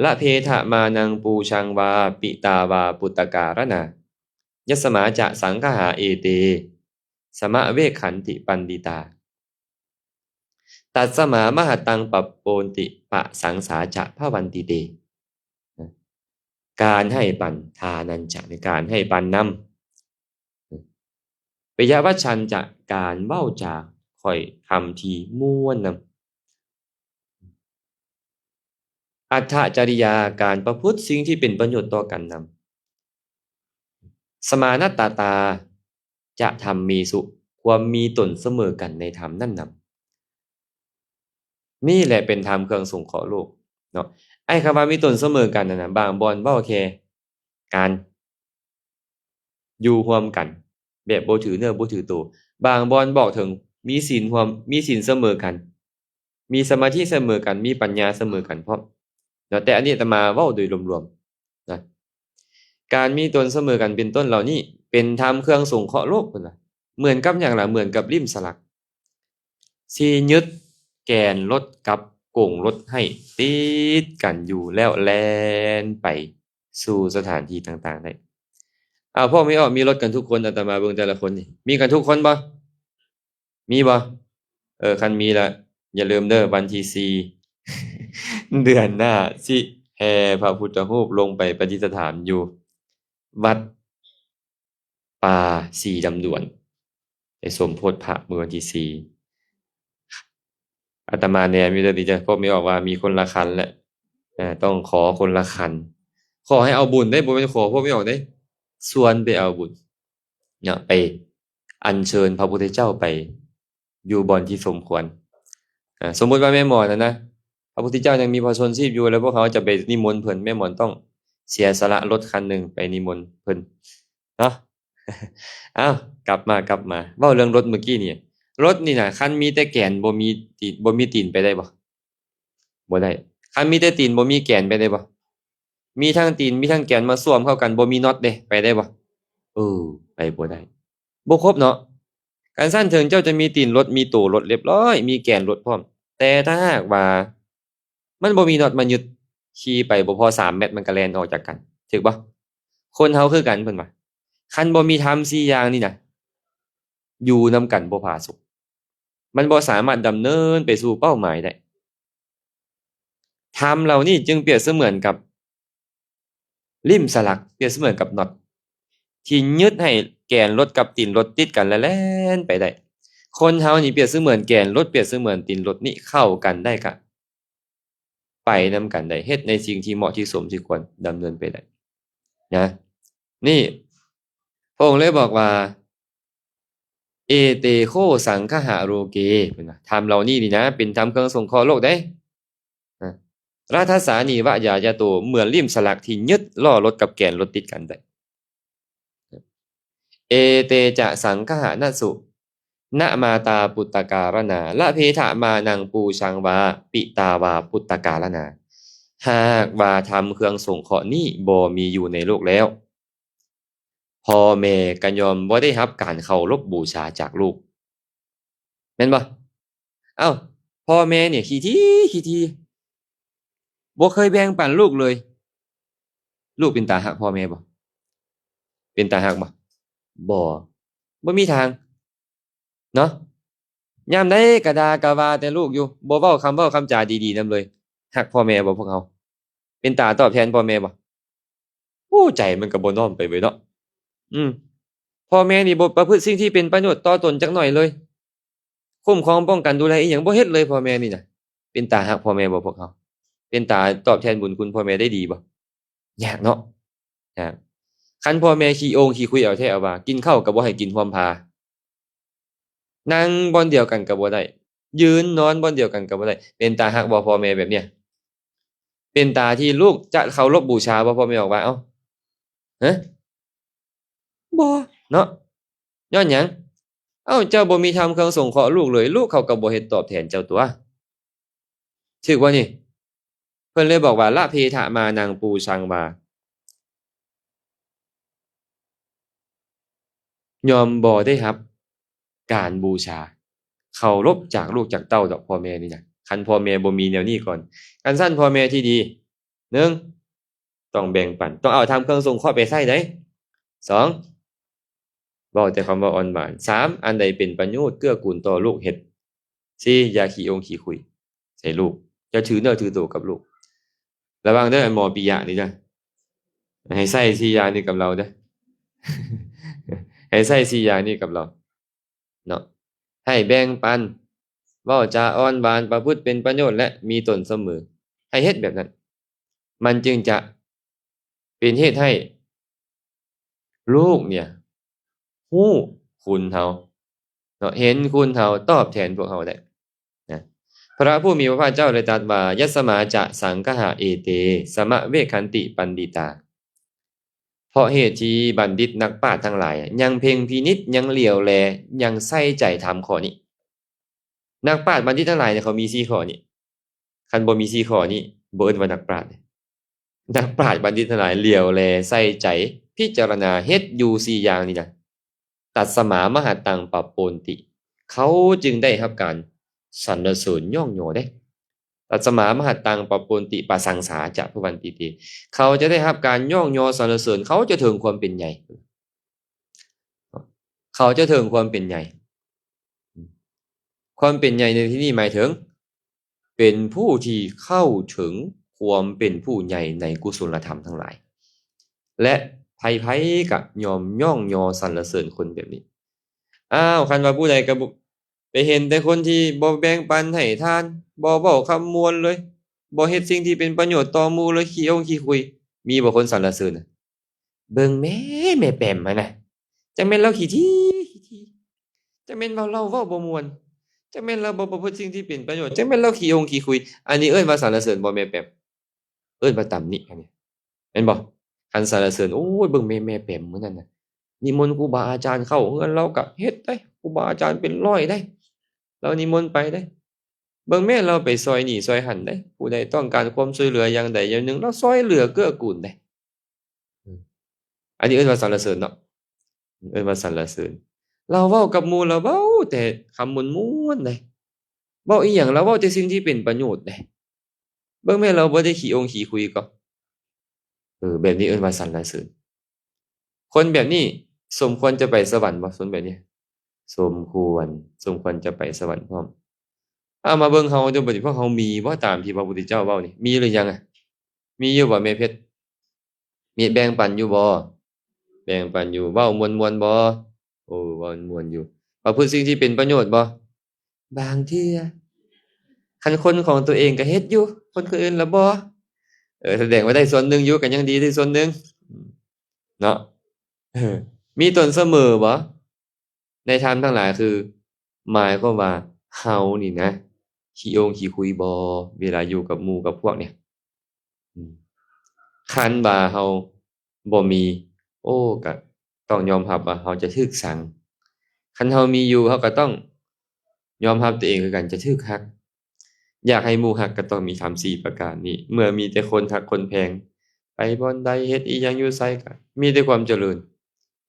ລະເພທະມານັງປູຊາງວາ ປິຕາວາປຸດຕະກາລະນາ ຍັດສະມາຈະສັງຄະຫາເອເຕ ສະມະເວກຂັນຕິປັນດິຕາ ຕັດສະມາມະຫັດຕັງປະໂປນຕິ ປະສັງສາຈະພະວັນຕິເຕ. ການໃຫ້ປັນ ທານັນຈະ ໃນການໃຫ້ປັນນຳ ປິຍະວັດຊັນຈະ ການເວົ້າຈາຖ້ອຍຄຳທີ່ມ່ວນນຳ ອັດຖະຈະລິຍາ ການປະພຶດສິ່ງທີ່ເປັນປະໂຫຍດຕໍ່ກັນນຳ ສະມານັດຕະຕາ ຈະທຳເມສຸ ຄວາມມີຕົນສະເໝີກັນໃນທຳນັ້ນນຳ. ນີ້ແຫຼະເປັນທຳເຄື່ອງສົງເຄາະໂລກເນາະ. ໄອ້ຄຳວ່າມີຕົນສະເໝີກັນນັ້ນນະ ບາງບ່ອນເວົ້າແຄ່ການຢູ່ຮ່ວມກັນແບບບໍ່ຖືເນື້ອບໍ່ຖືໂຕ, ບາງບ່ອນບອກເຖິງມີສິນຮ່ວມ ມີສິນສະເໝີກັນ. ມີສະມາທິສະເໝີກັນ ມີປັນຍາສະເໝີກັນພ້ອມເນາະ. ແຕ່ອັນນີ້ອາດຕະມາເວົ້າໂດຍລວມໆນະ ການມີຕົນສະເໝີກັນເປັນຕົ້ນເຫຼົ່ານີ້ ເປັນທຳເຄື່ອງສົງເຄາະໂລກພຸ້ນນະ. ເໝືອນກັບຫຍັງລະ? ເໝືອນກັບລິ້ມສະຫຼັກ ທີ່ຍຶດແກນລົດກັບກົງລົດໃຫ້ຕິດກັນຢູ່ ແລ້ວແລ່ນໄປສູ່ສະຖານທີ່ຕ່າງໆໄດ້. ເອົາ ພວກແມ່ອອກມີລົດກັນທຸກຄົນ, ອາດຕະມາເບິ່ງແຕ່ລະຄົນນີ້ ມີກັນທຸກຄົນບໍ່? ມີບໍ່? ເອີ ຄັນມີລະ ຢ່າລືມເດີ ວັນທີສີ່ ເດືອນໜ້າ ຊິແຫ່ພະພຸດທະຮູບລົງໄປປະດິດສະຖານຢູ່ວັດ ປ່າສີດຳດວນ ໄປສົມໂພດພະມື້ວັນທີສີ່. ອາດຕະມາແນມຢູ່ເດີນີ້ເດີ ພວກແມ່ອອກວ່າມີຄົນລະຄັນແຫຼະ ເອີ ຕ້ອງຂໍຄົນລະຄັນ. ຂໍໃຫ້ເອົາບຸນເດ້ ບໍ່ແມ່ນຂໍພວກແມ່ອອກເດ້ ຊວນໄປເອົາບຸນເນາະ ໄປອັນເຊີນພະພຸດທະເຈົ້າໄປ ຢູ່ບ່ອນທີ່ສົມຄວນ. ອາ ສົມມຸດວ່າແມ່ໝອນຫັ້ນນະ ພະພຸດທະເຈົ້າຍັງມີພະຊົນຊີບຢູ່ ແລ້ວພວກເຮົາຈະໄປນິມົນເພິ່ນ ແມ່ໝອນຕ້ອງເສຍສະຫຼະລົດຄັນໜຶ່ງໄປນິມົນເພິ່ນເນາະ. ເອົ້າ ກັບມາ ກັບມາ ເວົ້າເລື່ອງລົດມື້ກີ້ນີ້ ລົດນີ້ນະ ຄັນມີແຕ່ແກນ ບໍ່ມີຕີນ ບໍ່ມີຕີນ ໄປໄດ້ບໍ່? ບໍ່ໄດ້. ຄັນມີແຕ່ຕີນ ບໍ່ມີແກນ ໄປໄດ້ບໍ່? ມີທັງຕີນ ມີທັງແກນມາສວມເຂົ້າກັນ ບໍ່ມີນັອດເດ້ ໄປໄດ້ບໍ່? ເອີ ໄປບໍ່ໄດ້. ບໍ່ຄົບເນາະ. ຄັນຊັ້ນເຖິງເຈົ້າຈະມີຕີນລົດ ມີໂຕລົດລຽບຮ້ອຍ ມີແກນລົດພ້ອມ ແຕ່ຖ້າຫາກວ່າມັນບໍ່ມີນັອດມາຍຶດ ຂີ່ໄປບໍ່ພໍສາມແມັດ ມັນກະແລ່ນອອກຈາກກັນ ຖືກບໍ່? ຄົນເຮົາຄືກັນ ເພິ່ນວ່າ ຄັນບໍ່ມີທຳສີ່ຢ່າງນີ້ນະ ຢູ່ນຳກັນບໍ່ຜາສຸກ ມັນບໍ່ສາມາດດຳເນີນໄປສູ່ເປົ້າໝາຍໄດ້. ທຳເຫຼົ່ານີ້ຈຶ່ງປຽບສະເໝືອນກັບລິ້ມສະຫຼັກ ປຽບສະເໝືອນກັບນັອດ ທີ່ຍຶດໃຫ້ແກນລົດກັບຕີນລົດຕິດກັນ ແລະ ແລ່ນໄປໄດ້. ຄົນເຮົານີ້ປຽບສະເໝືອນແກນລົດ ປຽບສະເໝືອນຕີນລົດນີ້ເຂົ້າກັນໄດ້ກະໄປນຳກັນໄດ້ ເຮັດໃນສິ່ງທີ່ເໝາະທີ່ສົມທີ່ຄວນດຳເນີນໄປໄດ້ນະ. ນີ້ ພະອົງເລີຍບອກວ່າ ເອເຕໂຄ ສັງຄະຫະໂລເກ ເພິ່ນວ່າ ທຳເຫຼົ່ານີ້ນີ້ນະ ເປັນທຳເຄື່ອງສົງເຄາະໂລກເດ້. ນະ ລັດທັດສານີວະຢາຍະໂຕ ເໝືອນລິ້ມສະຫຼັກທີ່ຍຶດລໍ້ລົດກັບແກນລົດຕິດກັນໄດ້. ເອເຕຈະສັງຄະຫານະສຸ ນະມາຕາປຸດຕະກາລະນາ ລະເພທະມານັງປູຊາງວາ ປິຕາວາປຸດຕະກາລະນາ. ຫາກວ່າທຳເຄື່ອງສົງເຄາະນີ້ບໍ່ມີຢູ່ໃນໂລກແລ້ວ ພໍ່ແມ່ກະຍ່ອມບໍ່ໄດ້ຮັບການເຄົາລົບບູຊາຈາກລູກ ແມ່ນບໍ່? ເອົ້າ ພໍ່ແມ່ນີ້ຂີ້ຖີ່ ຂີ້ຖີ່ ບໍ່ເຄີຍແບ່ງປັນລູກເລີຍ ລູກເປັນຕາຮັກພໍ່ແມ່ບໍ່? ເປັນຕາຮັກບໍ່? ບໍ່ ບໍ່ມີທາງ ເນາະ ຍາມໃດກະດ່າກະວ່າແຕ່ລູກຢູ່ ບໍ່ເວົ້າຄຳເວົ້າຄຳຈາດີໆນຳເລີຍ. ຮັກພໍ່ແມ່ບໍ່ພວກເຮົາ? ເປັນຕາຕອບແທນພໍ່ແມ່ບໍ່? ໂອ້ ໃຈມັນກະບໍ່ນ້ອມໄປເວີຍເນາະ. ອືມ ພໍ່ແມ່ນີ້ບໍ່ປະພຶດສິ່ງທີ່ເປັນປະໂຫຍດຕໍ່ຕົນຈັກໜ້ອຍເລີຍ ຄຸ້ມຄອງປ້ອງກັນດູແລອີ່ຫຍັງບໍ່ເຮັດເລີຍ ພໍ່ແມ່ນີ້ນະ. ເປັນຕາຮັກພໍ່ແມ່ບໍ່ພວກເຮົາ? ເປັນຕາຕອບແທນບຸນຄຸນພໍ່ແມ່ໄດ້ດີບໍ່? ຍາກເນາະ ຍາກ. ຄັນພໍ່ແມ່ຂີ້ອົງຂີ້ຄຸຍເອົາແທ້ເອົາວ່າ ກິນເຂົ້າກະບໍ່ໃຫ້ກິນຮ່ວມພາ ນັ່ງບ່ອນດຽວກັນກະບໍ່ໄດ້ ຢືນນອນບ່ອນດຽວກັນກະບໍ່ໄດ້ ເປັນຕາຮັກບໍ່ພໍ່ແມ່ແບບເນີ້ຍ? ເປັນຕາທີ່ລູກຈະເຄົາລົບບູຊາບໍ່? ພໍ່ແມ່ບອກວ່າ ເອົ້າ ຮະ ບໍ່ເນາະ. ຍ້ອນຫຍັງ? ເອົ້າ ເຈົ້າບໍ່ມີທຳເຄື່ອງສົງເຄາະລູກເລີຍ ລູກເຂົາກະບໍ່ເຮັດຕອບແທນເຈົ້າຕົວະ ຖືກບໍ່ນີ້? ເພິ່ນເລີຍບອກວ່າ ລະເພທະມານັງປູຊັງວາ ຍ່ອມບໍ່ໄດ້ຮັບການບູຊາເຄົາລົບຈາກລູກຈາກເຕົ້າດອກ ພໍ່ແມ່ນີ້ນະ. ຄັນພໍ່ແມ່ບໍ່ມີແນວນີ້ກ່ອນ ຄັນຊັ້ນພໍ່ແມ່ທີ່ດີ ໜຶ່ງ ຕ້ອງແບ່ງປັນ ຕ້ອງເອົາທຳເຄື່ອງສົງເຄາະໄປໃຊ້ໃດ໋. ສອງ ເວົ້າແຕ່ຄຳເວົ້າອ່ອນຫວານ. ສາມ ອັນໃດເປັນປະໂຫຍດເກື້ອກູນຕໍ່ລູກເຮັດ. ສີ່ ຢ່າຂີ້ອົງຂີ້ຄຸຍໃສ່ລູກ ຢ່າຖືເນື້ອຖືໂຕກັບລູກ. ລະວັງເດີ ໝໍປີຍະນີ້ນະ ໃຫ້ໃຊ້ສີ່ຢ່າງນີ້ກັບລາວເດີ ໃຫ້ໃຊ້ສີ່ຢ່າງນີ້ກັບລາວເນາະ. ໃຫ້ແບ່ງປັນ ເວົ້າຈາອ່ອນຫວານ ປະພຶດເປັນປະໂຫຍດ ແລະ ມີຕົນສະເໝີ ໃຫ້ເຮັດແບບນັ້ນ ມັນຈຶ່ງຈະເປັນເຫດໃຫ້ລູກເນຍຮູ້ຄຸນເຮົາເນາະ ເຫັນຄຸນເຮົາ ຕອບແທນພວກເຮົາໄດ້ນະ. ພະຜູ້ມີພະພາກເຈົ້າໄດ້ຕັດວ່າ ຍັດສະມາຈະສັງຄະຫາເອເຕ ສະມະເວຄັນຕິປັນດິຕາ ເພາະເຫດທີ່ບັນດິດນັກປາດທັງຫຼາຍຍັງເພັ່ງພິນິດ ຍັງຫຼຽວແລ ຍັງໃສ່ໃຈທຳຂໍ້ນີ້. ນັກປາດບັນດິດທັງຫຼາຍເນຍ ເຂົາມີສີ່ຂໍ້ນີ້. ຄັນບໍ່ມີສີ່ຂໍ້ນີ້ ບໍ່ເອີ້ນວ່ານັກປາດ. ນັກປາດບັນດິດທັງຫຼາຍຫຼຽວແລໃສ່ໃຈ ພິຈາລະນາເຮັດຢູ່ສີ່ຢ່າງນີ້ນະ. ຕັດສະມາມະຫັດຕັງປະປົນຕິ ເຂົາຈຶ່ງໄດ້ຮັບການສັນລະເສີນຍ້ອງຍໍເດ້. ຕັດສະມາມະຫັດຕັງປະປົນຕິ ປະສັງສາຈະພະວັນຕິຕິ ເຂົາຈະໄດ້ຮັບການຍ້ອງຍໍສັນລະເສີນ ເຂົາຈະເຖິງຄວາມເປັນໃຫຍ່ ເຂົາຈະເຖິງຄວາມເປັນໃຫຍ່. ຄວາມເປັນໃຫຍ່ໃນທີ່ນີ້ໝາຍເຖິງ ເປັນຜູ້ທີ່ເຂົ້າເຖິງຄວາມເປັນຜູ້ໃຫຍ່ໃນກຸສົນລະທຳທັງຫຼາຍ ແລະ ໃຜໆກໍຍ່ອມຍ້ອງຍໍສັນລະເສີນຄົນແບບນີ້. ອ້າວ ຄັນວ່າຜູ້ໃດກໍບໍ່ ໄປເຫັນແຕ່ຄົນທີ່ບໍ່ແບ່ງປັນໃຫ້ທານ ບໍ່ເວົ້າຄຳມ່ວນເລີຍ ບໍ່ເຮັດສິ່ງທີ່ເປັນປະໂຫຍດຕໍ່ໝູ່ເລີຍ ຂີ້ອົງຂີ້ຄຸຍ ມີບໍ່ຄົນສັນລະເສີນນະ? ເບິ່ງແມ້ ແມ່ແປມຫັ້ນນະ ຈັກແມ່ນລາວຂີ້ຖີ່ ຂີ້ຖີ່ ຈັກແມ່ນວ່າລາວເວົ້າບໍ່ມ່ວນ ຈັກແມ່ນລາວບໍ່ປະພຶດສິ່ງທີ່ເປັນປະໂຫຍດ ຈັກແມ່ນລາວຂີ້ອົງຂີ້ຄຸຍ. ອັນນີ້ເອີ້ນວ່າສັນລະເສີນບໍ່ແມ່ແປມ? ເອີ້ນວ່າຕຳໜິ ອັນນີ້ແມ່ນບໍ່? ຄັນສັນລະເສີນ ໂອ້ຍ ເບິ່ງແມ່ ແມ່ແປມມື້ນັ້ນນະ ນິມົນຄູບາອາຈານເຂົ້າເຮືອນ ລາວກະເຮັດໄດ໋ ຄູບາອາຈານເປັນຮ້ອຍໄດ໋ ລາວນິມົນໄປໄດ໋. ເບິ່ງແມ້ ລາວໄປຊ່ອຍນີ້ຊ່ອຍຫັ້ນໄດ໋ ຜູ້ໃດຕ້ອງການຄວາມຊ່ວຍເຫຼືອຢ່າງໃດຢ່າງໜຶ່ງ ລາວຊ່ອຍເຫຼືອເກື້ອກູນໄດ໋. ອັນນີ້ເອີ້ນວ່າສັນລະເສີນເນາະ ເອີ້ນວ່າສັນລະເສີນ. ລາວເວົ້າກັບໝູ່ ລາວເວົ້າແຕ່ຄຳມ່ວນໆໄດ໋ ເວົ້າອີ່ຫຍັງ ລາວເວົ້າແຕ່ສິ່ງທີ່ເປັນປະໂຫຍດໄດ໋. ເບິ່ງແມ້ ລາວບໍ່ໄດ້ຂີ້ອົງຂີ້ຄຸຍກໍ ເອີ ແບບນີ້ເອີ້ນວ່າສັນລະເສີນ. ຄົນແບບນີ້ສົມຄວນຈະໄປສະຫວັນບໍ່? ຄົນແບບນີ້ສົມຄວນ ສົມຄວນຈະໄປສະຫວັນພ້ອມ. ເອົາມາເບິ່ງເຮົາເດີ ບັດນີ້ພວກເຮົາມີບໍ່ຕາມທີ່ພະພຸດທະເຈົ້າເວົ້ານີ້? ມີຫຼືຍັງອະ? ມີຢູ່ບໍ່ແມ່ເພັດ? ມີແບ່ງປັນຢູ່ບໍ່? ແບ່ງປັນຢູ່. ເວົ້າມ່ວນໆບໍ່? ໂອ້ ເວົ້າມ່ວນຢູ່. ປະພຶດສິ່ງທີ່ເປັນປະໂຫຍດບໍ່? ບາງເທື່ອ ຄັນຄົນຂອງຕົວເອງກໍເຮັດຢູ່ ຄົນຄົນອື່ນລະບໍ່. ເອີ ສະແດງວ່າໄດ້ສ່ວນໜຶ່ງຢູ່ ກໍຍັງດີໄດ້ສ່ວນໜຶ່ງເນາະ. ເອີ ມີຕົນສະເໝີບໍ່? ໃນທຳທັງຫຼາຍ ຄືໝາຍຄວາມວ່າເຮົານີ້ນະ ຂີ້ອົງຂີ້ຄຸຍບໍ່ ເວລາຢູ່ກັບໝູ່ກັບພວກນີ້? ອືມ ຄັນວ່າເຮົາບໍ່ມີ ໂອ້ ກະຕ້ອງຍອມຮັບວ່າເຮົາຈະຖືກຊັງ. ຄັນເຮົາມີຢູ່ ເຮົາກະຕ້ອງຍອມຮັບຕົວເອງຄືກັນ ຈະຖືກຮັກ. ຢາກໃຫ້ໝູ່ຮັກ ກະຕ້ອງມີທຳສີ່ປະການນີ້. ເມື່ອມີແຕ່ຄົນຮັກຄົນແພງ ໄປບ່ອນໃດ ເຮັດອີ່ຫຍັງຢູ່ໃສ ກະມີແຕ່ຄວາມຈະເລີນ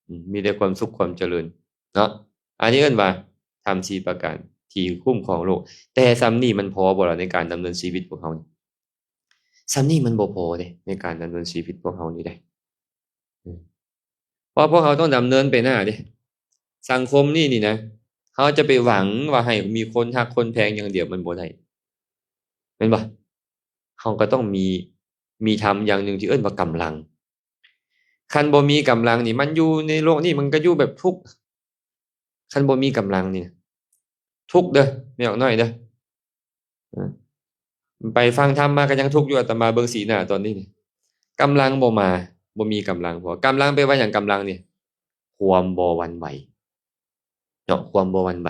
ອືມ ມີແຕ່ຄວາມສຸກຄວາມຈະເລີນເນາະ. ອັນນີ້ເອີ້ນວ່າທຳສີ່ປະການທີ່ຄຸ້ມຄອງໂລກ. ແຕ່ສ່ຳນີ້ມັນພໍບໍ່ລະ ໃນການດຳເນີນຊີວິດພວກເຮົານີ້? ສ່ຳນີ້ມັນບໍ່ພໍເດ້ ໃນການດຳເນີນຊີວິດພວກເຮົານີ້ເດ້. ເພາະພວກເຮົາຕ້ອງດຳເນີນໄປໜ້າເດ້. ສັງຄົມນີ້ນີ້ນະ ເຮົາຈະໄປຫວັງວ່າໃຫ້ມີຄົນຮັກຄົນແພງຢ່າງດຽວ ມັນບໍ່ໄດ້ ແມ່ນບໍ່? ເຮົາກໍຕ້ອງມີ ມີທຳຢ່າງໜຶ່ງທີ່ເອີ້ນວ່າກຳລັງ. ຄັນບໍ່ມີກຳລັງນີ້ ມັນຢູ່ໃນໂລກນີ້ມັນກໍຢູ່ແບບທຸກ. ຄັນບໍ່ມີກຳລັງນີ້ ທຸກເດີ ແມ່ນອກນ້ອຍເດີ. ເອີ ໄປຟັງທຳມາກໍຍັງທຸກຢູ່ ອາດຕະມາເບິ່ງສີໜ້າຕອນນີ້ນີ້ ກຳລັງບໍ່ມາ ບໍ່ມີກຳລັງພໍ. ກຳລັງແປວ່າຫຍັງ? ກຳລັງນີ້ ຄວາມບໍ່ຫວັ່ນໄຫວເນາະ ຄວາມບໍ່ຫວັ່ນໄຫວ.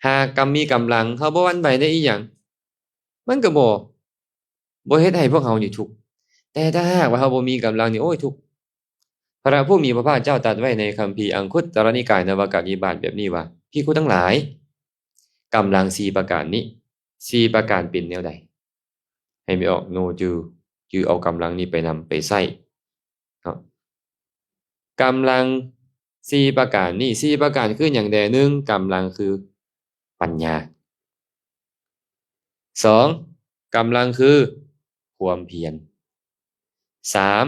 ຫາກຳ ມີກຳລັງ ເຮົາບໍ່ຫວັ່ນໄຫວໃນອີ່ຫຍັງ ມັນກໍບໍ່ ບໍ່ເຮັດໃຫ້ພວກເຮົານີ້ທຸກ. ແຕ່ຖ້າຫາກວ່າເຮົາບໍ່ມີກຳລັງນີ້ ໂອ້ຍ ທຸກ. ພະຜູ້ມີພະພາກເຈົ້າຕັດໄວ້ໃນຄຳພີອັງຄຸດຕະລະນິກາຍ ນະວະກະນິບາດແບບນີ້ວ່າ ພິກຂຸທັງຫຼາຍ ກຳລັງສີ່ປະການນີ້ ສີ່ປະການເປັນແນວໃດ? ໃຫ້ແມ່ອອກໂນຈື່ ຈື່ເອົາກຳລັງນີ້ໄປນຳໄປໃຊ້ເນາະ. ກຳລັງສີ່ປະການນີ້ ສີ່ປະການຄືຫຍັງແດ່? ໜຶ່ງ ກຳລັງຄືປັນຍາ. ສອງ ກຳລັງຄືຄວາມພຽນ. ສາມ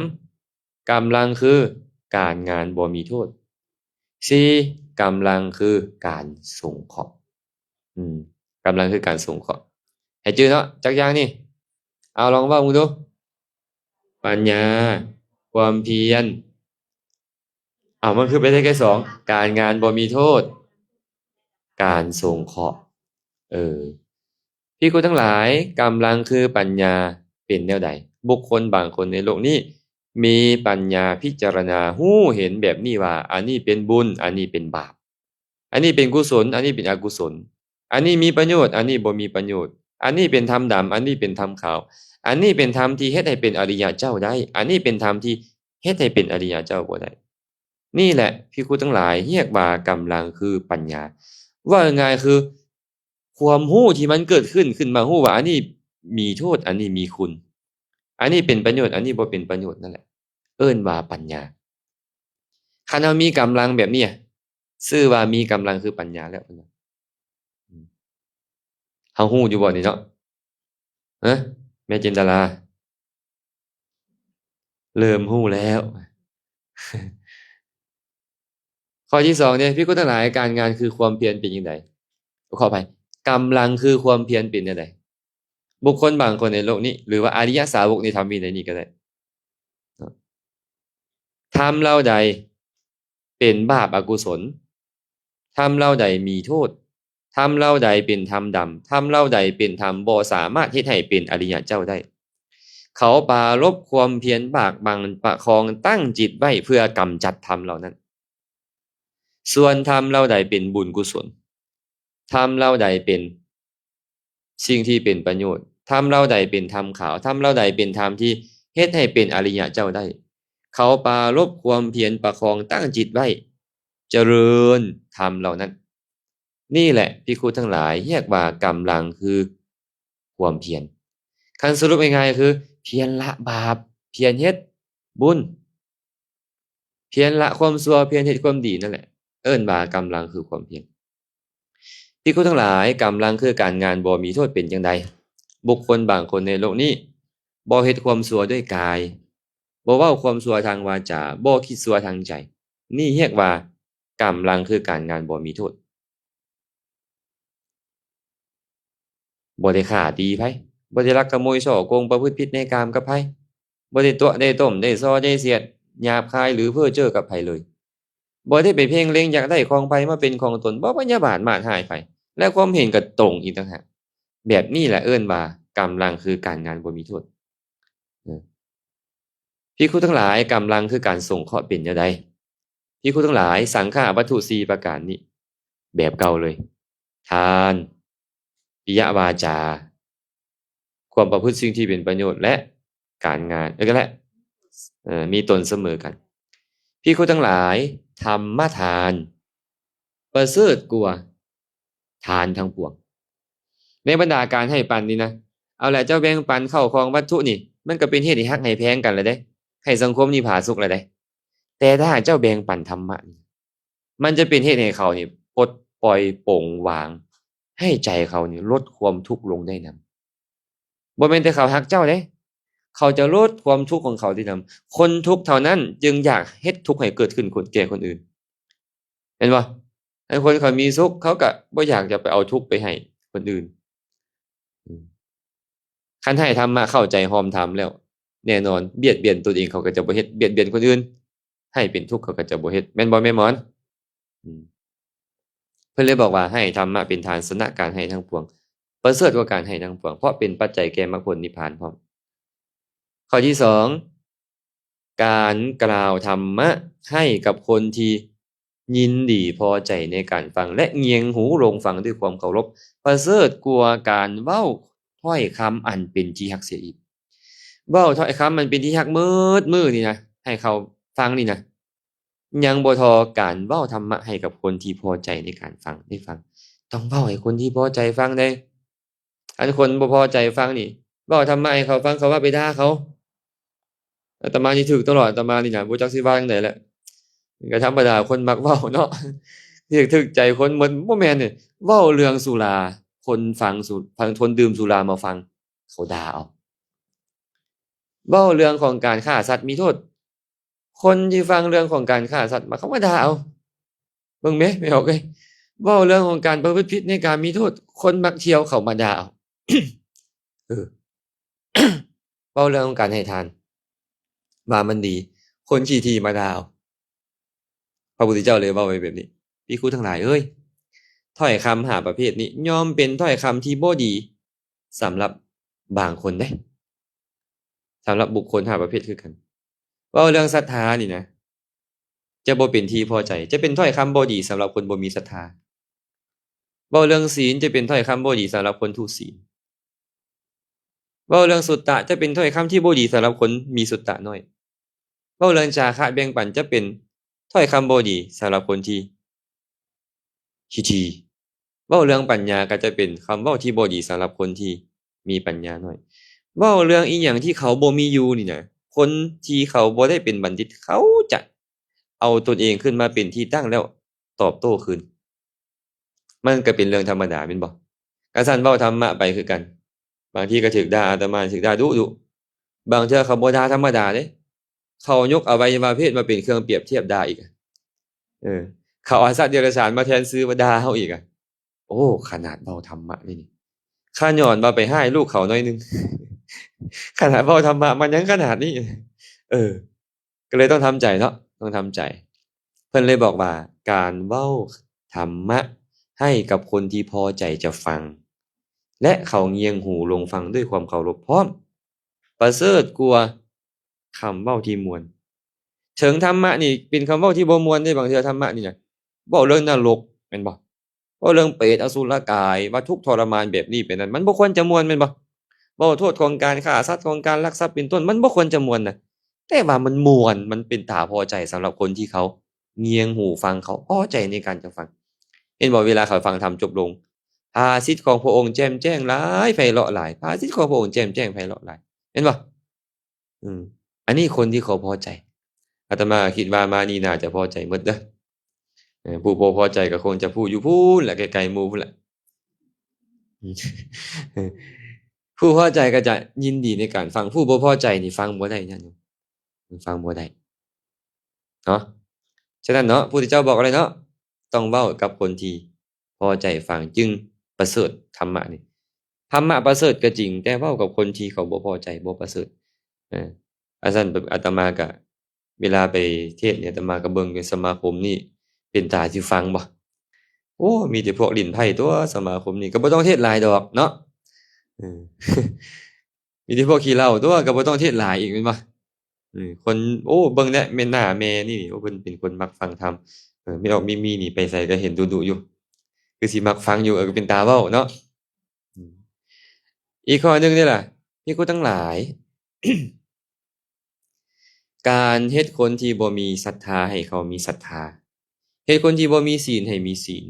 ກຳລັງຄືການງານບໍ່ມີໂທດ. ສີ່ ກຳລັງຄືການສົງເຄາະ. ອືມ ກຳລັງຄືການສົງເຄາະ. ໃຫ້ຈື່ເນາະ ຈັກຢ່າງນີ້? ເອົາ ລອງເວົ້າເບິ່ງດູ. ປັນຍາ, ຄວາມພຽນ. ເອົາ ມັນຄືໄປໄດ້ແຄ່ສອງ. ການງານບໍ່ມີໂທດ, ການສົງເຄາະ. ເອີ ພິກຂຸທັງຫຼາຍ, ກຳລັງຄືປັນຍາເປັນແນວໃດ? ບຸກຄົນບາງຄົນໃນໂລກນີ້ ມີປັນຍາພິຈາລະນາຮູ້ເຫັນແບບນີ້ວ່າ ອັນນີ້ເປັນບຸນ, ອັນນີ້ເປັນບາບ, ອັນນີ້ເປັນກຸສົນ, ອັນນີ້ເປັນອະກຸສົນ, ອັນນີ້ມີປະໂຫຍດ, ອັນນີ້ບໍ່ມີປະໂຫຍດ, ອັນນີ້ເປັນທຳດຳ, ອັນນີ້ເປັນທຳຂາວ, ອັນນີ້ເປັນທຳທີ່ເຮັດໃຫ້ເປັນອະລິຍະເຈົ້າໄດ້, ອັນນີ້ເປັນທຳທີ່ເຮັດໃຫ້ເປັນອະລິຍະເຈົ້າບໍ່ໄດ້. ນີ້ແຫຼະ ພິກຂຸທັງຫຼາຍ ຮຽກວ່າກຳລັງຄືປັນຍາ. ເວົ້າງ່າຍໆຄື ຄວາມຮູ້ທີ່ມັນເກີດຂຶ້ນ ຂຶ້ນມາຮູ້ວ່າອັນນີ້ມີໂທດ ອັນນີ້ມີຄຸນ ອັນນີ້ເປັນປະໂຫຍດ ອັນນີ້ບໍ່ເປັນປະໂຫຍດ ນັ້ນແຫຼະ ເອີ້ນວ່າປັນຍາ. ຄັນເຮົາມີກຳລັງແບບນີ້ ຊື່ວ່າມີກຳລັງຄືປັນຍາແລ້ວ ເຮົາຮູ້ຢູ່ບໍ່ນີ້ເນາະ? ຮະ ແມ່ຈິນດາລາ? ເລີ່ມຮູ້ແລ້ວ. ຂໍ້ທີສອງເດ້ ພິກຂຸທັງຫຼາຍ ການງານຄືຄວາມພຽນເປັນຈັ່ງໃດ? ຂໍອະໄພ ກຳລັງຄືຄວາມພຽນເປັນແນວໃດ? ບຸກຄົນບາງຄົນໃນໂລກນີ້ ຫຼືວ່າອະລິຍະສາວົກໃນທຳວິໄນນີ້ກໍໄດ້ ທຳເຫຼົ່າໃດເປັນບາບອະກຸສົນ, ທຳເຫຼົ່າໃດມີໂທດ, ທຳເຫຼົ່າໃດເປັນທຳດຳ, ທຳເຫຼົ່າໃດເປັນທຳບໍ່ສາມາດເຮັດໃຫ້ເປັນອະລິຍະເຈົ້າໄດ້, ເຂົາປາລົບຄວາມພຽນບາກບັ່ນປະຄອງຕັ້ງຈິດໄວ້ເພື່ອກຳຈັດທຳເຫຼົ່ານັ້ນ. ສ່ວນທຳເຫຼົ່າໃດເປັນບຸນກຸສົນ, ທຳເຫຼົ່າໃດເປັນສິ່ງທີ່ເປັນປະໂຫຍດ, ທຳເຫຼົ່າໃດເປັນທຳຂາວ, ທຳເຫຼົ່າໃດເປັນທຳທີ່ເຮັດໃຫ້ເປັນອະລິຍະເຈົ້າໄດ້, ເຂົາປາລົບຄວາມພຽນປະຄອງຕັ້ງຈິດໄວ້ ຈະເລີນທຳເຫຼົ່ານັ້ນ. ນີ້ແຫຼະ ພິກຂຸທັງຫຼາຍ ຮຽກວ່າກຳລັງຄືຄວາມພຽນ. ຄັນສະຫຼຸບງ່າຍໆຄື ພຽນລະບາບ, ພຽນເຮັດບຸນ, ພຽນລະຄວາມຊົ່ວ, ພຽນເຮັດຄວາມດີ ນັ້ນແຫຼະ ເອີ້ນວ່າກຳລັງຄືຄວາມພຽນ. ພິກຂຸທັງຫຼາຍ, ກຳລັງຄືການງານບໍ່ມີໂທດເປັນຈັ່ງໃດ? ບຸກຄົນບາງຄົນໃນໂລກນີ້ ບໍ່ເຮັດຄວາມຊົ່ວດ້ວຍກາຍ, ບໍ່ເວົ້າຄວາມຊົ່ວທາງວາຈາ, ບໍ່ຄິດຊົ່ວທາງໃຈ, ນີ້ຮຽກວ່າກຳລັງຄືການງານບໍ່ມີໂທດ. ບໍ່ໄດ້ຂ້າຕີໃຜ, ບໍ່ໄດ້ລັກຂະໂມຍສໍ້ໂກງປະພຶດຜິດໃນກາມກັບໃຜ, ບໍ່ໄດ້ຕົວະໄດ້ຕົ້ມ ໄດ້ສໍ້ໄດ້ສຽດ ຫຍາບຄາຍ ຫຼື ເພີ້ເຈີ້ກັບໃຜເລີຍ, ບໍ່ໄດ້ໄປເພງເລັງຢາກໄດ້ຂອງໃຜມາເປັນຂອງຕົນ, ບໍ່ພະຍາບາດມາດຮ້າຍໃຜ ແລະ ຄວາມເຫັນກໍຕົງອີກຕ່າງຫາກ. ແບບນີ້ແຫຼະເອີ້ນວ່າກຳລັງຄືການງານບໍ່ມີໂທດ. ເອີ ພິກຂຸທັງຫຼາຍ, ກຳລັງຄືການສົງເຄາະເປັນແນວໃດ? ພິກຂຸທັງຫຼາຍ, ສັງຄະວັດຖຸສີ່ປະການນີ້ ແບບເກົ່າເລີຍ, ທານ, ປິຍະວາຈາ, ຄວາມປະພຶດສິ່ງທີ່ເປັນປະໂຫຍດ ແລະ ການງານ, ເອີ ແລະ ເອີ ມີຕົນສະເໝີກັນ. ພິກຂຸທັງຫຼາຍ, ທຳມະທານປະເສີດກວ່າທານທັງປວງ. ໃນບັນດາການໃຫ້ປັນນີ້ນະ, ເອົາລະ ເຈົ້າແບ່ງປັນເຂົ້າຂອງວັດຖຸນີ້ ມັນກໍເປັນເຫດໃຫ້ຮັກໃຫ້ແພງກັນແລ້ວເດ້, ໃຫ້ສັງຄົມນີ້ຜາສຸກແລ້ວເດ້. ແຕ່ຖ້າຫາກເຈົ້າແບ່ງປັນທຳມະນີ້ ມັນຈະເປັນເຫດໃຫ້ເຂົານີ້ປົດປ່ອຍໂປ່ງຫວາງ, ໃຫ້ໃຈເຂົານີ້ລົດຄວາມທຸກລົງໄດ້ນຳ. ບໍ່ແມ່ນແຕ່ເຂົາຮັກເຈົ້າເດ້, ເຂົາຈະລົດຄວາມທຸກຂອງເຂົາໄດ້ນຳ. ຄົນທຸກເທົ່ານັ້ນຈຶ່ງຢາກເຮັດທຸກໃຫ້ເກີດຂຶ້ນຄົນ ແກ່ຄົນອື່ນ. ເຫັນບໍ່? ໃຫ້ຄົນເຂົາມີສຸກ, ເຂົາກໍບໍ່ຢາກຈະໄປເອົາທຸກໄປໃຫ້ຄົນອື່ນ. ອືມ ຄັນໃຫ້ທຳມະເຂົ້າໃຈຮອມທຳແລ້ວ ແນ່ນອນ ບຽດບຽນຕົນເອງເຂົາກໍຈະບໍ່ເຮັດ, ບຽດບຽນຄົນອື່ນ ໃຫ້ເປັນທຸກເຂົາກໍຈະບໍ່ເຮັດ, ແມ່ນບໍ່ແມ່ໝອນ? ອືມ ເພິ່ນເລີຍບອກວ່າ ໃຫ້ທຳມະເປັນທານ ຊະນະການໃຫ້ທັງປວງ, ປະເສີດກວ່າການໃຫ້ທັງປວງ, ເພາະເປັນປັດໄຈແກ່ມັກຜົນນິບພານພ້ອມ. ຂໍ້ທີສອງ ການກ່າວທຳມະໃຫ້ກັບຄົນທີ່ຍິນດີພໍໃຈໃນການຟັງ ແລະ ງຽງຫູລົງຟັງດ້ວຍຄວາມເຄົາລົບ ປະເສີດກວ່າການເວົ້າຖ້ອຍຄຳອັນເປັນທີ່ຮັກເສຍອີກ. ເວົ້າຖ້ອຍຄຳອັນເປັນທີ່ຮັກໝົດມື້ນີ້ນະ ໃຫ້ເຂົາຟັງນີ້ນະ ຍັງບໍ່ທໍ່ການເວົ້າທຳມະໃຫ້ກັບຄົນທີ່ພໍໃຈໃນການຟັງ ໄດ້ຟັງ. ຕ້ອງເວົ້າໃຫ້ຄົນທີ່ພໍໃຈຟັງເດ້. ອັນຄົນບໍ່ພໍໃຈຟັງນີ້ ເວົ້າທຳມະໃຫ້ເຂົາຟັງ ເຂົາວ່າໄປດ່າເຂົາ. ອາດຕະມານີ້ຖືກຕະຫຼອດ, ອາດຕະມານີ້ນະ ບໍ່ຈັກຊິວ່າຈັ່ງໃດແຫຼະ. ມັນກໍທຳມະດາ ຄົນມັກເວົ້າເນາະ, ຖືກ ຖືກໃຈຄົນໝົດ. ບໍ່ແມ່ນເດ້ ເວົ້າເລື່ອງສຸລາ ຄົນຟັງສຸ ຄົນດື່ມສຸລາມາຟັງ ເຂົາດ່າເອົາ. ເວົ້າເລື່ອງຂອງການຂ້າສັດມີໂທດ ຄົນທີ່ຟັງເລື່ອງຂອງການຂ້າສັດມາ ເຂົາມາດ່າເອົາ. ເບິ່ງແມ ແມ່ອອກເອີຍ, ເວົ້າເລື່ອງຂອງການປະພຶດຜິດໃນກາມມີໂທດ ຄົນມັກທ່ຽວເຂົາມາດ່າເອົາ. ເອີ ເວົ້າເລື່ອງຂອງການໃຫ້ທານວ່າມັນດີ ຄົນຂີ້ຖີ່ມາດ່າເອົາ. ພະພຸດທະເຈົ້າເລີຍເວົ້າໄວ້ແບບນີ້, ພິກຂຸທັງຫຼາຍເອີຍ, ຖ້ອຍຄຳຫ້າປະເພດນີ້ ຍ່ອມເປັນຖ້ອຍຄຳທີ່ບໍ່ດີ ສຳລັບບາງຄົນເດ້, ສຳລັບບຸກຄົນຫ້າປະເພດຄືກັນ. ເວົ້າເລື່ອງສັດທານີ້ນະ ຈະບໍ່ເປັນທີ່ພໍໃຈ, ຈະເປັນຖ້ອຍຄຳບໍ່ດີສຳລັບຄົນບໍ່ມີສັດທາ. ເວົ້າເລື່ອງສີນ ຈະເປັນຖ້ອຍຄຳບໍ່ດີສຳລັບຄົນທຸສີນ. ເວົ້າເລື່ອງສຸດຕະ ຈະເປັນຖ້ອຍຄຳທີ່ບໍ່ດີສຳລັບຄົນມີສຸດຕະໜ້ອຍ. ເວົ້າເລື່ອງຈາຄະແບ່ງປັນ ຈະເປັນຖ້ອຍຄຳບໍ່ດີສຳລັບຄົນທີ່ຂີ້ຖີ່. ເວົ້າເລື່ອງປັນຍາກໍຈະເປັນຄຳເວົ້າທີ່ບໍ່ດີສຳລັບຄົນທີ່ມີປັນຍາໜ້ອຍ. ເວົ້າເລື່ອງອີ່ຫຍັງທີ່ເຂົາບໍ່ມີຢູ່ນີ້ນະ, ຄົນທີ່ເຂົາບໍ່ໄດ້ເປັນບັນດິດ ເຂົາຈະເອົາຕົນເອງຂຶ້ນມາເປັນທີ່ຕັ້ງແລ້ວຕອບໂຕ້ຄືນ. ມັນກໍເປັນເລື່ອງທຳມະດາແມ່ນບໍ່? ກະຊັ້ນເວົ້າທຳມະໄປຄືກັນ, ບາງທີກໍຖືກດ່າ, ອາດຕະມາຖືກດ່າດຸໆ. ບາງເທື່ອເຂົາບໍ່ດ່າທຳມະດາເດ້, ເຂົາຍົກອະໄວຍະວະເພດມາເປັນເຄື່ອງປຽບທຽບດ່າອີກ. ເອີ ເຂົາເອົາສັດເດຍລະສານມາແທນຊື່ວ່າດ່າເຮົາອີກ. ໂອ້ ຂະໜາດເວົ້າທຳມະນີ້ ຂະໜາດວ່າໄປຮ້າຍລູກເຂົາໜ້ອຍໜຶ່ງ ຂະໜາດເວົ້າທຳມະມັນຍັງຂະໜາດນີ້. ເອີ ກໍເລີຍຕ້ອງທຳໃຈເນາະ, ຕ້ອງທຳໃຈ. ເພິ່ນເລີຍບອກວ່າ ການເວົ້າທຳມະໃຫ້ກັບຄົນທີ່ພໍໃຈຈະຟັງ ແລະ ເຂົາງຽງຫູລົງຟັງດ້ວຍຄວາມເຄົາລົບພ້ອມ ປະເສີດກວ່າຄຳເວົ້າທີ່ມ່ວນ. ເຖິງທຳມະນີ້ເປັນຄຳເວົ້າທີ່ບໍ່ມ່ວນເດ້, ບາງເທື່ອທຳມະນີ້ນະ ເວົ້າເລື່ອງນະລົກ ແມ່ນບໍ່? ເວົ້າເລື່ອງເປດ ອະສຸລະກາຍ ວ່າທຸກທໍລະມານແບບນີ້ເປັນນັ້ນ ມັນບໍ່ຄວນຈະມ່ວນແມ່ນບໍ່? ເວົ້າໂທດຂອງການຂ້າສັດ ຂອງການລັກຊັບເປັນຕົ້ນ ມັນບໍ່ຄວນຈະມ່ວນນະ, ແຕ່ວ່າມັນມ່ວນ ມັນເປັນຕາພໍໃຈສຳລັບຄົນທີ່ເຂົາງຽງຫູຟັງ ເຂົາພໍໃຈໃນການຈະຟັງ. ເຫັນບໍ່? ເວລາເຂົາຟັງທຳຈົບລົງ ພາສິດຂອງພະອົງແຈ່ມແຈ້ງຫຼາຍ ໄພເລາະຫຼາຍ, ພາສິດຂອງພະອົງແຈ່ມແຈ້ງໄພເລາະຫຼາຍ ເຫັນບໍ່? ອືມ ອັນນີ້ຄົນທີ່ເຂົາພໍໃຈ. ອາດຕະມາຄິດວ່າມານີ້ໜ້າຈະພໍໃຈໝົດເດີ. ເອີ ຜູ້ບໍ່ພໍໃຈກໍຄົງຈະຜູ້ຢູ່ພຸ້ນແຫຼະ ໃກ້ໆໝູ່ພຸ້ນແຫຼະ. ຜູ້ພໍໃຈກໍຈະຍິນດີໃນການຟັງ, ຜູ້ບໍ່ພໍໃຈນີ້ຟັງບໍ່ໄດ້ ຍາດໂຍມ, ຟັງບໍ່ໄດ້ເນາະ. ສະນັ້ນເນາະ ພະພຸດທະເຈົ້າບອກເລີຍເນາະ, ຕ້ອງເວົ້າກັບຄົນທີ່ ພໍໃຈຟັງຈຶ່ງປະເສີດ. ທຳມະນີ້ ທຳມະປະເສີດກໍຈິງ, ແຕ່ເວົ້າກັບຄົນທີ່ເຂົາບໍ່ພໍໃຈ ບໍ່ປະເສີດ. ເອີ ອັນຊັ້ນອາດຕະມາກະ ເວລາໄປເທດນີ້ ອາດຕະມາກະເບິ່ງຢູ່ສະມາຄົມນີ້ ເປັນຕາຊິຟັງບໍ່? ໂອ້ ມີແຕ່ພວກຫຼິ້ນໄພ້ຕົວະ ສະມາຄົມນີ້ ກໍບໍ່ຕ້ອງເທດຫຼາຍດອກເນາະ. ເອີ ມີແຕ່ພວກຂີ້ເຫຼົ້າຕົວະ ກໍບໍ່ຕ້ອງເທດຫຼາຍອີກແມ່ນບໍ່? ເອີ ຄົນ ໂອ້ ເບິ່ງແດ່ແມ່ນໜ້າແມ່ນີ້ ໂອ້ ເພິ່ນເປັນຄົນມັກຟັງທຳ. ເອີ ແມ່ອອກມີມີນີ້ໄປໃສກໍເຫັນດຸໆຢູ່ ຄືຊິມັກຟັງຢູ່. ເອີ ກໍເປັນຕາເວົ້າເນາະ. ອືມ ອີກຂໍ້ໜຶ່ງນີ້ລະ ພິກຂຸທັງຫຼາຍ, ການເຮັດຄົນທີ່ບໍ່ມີສັດທາໃຫ້ເຂົາມີສັດທາ, ເຮັດຄົນທີ່ບໍ່ມີສີນໃຫ້ມີສີນ,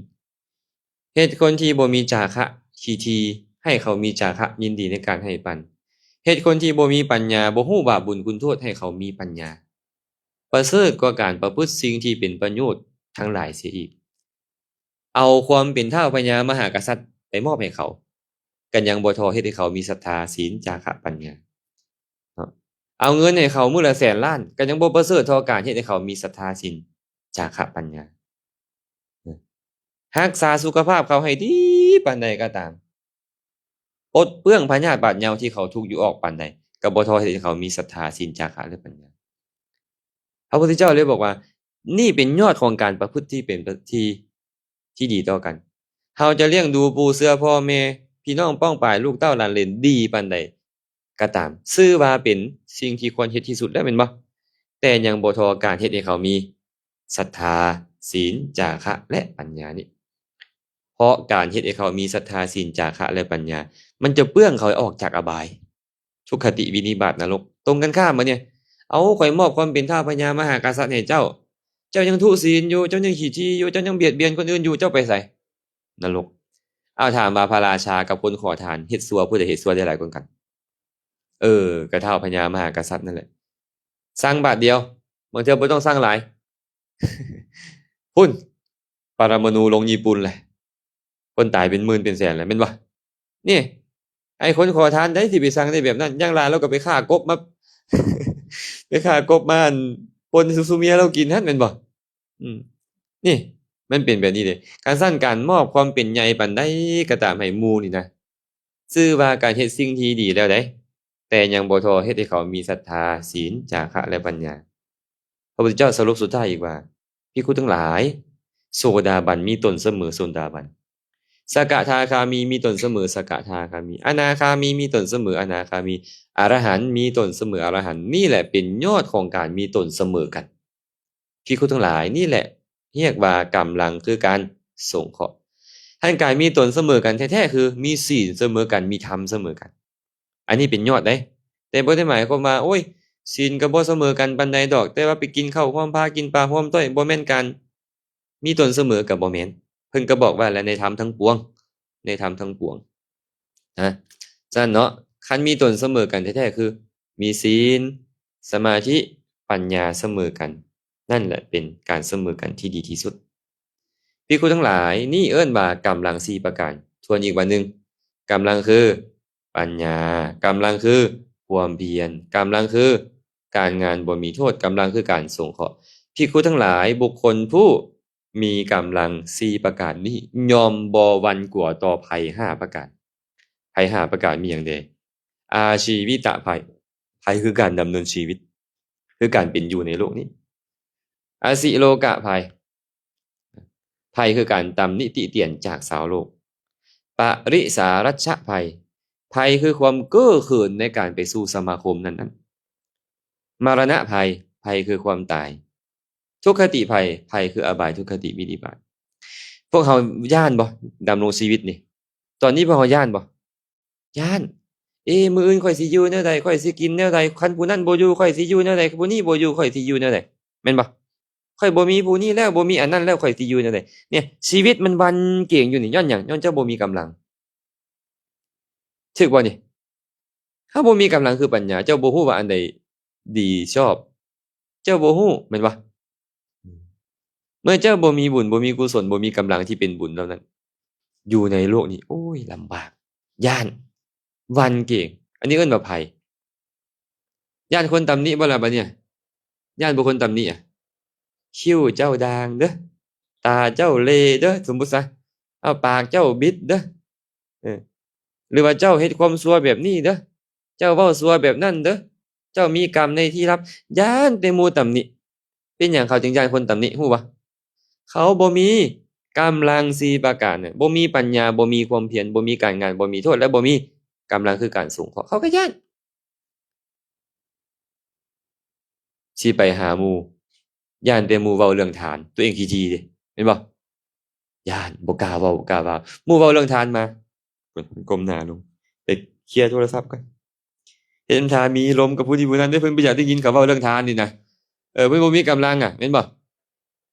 ເຮັດຄົນທີ່ບໍ່ມີຈາຄະຂີ້ຖີ່ໃຫ້ເຂົາມີຈາຄະຍິນດີໃນການໃຫ້ປັນ, ເຮັດຄົນທີ່ບໍ່ມີປັນຍາ ບໍ່ຮູ້ບາບບຸນຄຸນໂທດໃຫ້ເຂົາມີປັນຍາ ປະເສີດກວ່າການປະພຶດສິ່ງທີ່ເປັນປະໂຫຍດທັງຫຼາຍເສຍອີກ. ເອົາຄວາມເປັນທ້າວພະຍາມະຫາກະສັດໄປມອບໃຫ້ເຂົາ ກໍຍັງບໍ່ທໍ່ເຮັດໃຫ້ເຂົາມີສັດທາ, ສີນ, ຈາຄະ, ປັນຍາເນາະ. ເອົາເງິນໃຫ້ເຂົາມື້ລະແສນລ້ານ ກໍຍັງບໍ່ປະເສີດທໍ່ການເຮັດໃຫ້ເຂົາມີສັດທາ, ສີນ, ຈາຄະ, ປັນຍາ. ຮັກສາສຸຂະພາບເຂົາໃຫ້ດີປານໃດກໍຕາມ, ປົດເປື້ອງພະຍາດບາດເຍົາທີ່ເຂົາທຸກຢູ່ອອກປານໃດ ກໍບໍ່ທໍເຮັດໃຫ້ເຂົາມີສັດທາ, ສິນ, ຈາຄະ ແລະ ປັນຍາ. ພະພຸດທະເຈົ້າເລີຍບອກວ່າ ນີ້ເປັນຍອດຂອງການປະພຶດທີ່ເປັນທີ່ ທີ່ດີຕໍ່ກັນ. ເຮົາຈະລ້ຽງດູປູເສືອພໍ່ແມ່ ພີ່ນ້ອງປ້ອງປາຍ ລູກເຕົ້າຫຼານເຫຼນດີປານໃດ ກໍຕາມ ຊື່ວ່າເປັນສິ່ງທີ່ຄວນເຮັດທີ່ສຸດແລ້ວແມ່ນບໍ່? ແຕ່ຍັງບໍ່ທໍ່ການເຮັດໃຫ້ເຂົາມີສັດທາ, ສິນ, ຈາຄະ ແລະ ປັນຍານີ້. ເພາະການເຮັດໃຫ້ເຂົາມີສັດທາ, ສິນ, ຈາຄະ ແລະ ປັນຍາ ມັນຈະເປື້ອງເຂົາອອກຈາກອະບາຍ ທຸກຄະຕິ, ວິນິບາດ, ນະລົກ. ຕົງກັນຂ້າມບັດນີ້ ເອົາ ຂ້ອຍມອບຄວາມເປັນທ້າວພະຍາມະຫາກະສັດໃຫ້ເຈົ້າ, ເຈົ້າຍັງທຸສິນຢູ່, ເຈົ້າຍັງຂີ້ຖີ່ຢູ່, ເຈົ້າຍັງບຽດບຽນຄົນອື່ນຢູ່, ເຈົ້າໄປໃສ? ນະລົກ. ເອົາ ຖາມວ່າພະລາຊາກັບຄົນຂໍທານ ເຮັດຊົ່ວ ຜູ້ໃດເຮັດຊົ່ວໄດ້ຫຼາຍກວ່າກັນ? ເອີ ກະທ້າວພະຍາມະຫາກະສັດນັ້ນແຫຼະ. ສັ່ງບາດດຽວ, ບາງເທື່ອບໍ່ຕ້ອງສັ່ງຫຼາຍ. ພຸ້ນ ປະລະມະນູລົງຍີ່ປຸ່ນແຫຼະ, ຄົນຕາຍເປັນໝື່ນເປັນແສນແຫຼະ ແມ່ນບໍ່? ນີ້ ໄອ້ຄົນຂໍທານໃດຊິໄປສັ່ງໄດ້ແບບນັ້ນ? ຢ່າງຫຼາຍລາວກໍໄປຂ້າກົບມາ ໄປຂ້າກົບມາ ອັນ ປົ່ນສູ່ເມຍລາວກິນຫັ້ນ ແມ່ນບໍ່? ອືມ ນີ້ ມັນເປັນແບບນີ້ເດ້. ຄັນຊັ້ນ ການມອບຄວາມເປັນໃຫຍ່ປານໃດກໍຕາມໃຫ້ໝູ່ນີ້ນະ ຊື່ວ່າການເຮັດສິ່ງທີ່ດີແລ້ວໃດ໋ ແຕ່ຍັງບໍ່ທໍ່ເຮັດໃຫ້ເຂົາມີສັດທາ, ສິນ, ຈາຄະ ແລະ ປັນຍາ. ພະພຸດທະເຈົ້າສະຫຼຸບສຸດທ້າຍອີກວ່າ ພິກຂຸທັງຫຼາຍ, ໂສດາບັນມີຕົນສະເໝີໂສດາບັນ, ສະກະທາຄາມີມີຕົນສະເໝີສະກະທາຄາມີ, ອະນາຄາມີມີຕົນສະເໝີອະນາຄາມີ, ອະລະຫັນມີຕົນສະເໝີອະລະຫັນ. ນີ້ແຫຼະເປັນຍອດຂອງການມີຕົນສະເໝີກັນ. ພິກຂຸທັງຫຼາຍ, ນີ້ແຫຼະຮຽກວ່າກຳລັງຄືການສົງເຄາະ. ທ່ານກາຍມີຕົນສະເໝີກັນແທ້ໆ ຄືມີສິນສະເໝີກັນ, ມີທຳສະເໝີກັນ. ອັນນີ້ເປັນຍອດເດ້. ແຕ່ບໍ່ໄດ້ໝາຍຄວາມວ່າ ໂອ້ຍ ສິນກໍບໍ່ສະເໝີກັນປານໃດດອກ, ແຕ່ວ່າໄປກິນເຂົ້າຮ່ວມພາ, ກິນປາຮ່ວມຕ້ອຍ, ບໍ່ແມ່ນການມີຕົນສະເໝີ, ກໍບໍ່ແມ່ນ. ເພິ່ນກໍບອກວ່າ ແລະ ໃນທຳທັງປວງ ໃນທຳທັງປວງ ນະ. ສະນັ້ນເນາະ ຄັນມີຕົນສະເໝີກັນແທ້ໆ ຄື ມີສີນ ສະມາທິ ປັນຍາສະເໝີກັນ, ນັ້ນແຫຼະເປັນການສະເໝີກັນທີ່ດີທີ່ສຸດ. ພິກຂຸທັງຫຼາຍ, ນີ້ເອີ້ນວ່າກຳລັງສີ່ປະການ. ທວນອີກບາດໜຶ່ງ, ກຳລັງຄືປັນຍາ, ກຳລັງຄືຄວາມພຽນ, ກຳລັງຄືການງານບໍ່ມີໂທດ, ກຳລັງຄືການສົງເຄາະ. ພິກຂຸທັງຫຼາຍ, ບຸກຄົນຜູ້ມີກຳລັງສີ່ປະການນີ້ ຍ່ອມບໍ່ຫວັ່ນກົວຕໍ່ໄພຫ້າປະການ. ໄພຫ້າປະການມີຫຍັງແດ່? ອາຊີວິຕະໄພ, ໄພຄືການດຳເນີນຊີວິດ, ຄືການເປັນຢູ່ໃນໂລກນີ້. ອະສິໂລກະໄພ, ໄພຄືການຕຳໜິຕິຕຽນຈາກຊາວໂລກ. ປະລິສາລັດຊະໄພ, ໄພຄືຄວາມເກ້ອເຂີນໃນການໄປສູ່ສະມາຄົມນັ້ນໆ. ມະລະນະໄພ, ໄພຄືຄວາມຕາຍ. ທຸກຄະຕິໄພ, ໄພຄືອະບາຍ, ທຸກຄະຕິວິນິບາດ. ພວກເຮົາຢ້ານບໍ່? ດຳລົງຊີວິດນີ້ ຕອນນີ້ພວກເຮົາຢ້ານບໍ່? ຢ້ານ. ເອ ມື້ອື່ນຂ້ອຍຊິຢູ່ແນວໃດ? ຂ້ອຍຊິກິນແນວໃດ? ຄັນຜູ້ນັ້ນບໍ່ຢູ່ ຂ້ອຍຊິຢູ່ແນວໃດ? ຜູ້ນີ້ບໍ່ຢູ່ ຂ້ອຍຊິຢູ່ແນວໃດ? ແມ່ນບໍ່? ຂ້ອຍບໍ່ມີຜູ້ນີ້ແລ້ວ ບໍ່ມີອັນນັ້ນແລ້ວ ຂ້ອຍຊິຢູ່ແນວໃດ? ເນຍ ຊີວິດມັນຫວັ່ນເກງຢູ່ນີ້ ຍ້ອນຫຍັງ? ຍ້ອນເຈົ້າບໍ່ມີກຳລັງ. ຖືກບໍ່ນີ້? ເຮົາບໍ່ມີກຳລັງຄືປັນຍາ, ເຈົ້າບໍ່ຮູ້ວ່າອັນໃດດີຊອບ, ເຈົ້າບໍ່ຮູ້ ແມ່ນບໍ່? ເມື່ອເຈົ້າບໍ່ມີບຸນ ບໍ່ມີກຸສົນ ບໍ່ມີກຳລັງທີ່ເປັນບຸນເຫຼົ່ານັ້ນ ຢູ່ໃນໂລກນີ້ ໂອ້ຍ ລຳບາກ, ຢ້ານ, ຫວັ່ນເກງ. ອັນນີ້ເອີ້ນວ່າໄພ. ຢ້ານຄົນຕຳໜິບໍ່ລະບາດນີ້? ຢ້ານບໍ່ຄົນຕຳໜິອະ? ຄິ້ວເຈົ້າດ່າງເດີ, ຕາເຈົ້າເລເດີ, ສົມມຸດຊະ, ເອົາ ປາກເຈົ້າບິດເດີ. ເອີ ຫຼືວ່າເຈົ້າເຮັດຄວາມຊົ່ວແບບນີ້ເດີ, ເຈົ້າເວົ້າຊົ່ວແບບນັ້ນເດີ, ເຈົ້າມີກຳໃນທີ່ລັບ. ຢ້ານແຕ່ໝູ່ຕຳໜິ. ເປັນຫຍັງເຂົາຈຶ່ງຢ້ານຄົນຕຳໜິ ຮູ້ບໍ່? ເຂົາບໍ່ມີກຳລັງສີ່ປະການ, ບໍ່ມີປັນຍາ, ບໍ່ມີຄວາມພຽນ, ບໍ່ມີການງານ, ບໍ່ມີໂທດ ແລະ ບໍ່ມີກຳລັງຄືການສົງເຄາະ, ເຂົາກໍຢ້ານ. ຊິໄປຫາໝູ່ ຢ້ານແຕ່ໝູ່ເວົ້າເລື່ອງທານ, ຕົວເອງຂີ້ຖີ່ເດ້ ແມ່ນບໍ່? ຢ້ານ ບໍ່ກ້າເວົ້າ ບໍ່ກ້າວ່າ. ໝູ່ເວົ້າເລື່ອງທານມາ ເພິ່ນກົ້ມໜ້າລົງ ໄປເຄຍໂທລະສັບກ່ອນ. ເຫັນທ່າມີລົມກັບຜູ້ນີ້ຜູ້ນັ້ນເດ້, ເພິ່ນບໍ່ຢາກໄດ້ຍິນເຂົາເວົ້າເລື່ອງທານນີ້ນະ. ເອີ ເພິ່ນບໍ່ມີກຳລັງອະ ແມ່ນບໍ່?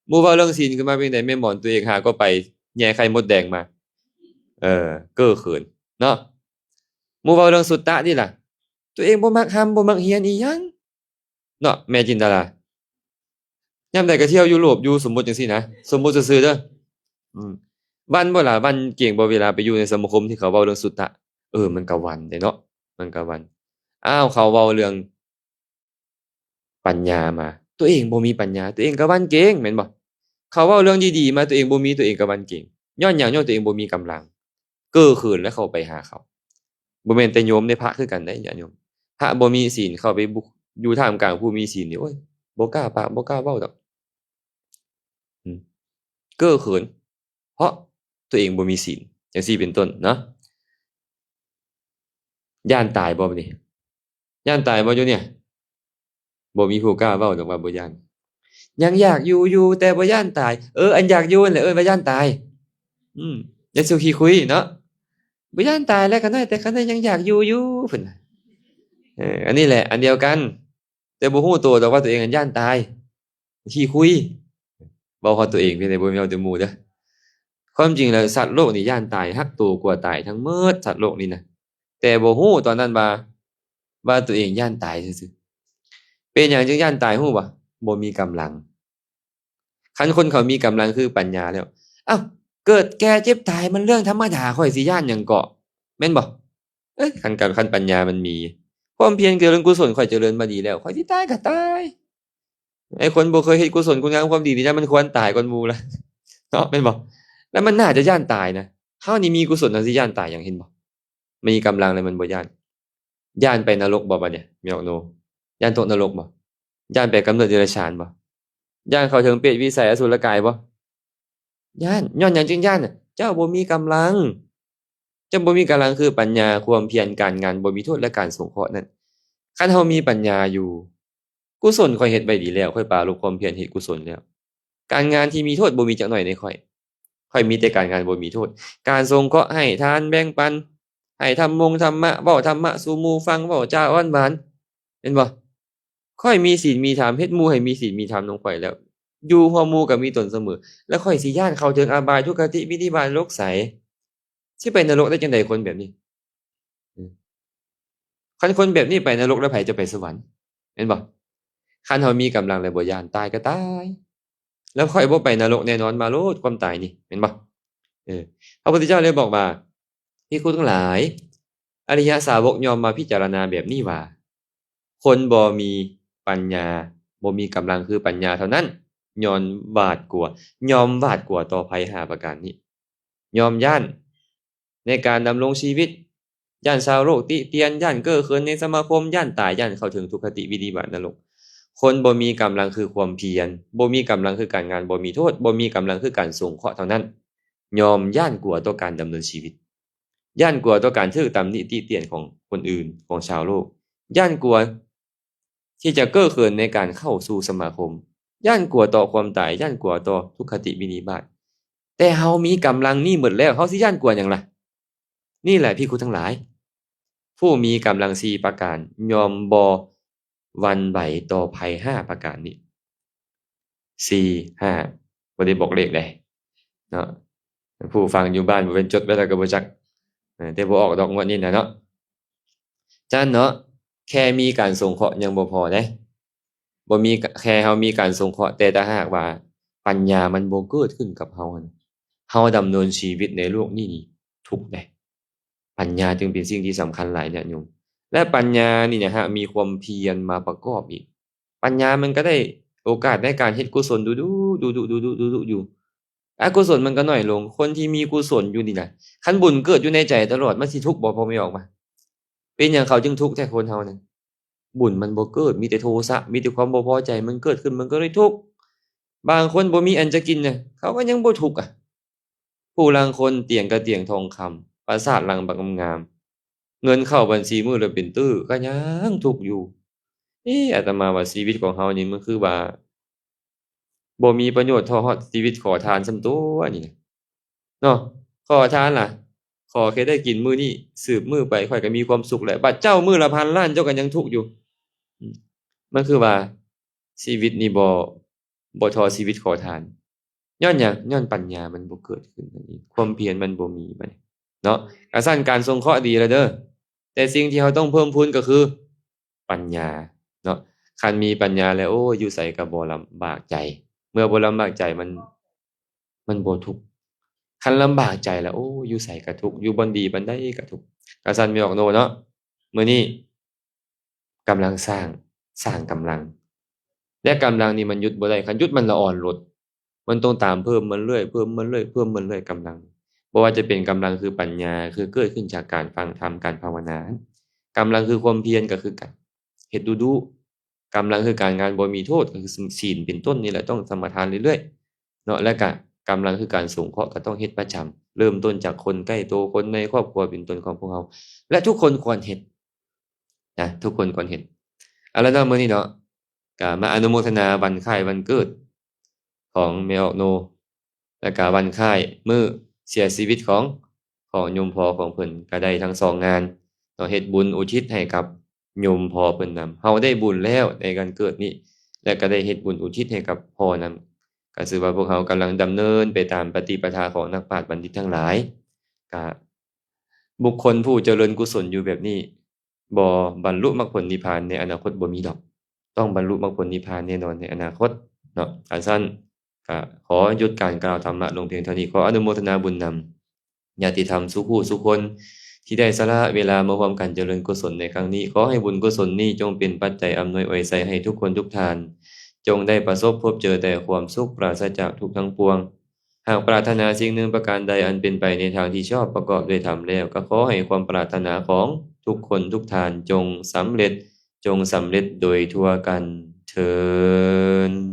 ໝູ່ເວົ້າເລື່ອງສິນຂຶ້ນມາເປັນໃດ? ແມ່ໝອນຕົວເອງຫາກໍໄປແຍ່ໄຂ່ມົດແດງມາ. ເອີ ເກ້ອເຂີນເນາະ. ໝູ່ເວົ້າເລື່ອງສຸດຕະນີ້ລະ, ຕົວເອງບໍ່ມັກຮ່ຳ ບໍ່ມັກຮຽນອີ່ຫຍັງ ເນາະ ແມ່ຈິນດາລາ. ຍາມໃດກໍທ່ຽວຢູໂຣບຢູ່ ສົມມຸດຈັ່ງຊີ້ນະ, ສົມມຸດຊື່ໆເດີ. ອືມ ຫວັ່ນບໍ່ລະ? ຫວັ່ນເກງບໍ່ເວລາໄປຢູ່ໃນສະມາຄົມທີ່ເຂົາເວົ້າເລື່ອງສຸດຕະ? ເອີ ມັນກໍຫວັ່ນເດ້ເນາະ, ມັນກໍຫວັ່ນ. ອ້າວ ເຂົາເວົ້າເລື່ອງປັນຍາມາ, ຕົວເອງບໍ່ມີປັນຍາ, ຕົວເອງກໍຫວັ່ນເກງ ແມ່ນບໍ່? ເຂົາເວົ້າເລື່ອງດີໆມາ, ຕົວເອງບໍ່ມີ, ຕົວເອງກໍຫວັ່ນເກງ. ຍ້ອນຫຍັງ? ຍ້ອນຕົວເອງບໍ່ມີກຳລັງ. ເກີເຂີນແລ້ວເຂົ້າໄປຫາເຂົາ. ບໍ່ແມ່ນແຕ່ໂຍມເດ້, ພະຄືກັນເດ້ ຍາດໂຍມ. ພະບໍ່ມີສິນ ເຂົ້າໄປບຸກ ຢູ່ທ່າມກາງຜູ້ມີສິນນີ້ ໂອ້ຍ ບໍ່ກ້າປາກ ບໍ່ກ້າເວົ້າດອກ. ອືມ ເກີເຂີນ ເພາະຕົວເອງບໍ່ມີສິນ ຈັ່ງຊີ້ເປັນຕົ້ນເນາະ. ຢ້ານຕາຍບໍ່ບັດນີ້? ຢ້ານຕາຍບໍ່ຢູ່ນີ້? ບໍ່ມີຜູ້ກ້າເວົ້າດອກວ່າບໍ່ຢ້ານ. ຍັງຢາກຢູ່ຢູ່ ແຕ່ບໍ່ຢ້ານຕາຍ. ເອີ ອັນຢາກຢູ່ນັ້ນແຫຼະເອີ້ນວ່າຢ້ານຕາຍ. ອືມ ຢ່າສູ່ຂີ້ຄຸຍເນາະ. ບໍ່ຢ້ານຕາຍແລ້ວຂ້ານ້ອຍ, ແຕ່ຂ້ານ້ອຍຍັງຢາກຢູ່ຢູ່ ເພິ່ນວ່າ. ເອີ ອັນນີ້ແຫຼະ ອັນດຽວກັນ, ແຕ່ບໍ່ຮູ້ໂຕດອກວ່າຕົວເອງຫັ້ນຢ້ານຕາຍ. ຂີ້ຄຸຍ ເວົ້າຮອດຕົວເອງພຽງໃດ ບໍ່ແມ່ນເວົ້າແຕ່ໝູ່ເດີ. ຄວາມຈິງແລ້ວ ສັດໂລກນີ້ຢ້ານຕາຍ, ຮັກໂຕກົວຕາຍທັງໝົດ ສັດໂລກນີ້ນະ, ແຕ່ບໍ່ຮູ້ຕອນນັ້ນວ່າ ວ່າຕົວເອງຢ້ານຕາຍຊື່ໆ. ເປັນຫຍັງຈຶ່ງຢ້ານຕາຍ ຮູ້ບໍ່? ບໍ່ມີກຳລັງ. ຄັນຄົນເຂົາມີກຳລັງຄືປັນຍາແລ້ວ, ອ້າວ ເກີດແກ່ເຈັບຕາຍມັນເລື່ອງທຳມະດາ, ຂ້ອຍຊິຢ້ານຫຍັງເກາະ ແມ່ນບໍ່? ເອີຍ ຄັນການ ຄັນປັນຍາມັນມີ, ຄວາມພຽນເກີດເລື່ອງກຸສົນ, ຂ້ອຍຈະເລີນມາດີແລ້ວ, ຂ້ອຍຊິຕາຍກໍຕາຍ. ໄອ້ຄົນບໍ່ເຄີຍເຮັດກຸສົນຄຸນງາມຄວາມດີນີ້ ມັນຄວນຕາຍກ່ອນໝູ່ລະເນາະ, ແມ່ນບໍ່? ແລ້ວມັນໜ້າຈະຢ້ານຕາຍນະ. ເຮົານີ້ມີກຸສົນ ເຮົາຊິຢ້ານຕາຍຫຍັງ, ເຫັນບໍ່? ມີກຳລັງແລ້ວມັນບໍ່ຢ້ານ. ຢ້ານໄປນະລົກບໍ່ບັດນີ້? ແມ່ນບໍ່? ຢ້ານຕົກນະລົກບໍ່? ຢ້ານໄປກຳເນີດເດຍລະສານບໍ່? ຢ້ານເຂົ້າເຖິງເປດວິໄສອະສຸລະກາຍບໍ່? ຢ້ານ. ຍ້ອນຫຍັງຈຶ່ງຢ້ານ? ເຈົ້າບໍ່ມີກຳລັງ. ເຈົ້າບໍ່ມີກຳລັງຄືປັນຍາ, ຄວາມພຽນ, ການງານບໍ່ມີໂທດ ແລະ ການສົງເຄາະນັ້ນ. ຄັນເຮົາມີປັນຍາຢູ່, ກຸສົນຂ້ອຍເຮັດໄວ້ດີແລ້ວ, ຂ້ອຍປາລົບຄວາມພຽນເຮັດກຸສົນແລ້ວ. ການງານທີ່ມີໂທດບໍ່ມີຈັກໜ້ອຍໃນຂ້ອຍ. ຂ້ອຍມີແຕ່ການງານບໍ່ມີໂທດ. ການສົງເຄາະ, ໃຫ້ທານ, ແບ່ງປັນ, ໃຫ້ທຳມົງທຳມະ, ເວົ້າທຳມະສູ່ໝູ່ຟັງ, ເວົ້າຈາຫວານໆ, ເຫັນບໍ່? ຂ້ອຍມີສິນມີທຳ, ເຮັດໝູ່ໃຫ້ມີສິນມີທຳນຳຂ້ອຍແລ້ວ, ຢູ່ຮ່ວມໝູ່ກໍມີຕົນສະເໝີ ແລ້ວຂ້ອຍຊິຢ້ານເຂົ້າເຖິງອະບາຍ ທຸກຄະຕິ ວິນິບາດ ນະລົກໃສ? ຊິໄປນະລົກໄດ້ຈັ່ງໃດຄົນແບບນີ້? ເອີ ຄັນຄົນແບບນີ້ໄປນະລົກແລ້ວໃຜຈະໄປສະຫວັນ? ແມ່ນບໍ່? ຄັນເຮົາມີກຳລັງແລ້ວບໍ່ຢ້ານ ຕາຍກໍຕາຍ ແລ້ວຂ້ອຍບໍ່ໄປນະລົກແນ່ນອນ ມາໂລດຄວາມຕາຍນີ້ ແມ່ນບໍ່? ເອີ ພະພຸດທະເຈົ້າເລີຍບອກວ່າ ພິກຂຸທັງຫຼາຍ ອະລິຍະສາວົກຍ່ອມມາພິຈາລະນາແບບນີ້ວ່າ ຄົນບໍ່ມີປັນຍາ ບໍ່ມີກຳລັງຄືປັນຍາເທົ່ານັ້ນ ຍ້ອນຫວາດກົວ ຍ່ອມຫວາດກົວຕໍ່ໄພຫ້າປະການນີ້ ຍ່ອມຢ້ານໃນການດຳລົງຊີວິດ ຢ້ານຊາວໂລກຕິຕຽນ ຢ້ານເກີເຂີນໃນສະມາຄົມ ຢ້ານຕາຍ ຢ້ານເຂົ້າເຖິງທຸກຄະຕິ ວິນິບາດ ນະລົກ. ຄົນບໍ່ມີກຳລັງຄືຄວາມພຽນ ບໍ່ມີກຳລັງຄືການງານບໍ່ມີໂທດ ບໍ່ມີກຳລັງຄືການສົງເຄາະເທົ່ານັ້ນ ຍ່ອມຢ້ານກົວຕໍ່ການດຳເນີນຊີວິດ ຢ້ານກົວຕໍ່ການຖືກຕຳໜິຕິຕຽນຂອງຄົນອື່ນ ຂອງຊາວໂລກ ຢ້ານກົວທີ່ຈະເກີເຂີນໃນການເຂົ້າສູ່ສະມາຄົມ ຢ້ານກົວຕໍ່ຄວາມຕາຍ ຢ້ານກົວຕໍ່ທຸກຄະຕິ ວິນິບາດ. ແຕ່ເຮົາມີກຳລັງນີ້ໝົດແລ້ວ ເຮົາຊິຢ້ານກົວຫຍັງລະ? ນີ້ແຫຼະພິກຂຸທັງຫຼາຍ ຜູ້ມີກຳລັງສີ່ປະການ ຍ່ອມບໍ່ຫວັ່ນໄຫວຕໍ່ໄພຫ້າປະການນີ້ ສີ່ ຫ້າ ບໍ່ໄດ້ບອກເລກໃດເນາະ ຜູ້ຟັງຢູ່ບ້ານບໍ່ແມ່ນຈົດໄວ້ແລ້ວກໍບໍ່ຈັກ ເອີ ແຕ່ບໍ່ອອກດອກງວດນີ້ນະເນາະ. ຈັ່ງເນາະ ແຄ່ມີການສົງເຄາະຍັງບໍ່ພໍເດ້ ບໍ່ມີ ແຄ່ເຮົາມີການສົງເຄາະ ແຕ່ຖ້າຫາກວ່າປັນຍາມັນບໍ່ເກີດຂຶ້ນກັບເຮົາຫັ້ນ ເຮົາດຳເນີນຊີວິດໃນໂລກນີ້ນີ້ທຸກເດ້. ປັນຍາຈຶ່ງເປັນສິ່ງທີ່ສຳຄັນຫຼາຍຍາດໂຍມ ແລະ ປັນຍານີ້ນະຫາກມີຄວາມພຽນມາປະກອບອີກ ປັນຍາມັນກໍໄດ້ໂອກາດໃນການເຮັດກຸສົນດຸໆ ດຸໆ ດຸໆ ດຸໆ ຢູ່ ອະກຸສົນມັນກໍໜ້ອຍລົງ. ຄົນທີ່ມີກຸສົນຢູ່ນີ້ນະ ຄັນບຸນເກີດຢູ່ໃນໃຈຕະຫຼອດ ມັນຊິທຸກບໍ່? ພໍ່ແມ່ອອກມາ ເປັນຫຍັງເຂົາຈຶ່ງທຸກແທ້ຄົນເຮົານັ້ນ? ບຸນມັນບໍ່ເກີດ ມີແຕ່ໂທສະ ມີແຕ່ຄວາມບໍ່ພໍໃຈ ມັນເກີດຂຶ້ນມັນກໍເລີຍທຸກ. ບາງຄົນບໍ່ມີອັນຈະກິນນະ ເຂົາກໍຍັງບໍ່ທຸກອະ. ຜູ້ລາງຄົນຕຽງກໍຕຽງທອງຄຳ ປາສາດຫຼັງບັກງາມໆ ເງິນເຂົ້າບັນຊີມື້ລະເປັນຕື້ ກໍຍັງທຸກຢູ່. ເອ ອາດຕະມາວ່າຊີວິດຂອງເຮົານີ້ມັນຄືວ່າ ບໍ່ມີປະໂຫຍດເທົ່າຮອດຊີວິດຂໍທານຊ້ຳຕົວະນີ້ນະ ເນາະ. ຂໍທານລະ ຂໍແຄ່ໄດ້ກິນມື້ນີ້ ສືບມື້ໄປຂ້ອຍກໍມີຄວາມສຸກແລ້ວ. ບັດເຈົ້າມື້ລະພັນລ້ານ ເຈົ້າກໍຍັງທຸກຢູ່. ອືມ ມັນຄືວ່າຊີວິດນີ້ບໍ່ ບໍ່ທໍ່ຊີວິດຂໍທານ. ຍ້ອນຫຍັງ? ຍ້ອນປັນຍາມັນບໍ່ເກີດຂຶ້ນນັ້ນເອງ ຄວາມພຽນມັນບໍ່ມີບັດນີ້ເນາະ. ກະຊັ້ນການສົງເຄາະດີແລ້ວເດີ ແຕ່ສິ່ງທີ່ເຮົາຕ້ອງເພີ່ມພູນກໍຄືປັນຍາເນາະ. ຄັນມີປັນຍາແລ້ວ ໂອ້ຍ ຢູ່ໃສກໍບໍ່ລຳບາກໃຈ. ເມື່ອບໍ່ລຳບາກໃຈ ມັນ ມັນບໍ່ທຸກ. ຄັນລຳບາກໃຈແລ້ວ ໂອ້ຍ ຢູ່ໃສກໍທຸກ ຢູ່ບ່ອນດີບ່ອນໃດກໍທຸກ. ກະຊັ້ນແມ່ອອກໂນເນາະ ມື້ນີ້ ກຳລັງສ້າງ ສ້າງກຳລັງ ແລະ ກຳລັງນີ້ມັນຢຸດບໍ່ໄດ້ ຄັນຢຸດມັນລະອ່ອນໂລດ. ມັນຕ້ອງຕາມເພີ່ມມັນເລື້ອຍ ເພີ່ມມັນເລື້ອຍ ເພີ່ມມັນເລື້ອຍ ກຳລັງ. ບໍ່ວ່າຈະເປັນກຳລັງຄືປັນຍາ ຄືເກີດຂຶ້ນຈາກການຟັງທຳ ການພາວະນາ. ກຳລັງຄືຄວາມພຽນກໍຄືກັນ ເຮັດດຸໆ. ກຳລັງຄືການງານບໍ່ມີໂທດ ກໍຄື ສ- ສິນເປັນຕົ້ນນີ້ແຫຼະ ຕ້ອງສະມາທານເລື້ອຍໆ ເນາະ. ແລະກະກຳລັງຄືການສົງເຄາະ ກໍຕ້ອງເຮັດປະຈຳ ເລີ່ມຕົ້ນຈາກຄົນໃກ້ໂຕ ຄົນໃນຄອບຄົວເປັນຕົ້ນຂອງພວກເຮົາ ແລະ ທຸກຄົນຄວນເຮັດນະ ທຸກຄົນຄວນເຮັດ. ເອົາລະເນາະ ມື້ນີ້ເນາະ ກະມາອະນຸໂມທະນາວັນຄ້າຍວັນເກີດຂອງແມ່ອອກໂນ ແລະກະວັນຄ້າຍມື້ເສຍຊີວິດຂອງ ຂອງໂຍມພໍ່ຂອງເພິ່ນ ກະໄດ້ທັງສອງງານເນາະ. ເຮັດບຸນອຸທິດໃຫ້ກັບ ໂຍມພໍ່ເພິ່ນນຳ. ເຮົາໄດ້ບຸນແລ້ວໃນວັນເກີດນີ້ ແລະ ກໍໄດ້ເຮັດບຸນອຸທິດໃຫ້ກັບພໍ່ນຳ. ກໍຊື່ວ່າພວກເຮົາກຳລັງດຳເນີນໄປຕາມປະຕິປະທາຂອງນັກປາດບັນດິດທັງຫຼາຍ. ກະບຸກຄົນຜູ້ຈະເລີນກຸສົນຢູ່ແບບນີ້ ບໍ່ບັນລຸມັກຜົນນິບພານໃນອະນາຄົດບໍ່ມີດອກ. ຕ້ອງບັນລຸມັກຜົນນິບພານແນ່ນອນໃນອະນາຄົດເນາະ. ອັນຊັ້ນ ກະຂໍຢຸດການກ່າວທຳມະລົງພຽງເທົ່ານີ້. ຂໍອະນຸໂມທະນາບຸນນຳຍາດຕິທຳສູ່ຜູ້ສູ່ຄົນ ທີ່ໄດ້ສະຫຼະເວລາມາຮ່ວມກັນຈະເລີນກຸສົນໃນຄັ້ງນີ້. ຂໍໃຫ້ບຸນກຸສົນນີ້ຈົ່ງເປັນປັດໄຈອຳນວຍອວຍໄຊໃຫ້ທຸກຄົນທຸກທ່ານ ຈົ່ງໄດ້ປະສົບພົບເຈີແຕ່ຄວາມສຸກປາສະຈາກທຸກທັງປວງ. ຫາກປາດຖະໜາສິ່ງໜຶ່ງປະການໃດອັນເປັນໄປໃນທາງທີ່ຊອບປະກອບດ້ວຍທຳແລ້ວ ກໍຂໍໃຫ້ຄວາມປາດຖະໜາຂອງທຸກຄົນທຸກທ່ານຈົ່ງສຳເລັດ ຈົ່ງສຳເລັດໂດຍທົ່ວກັນເທີ້ນ.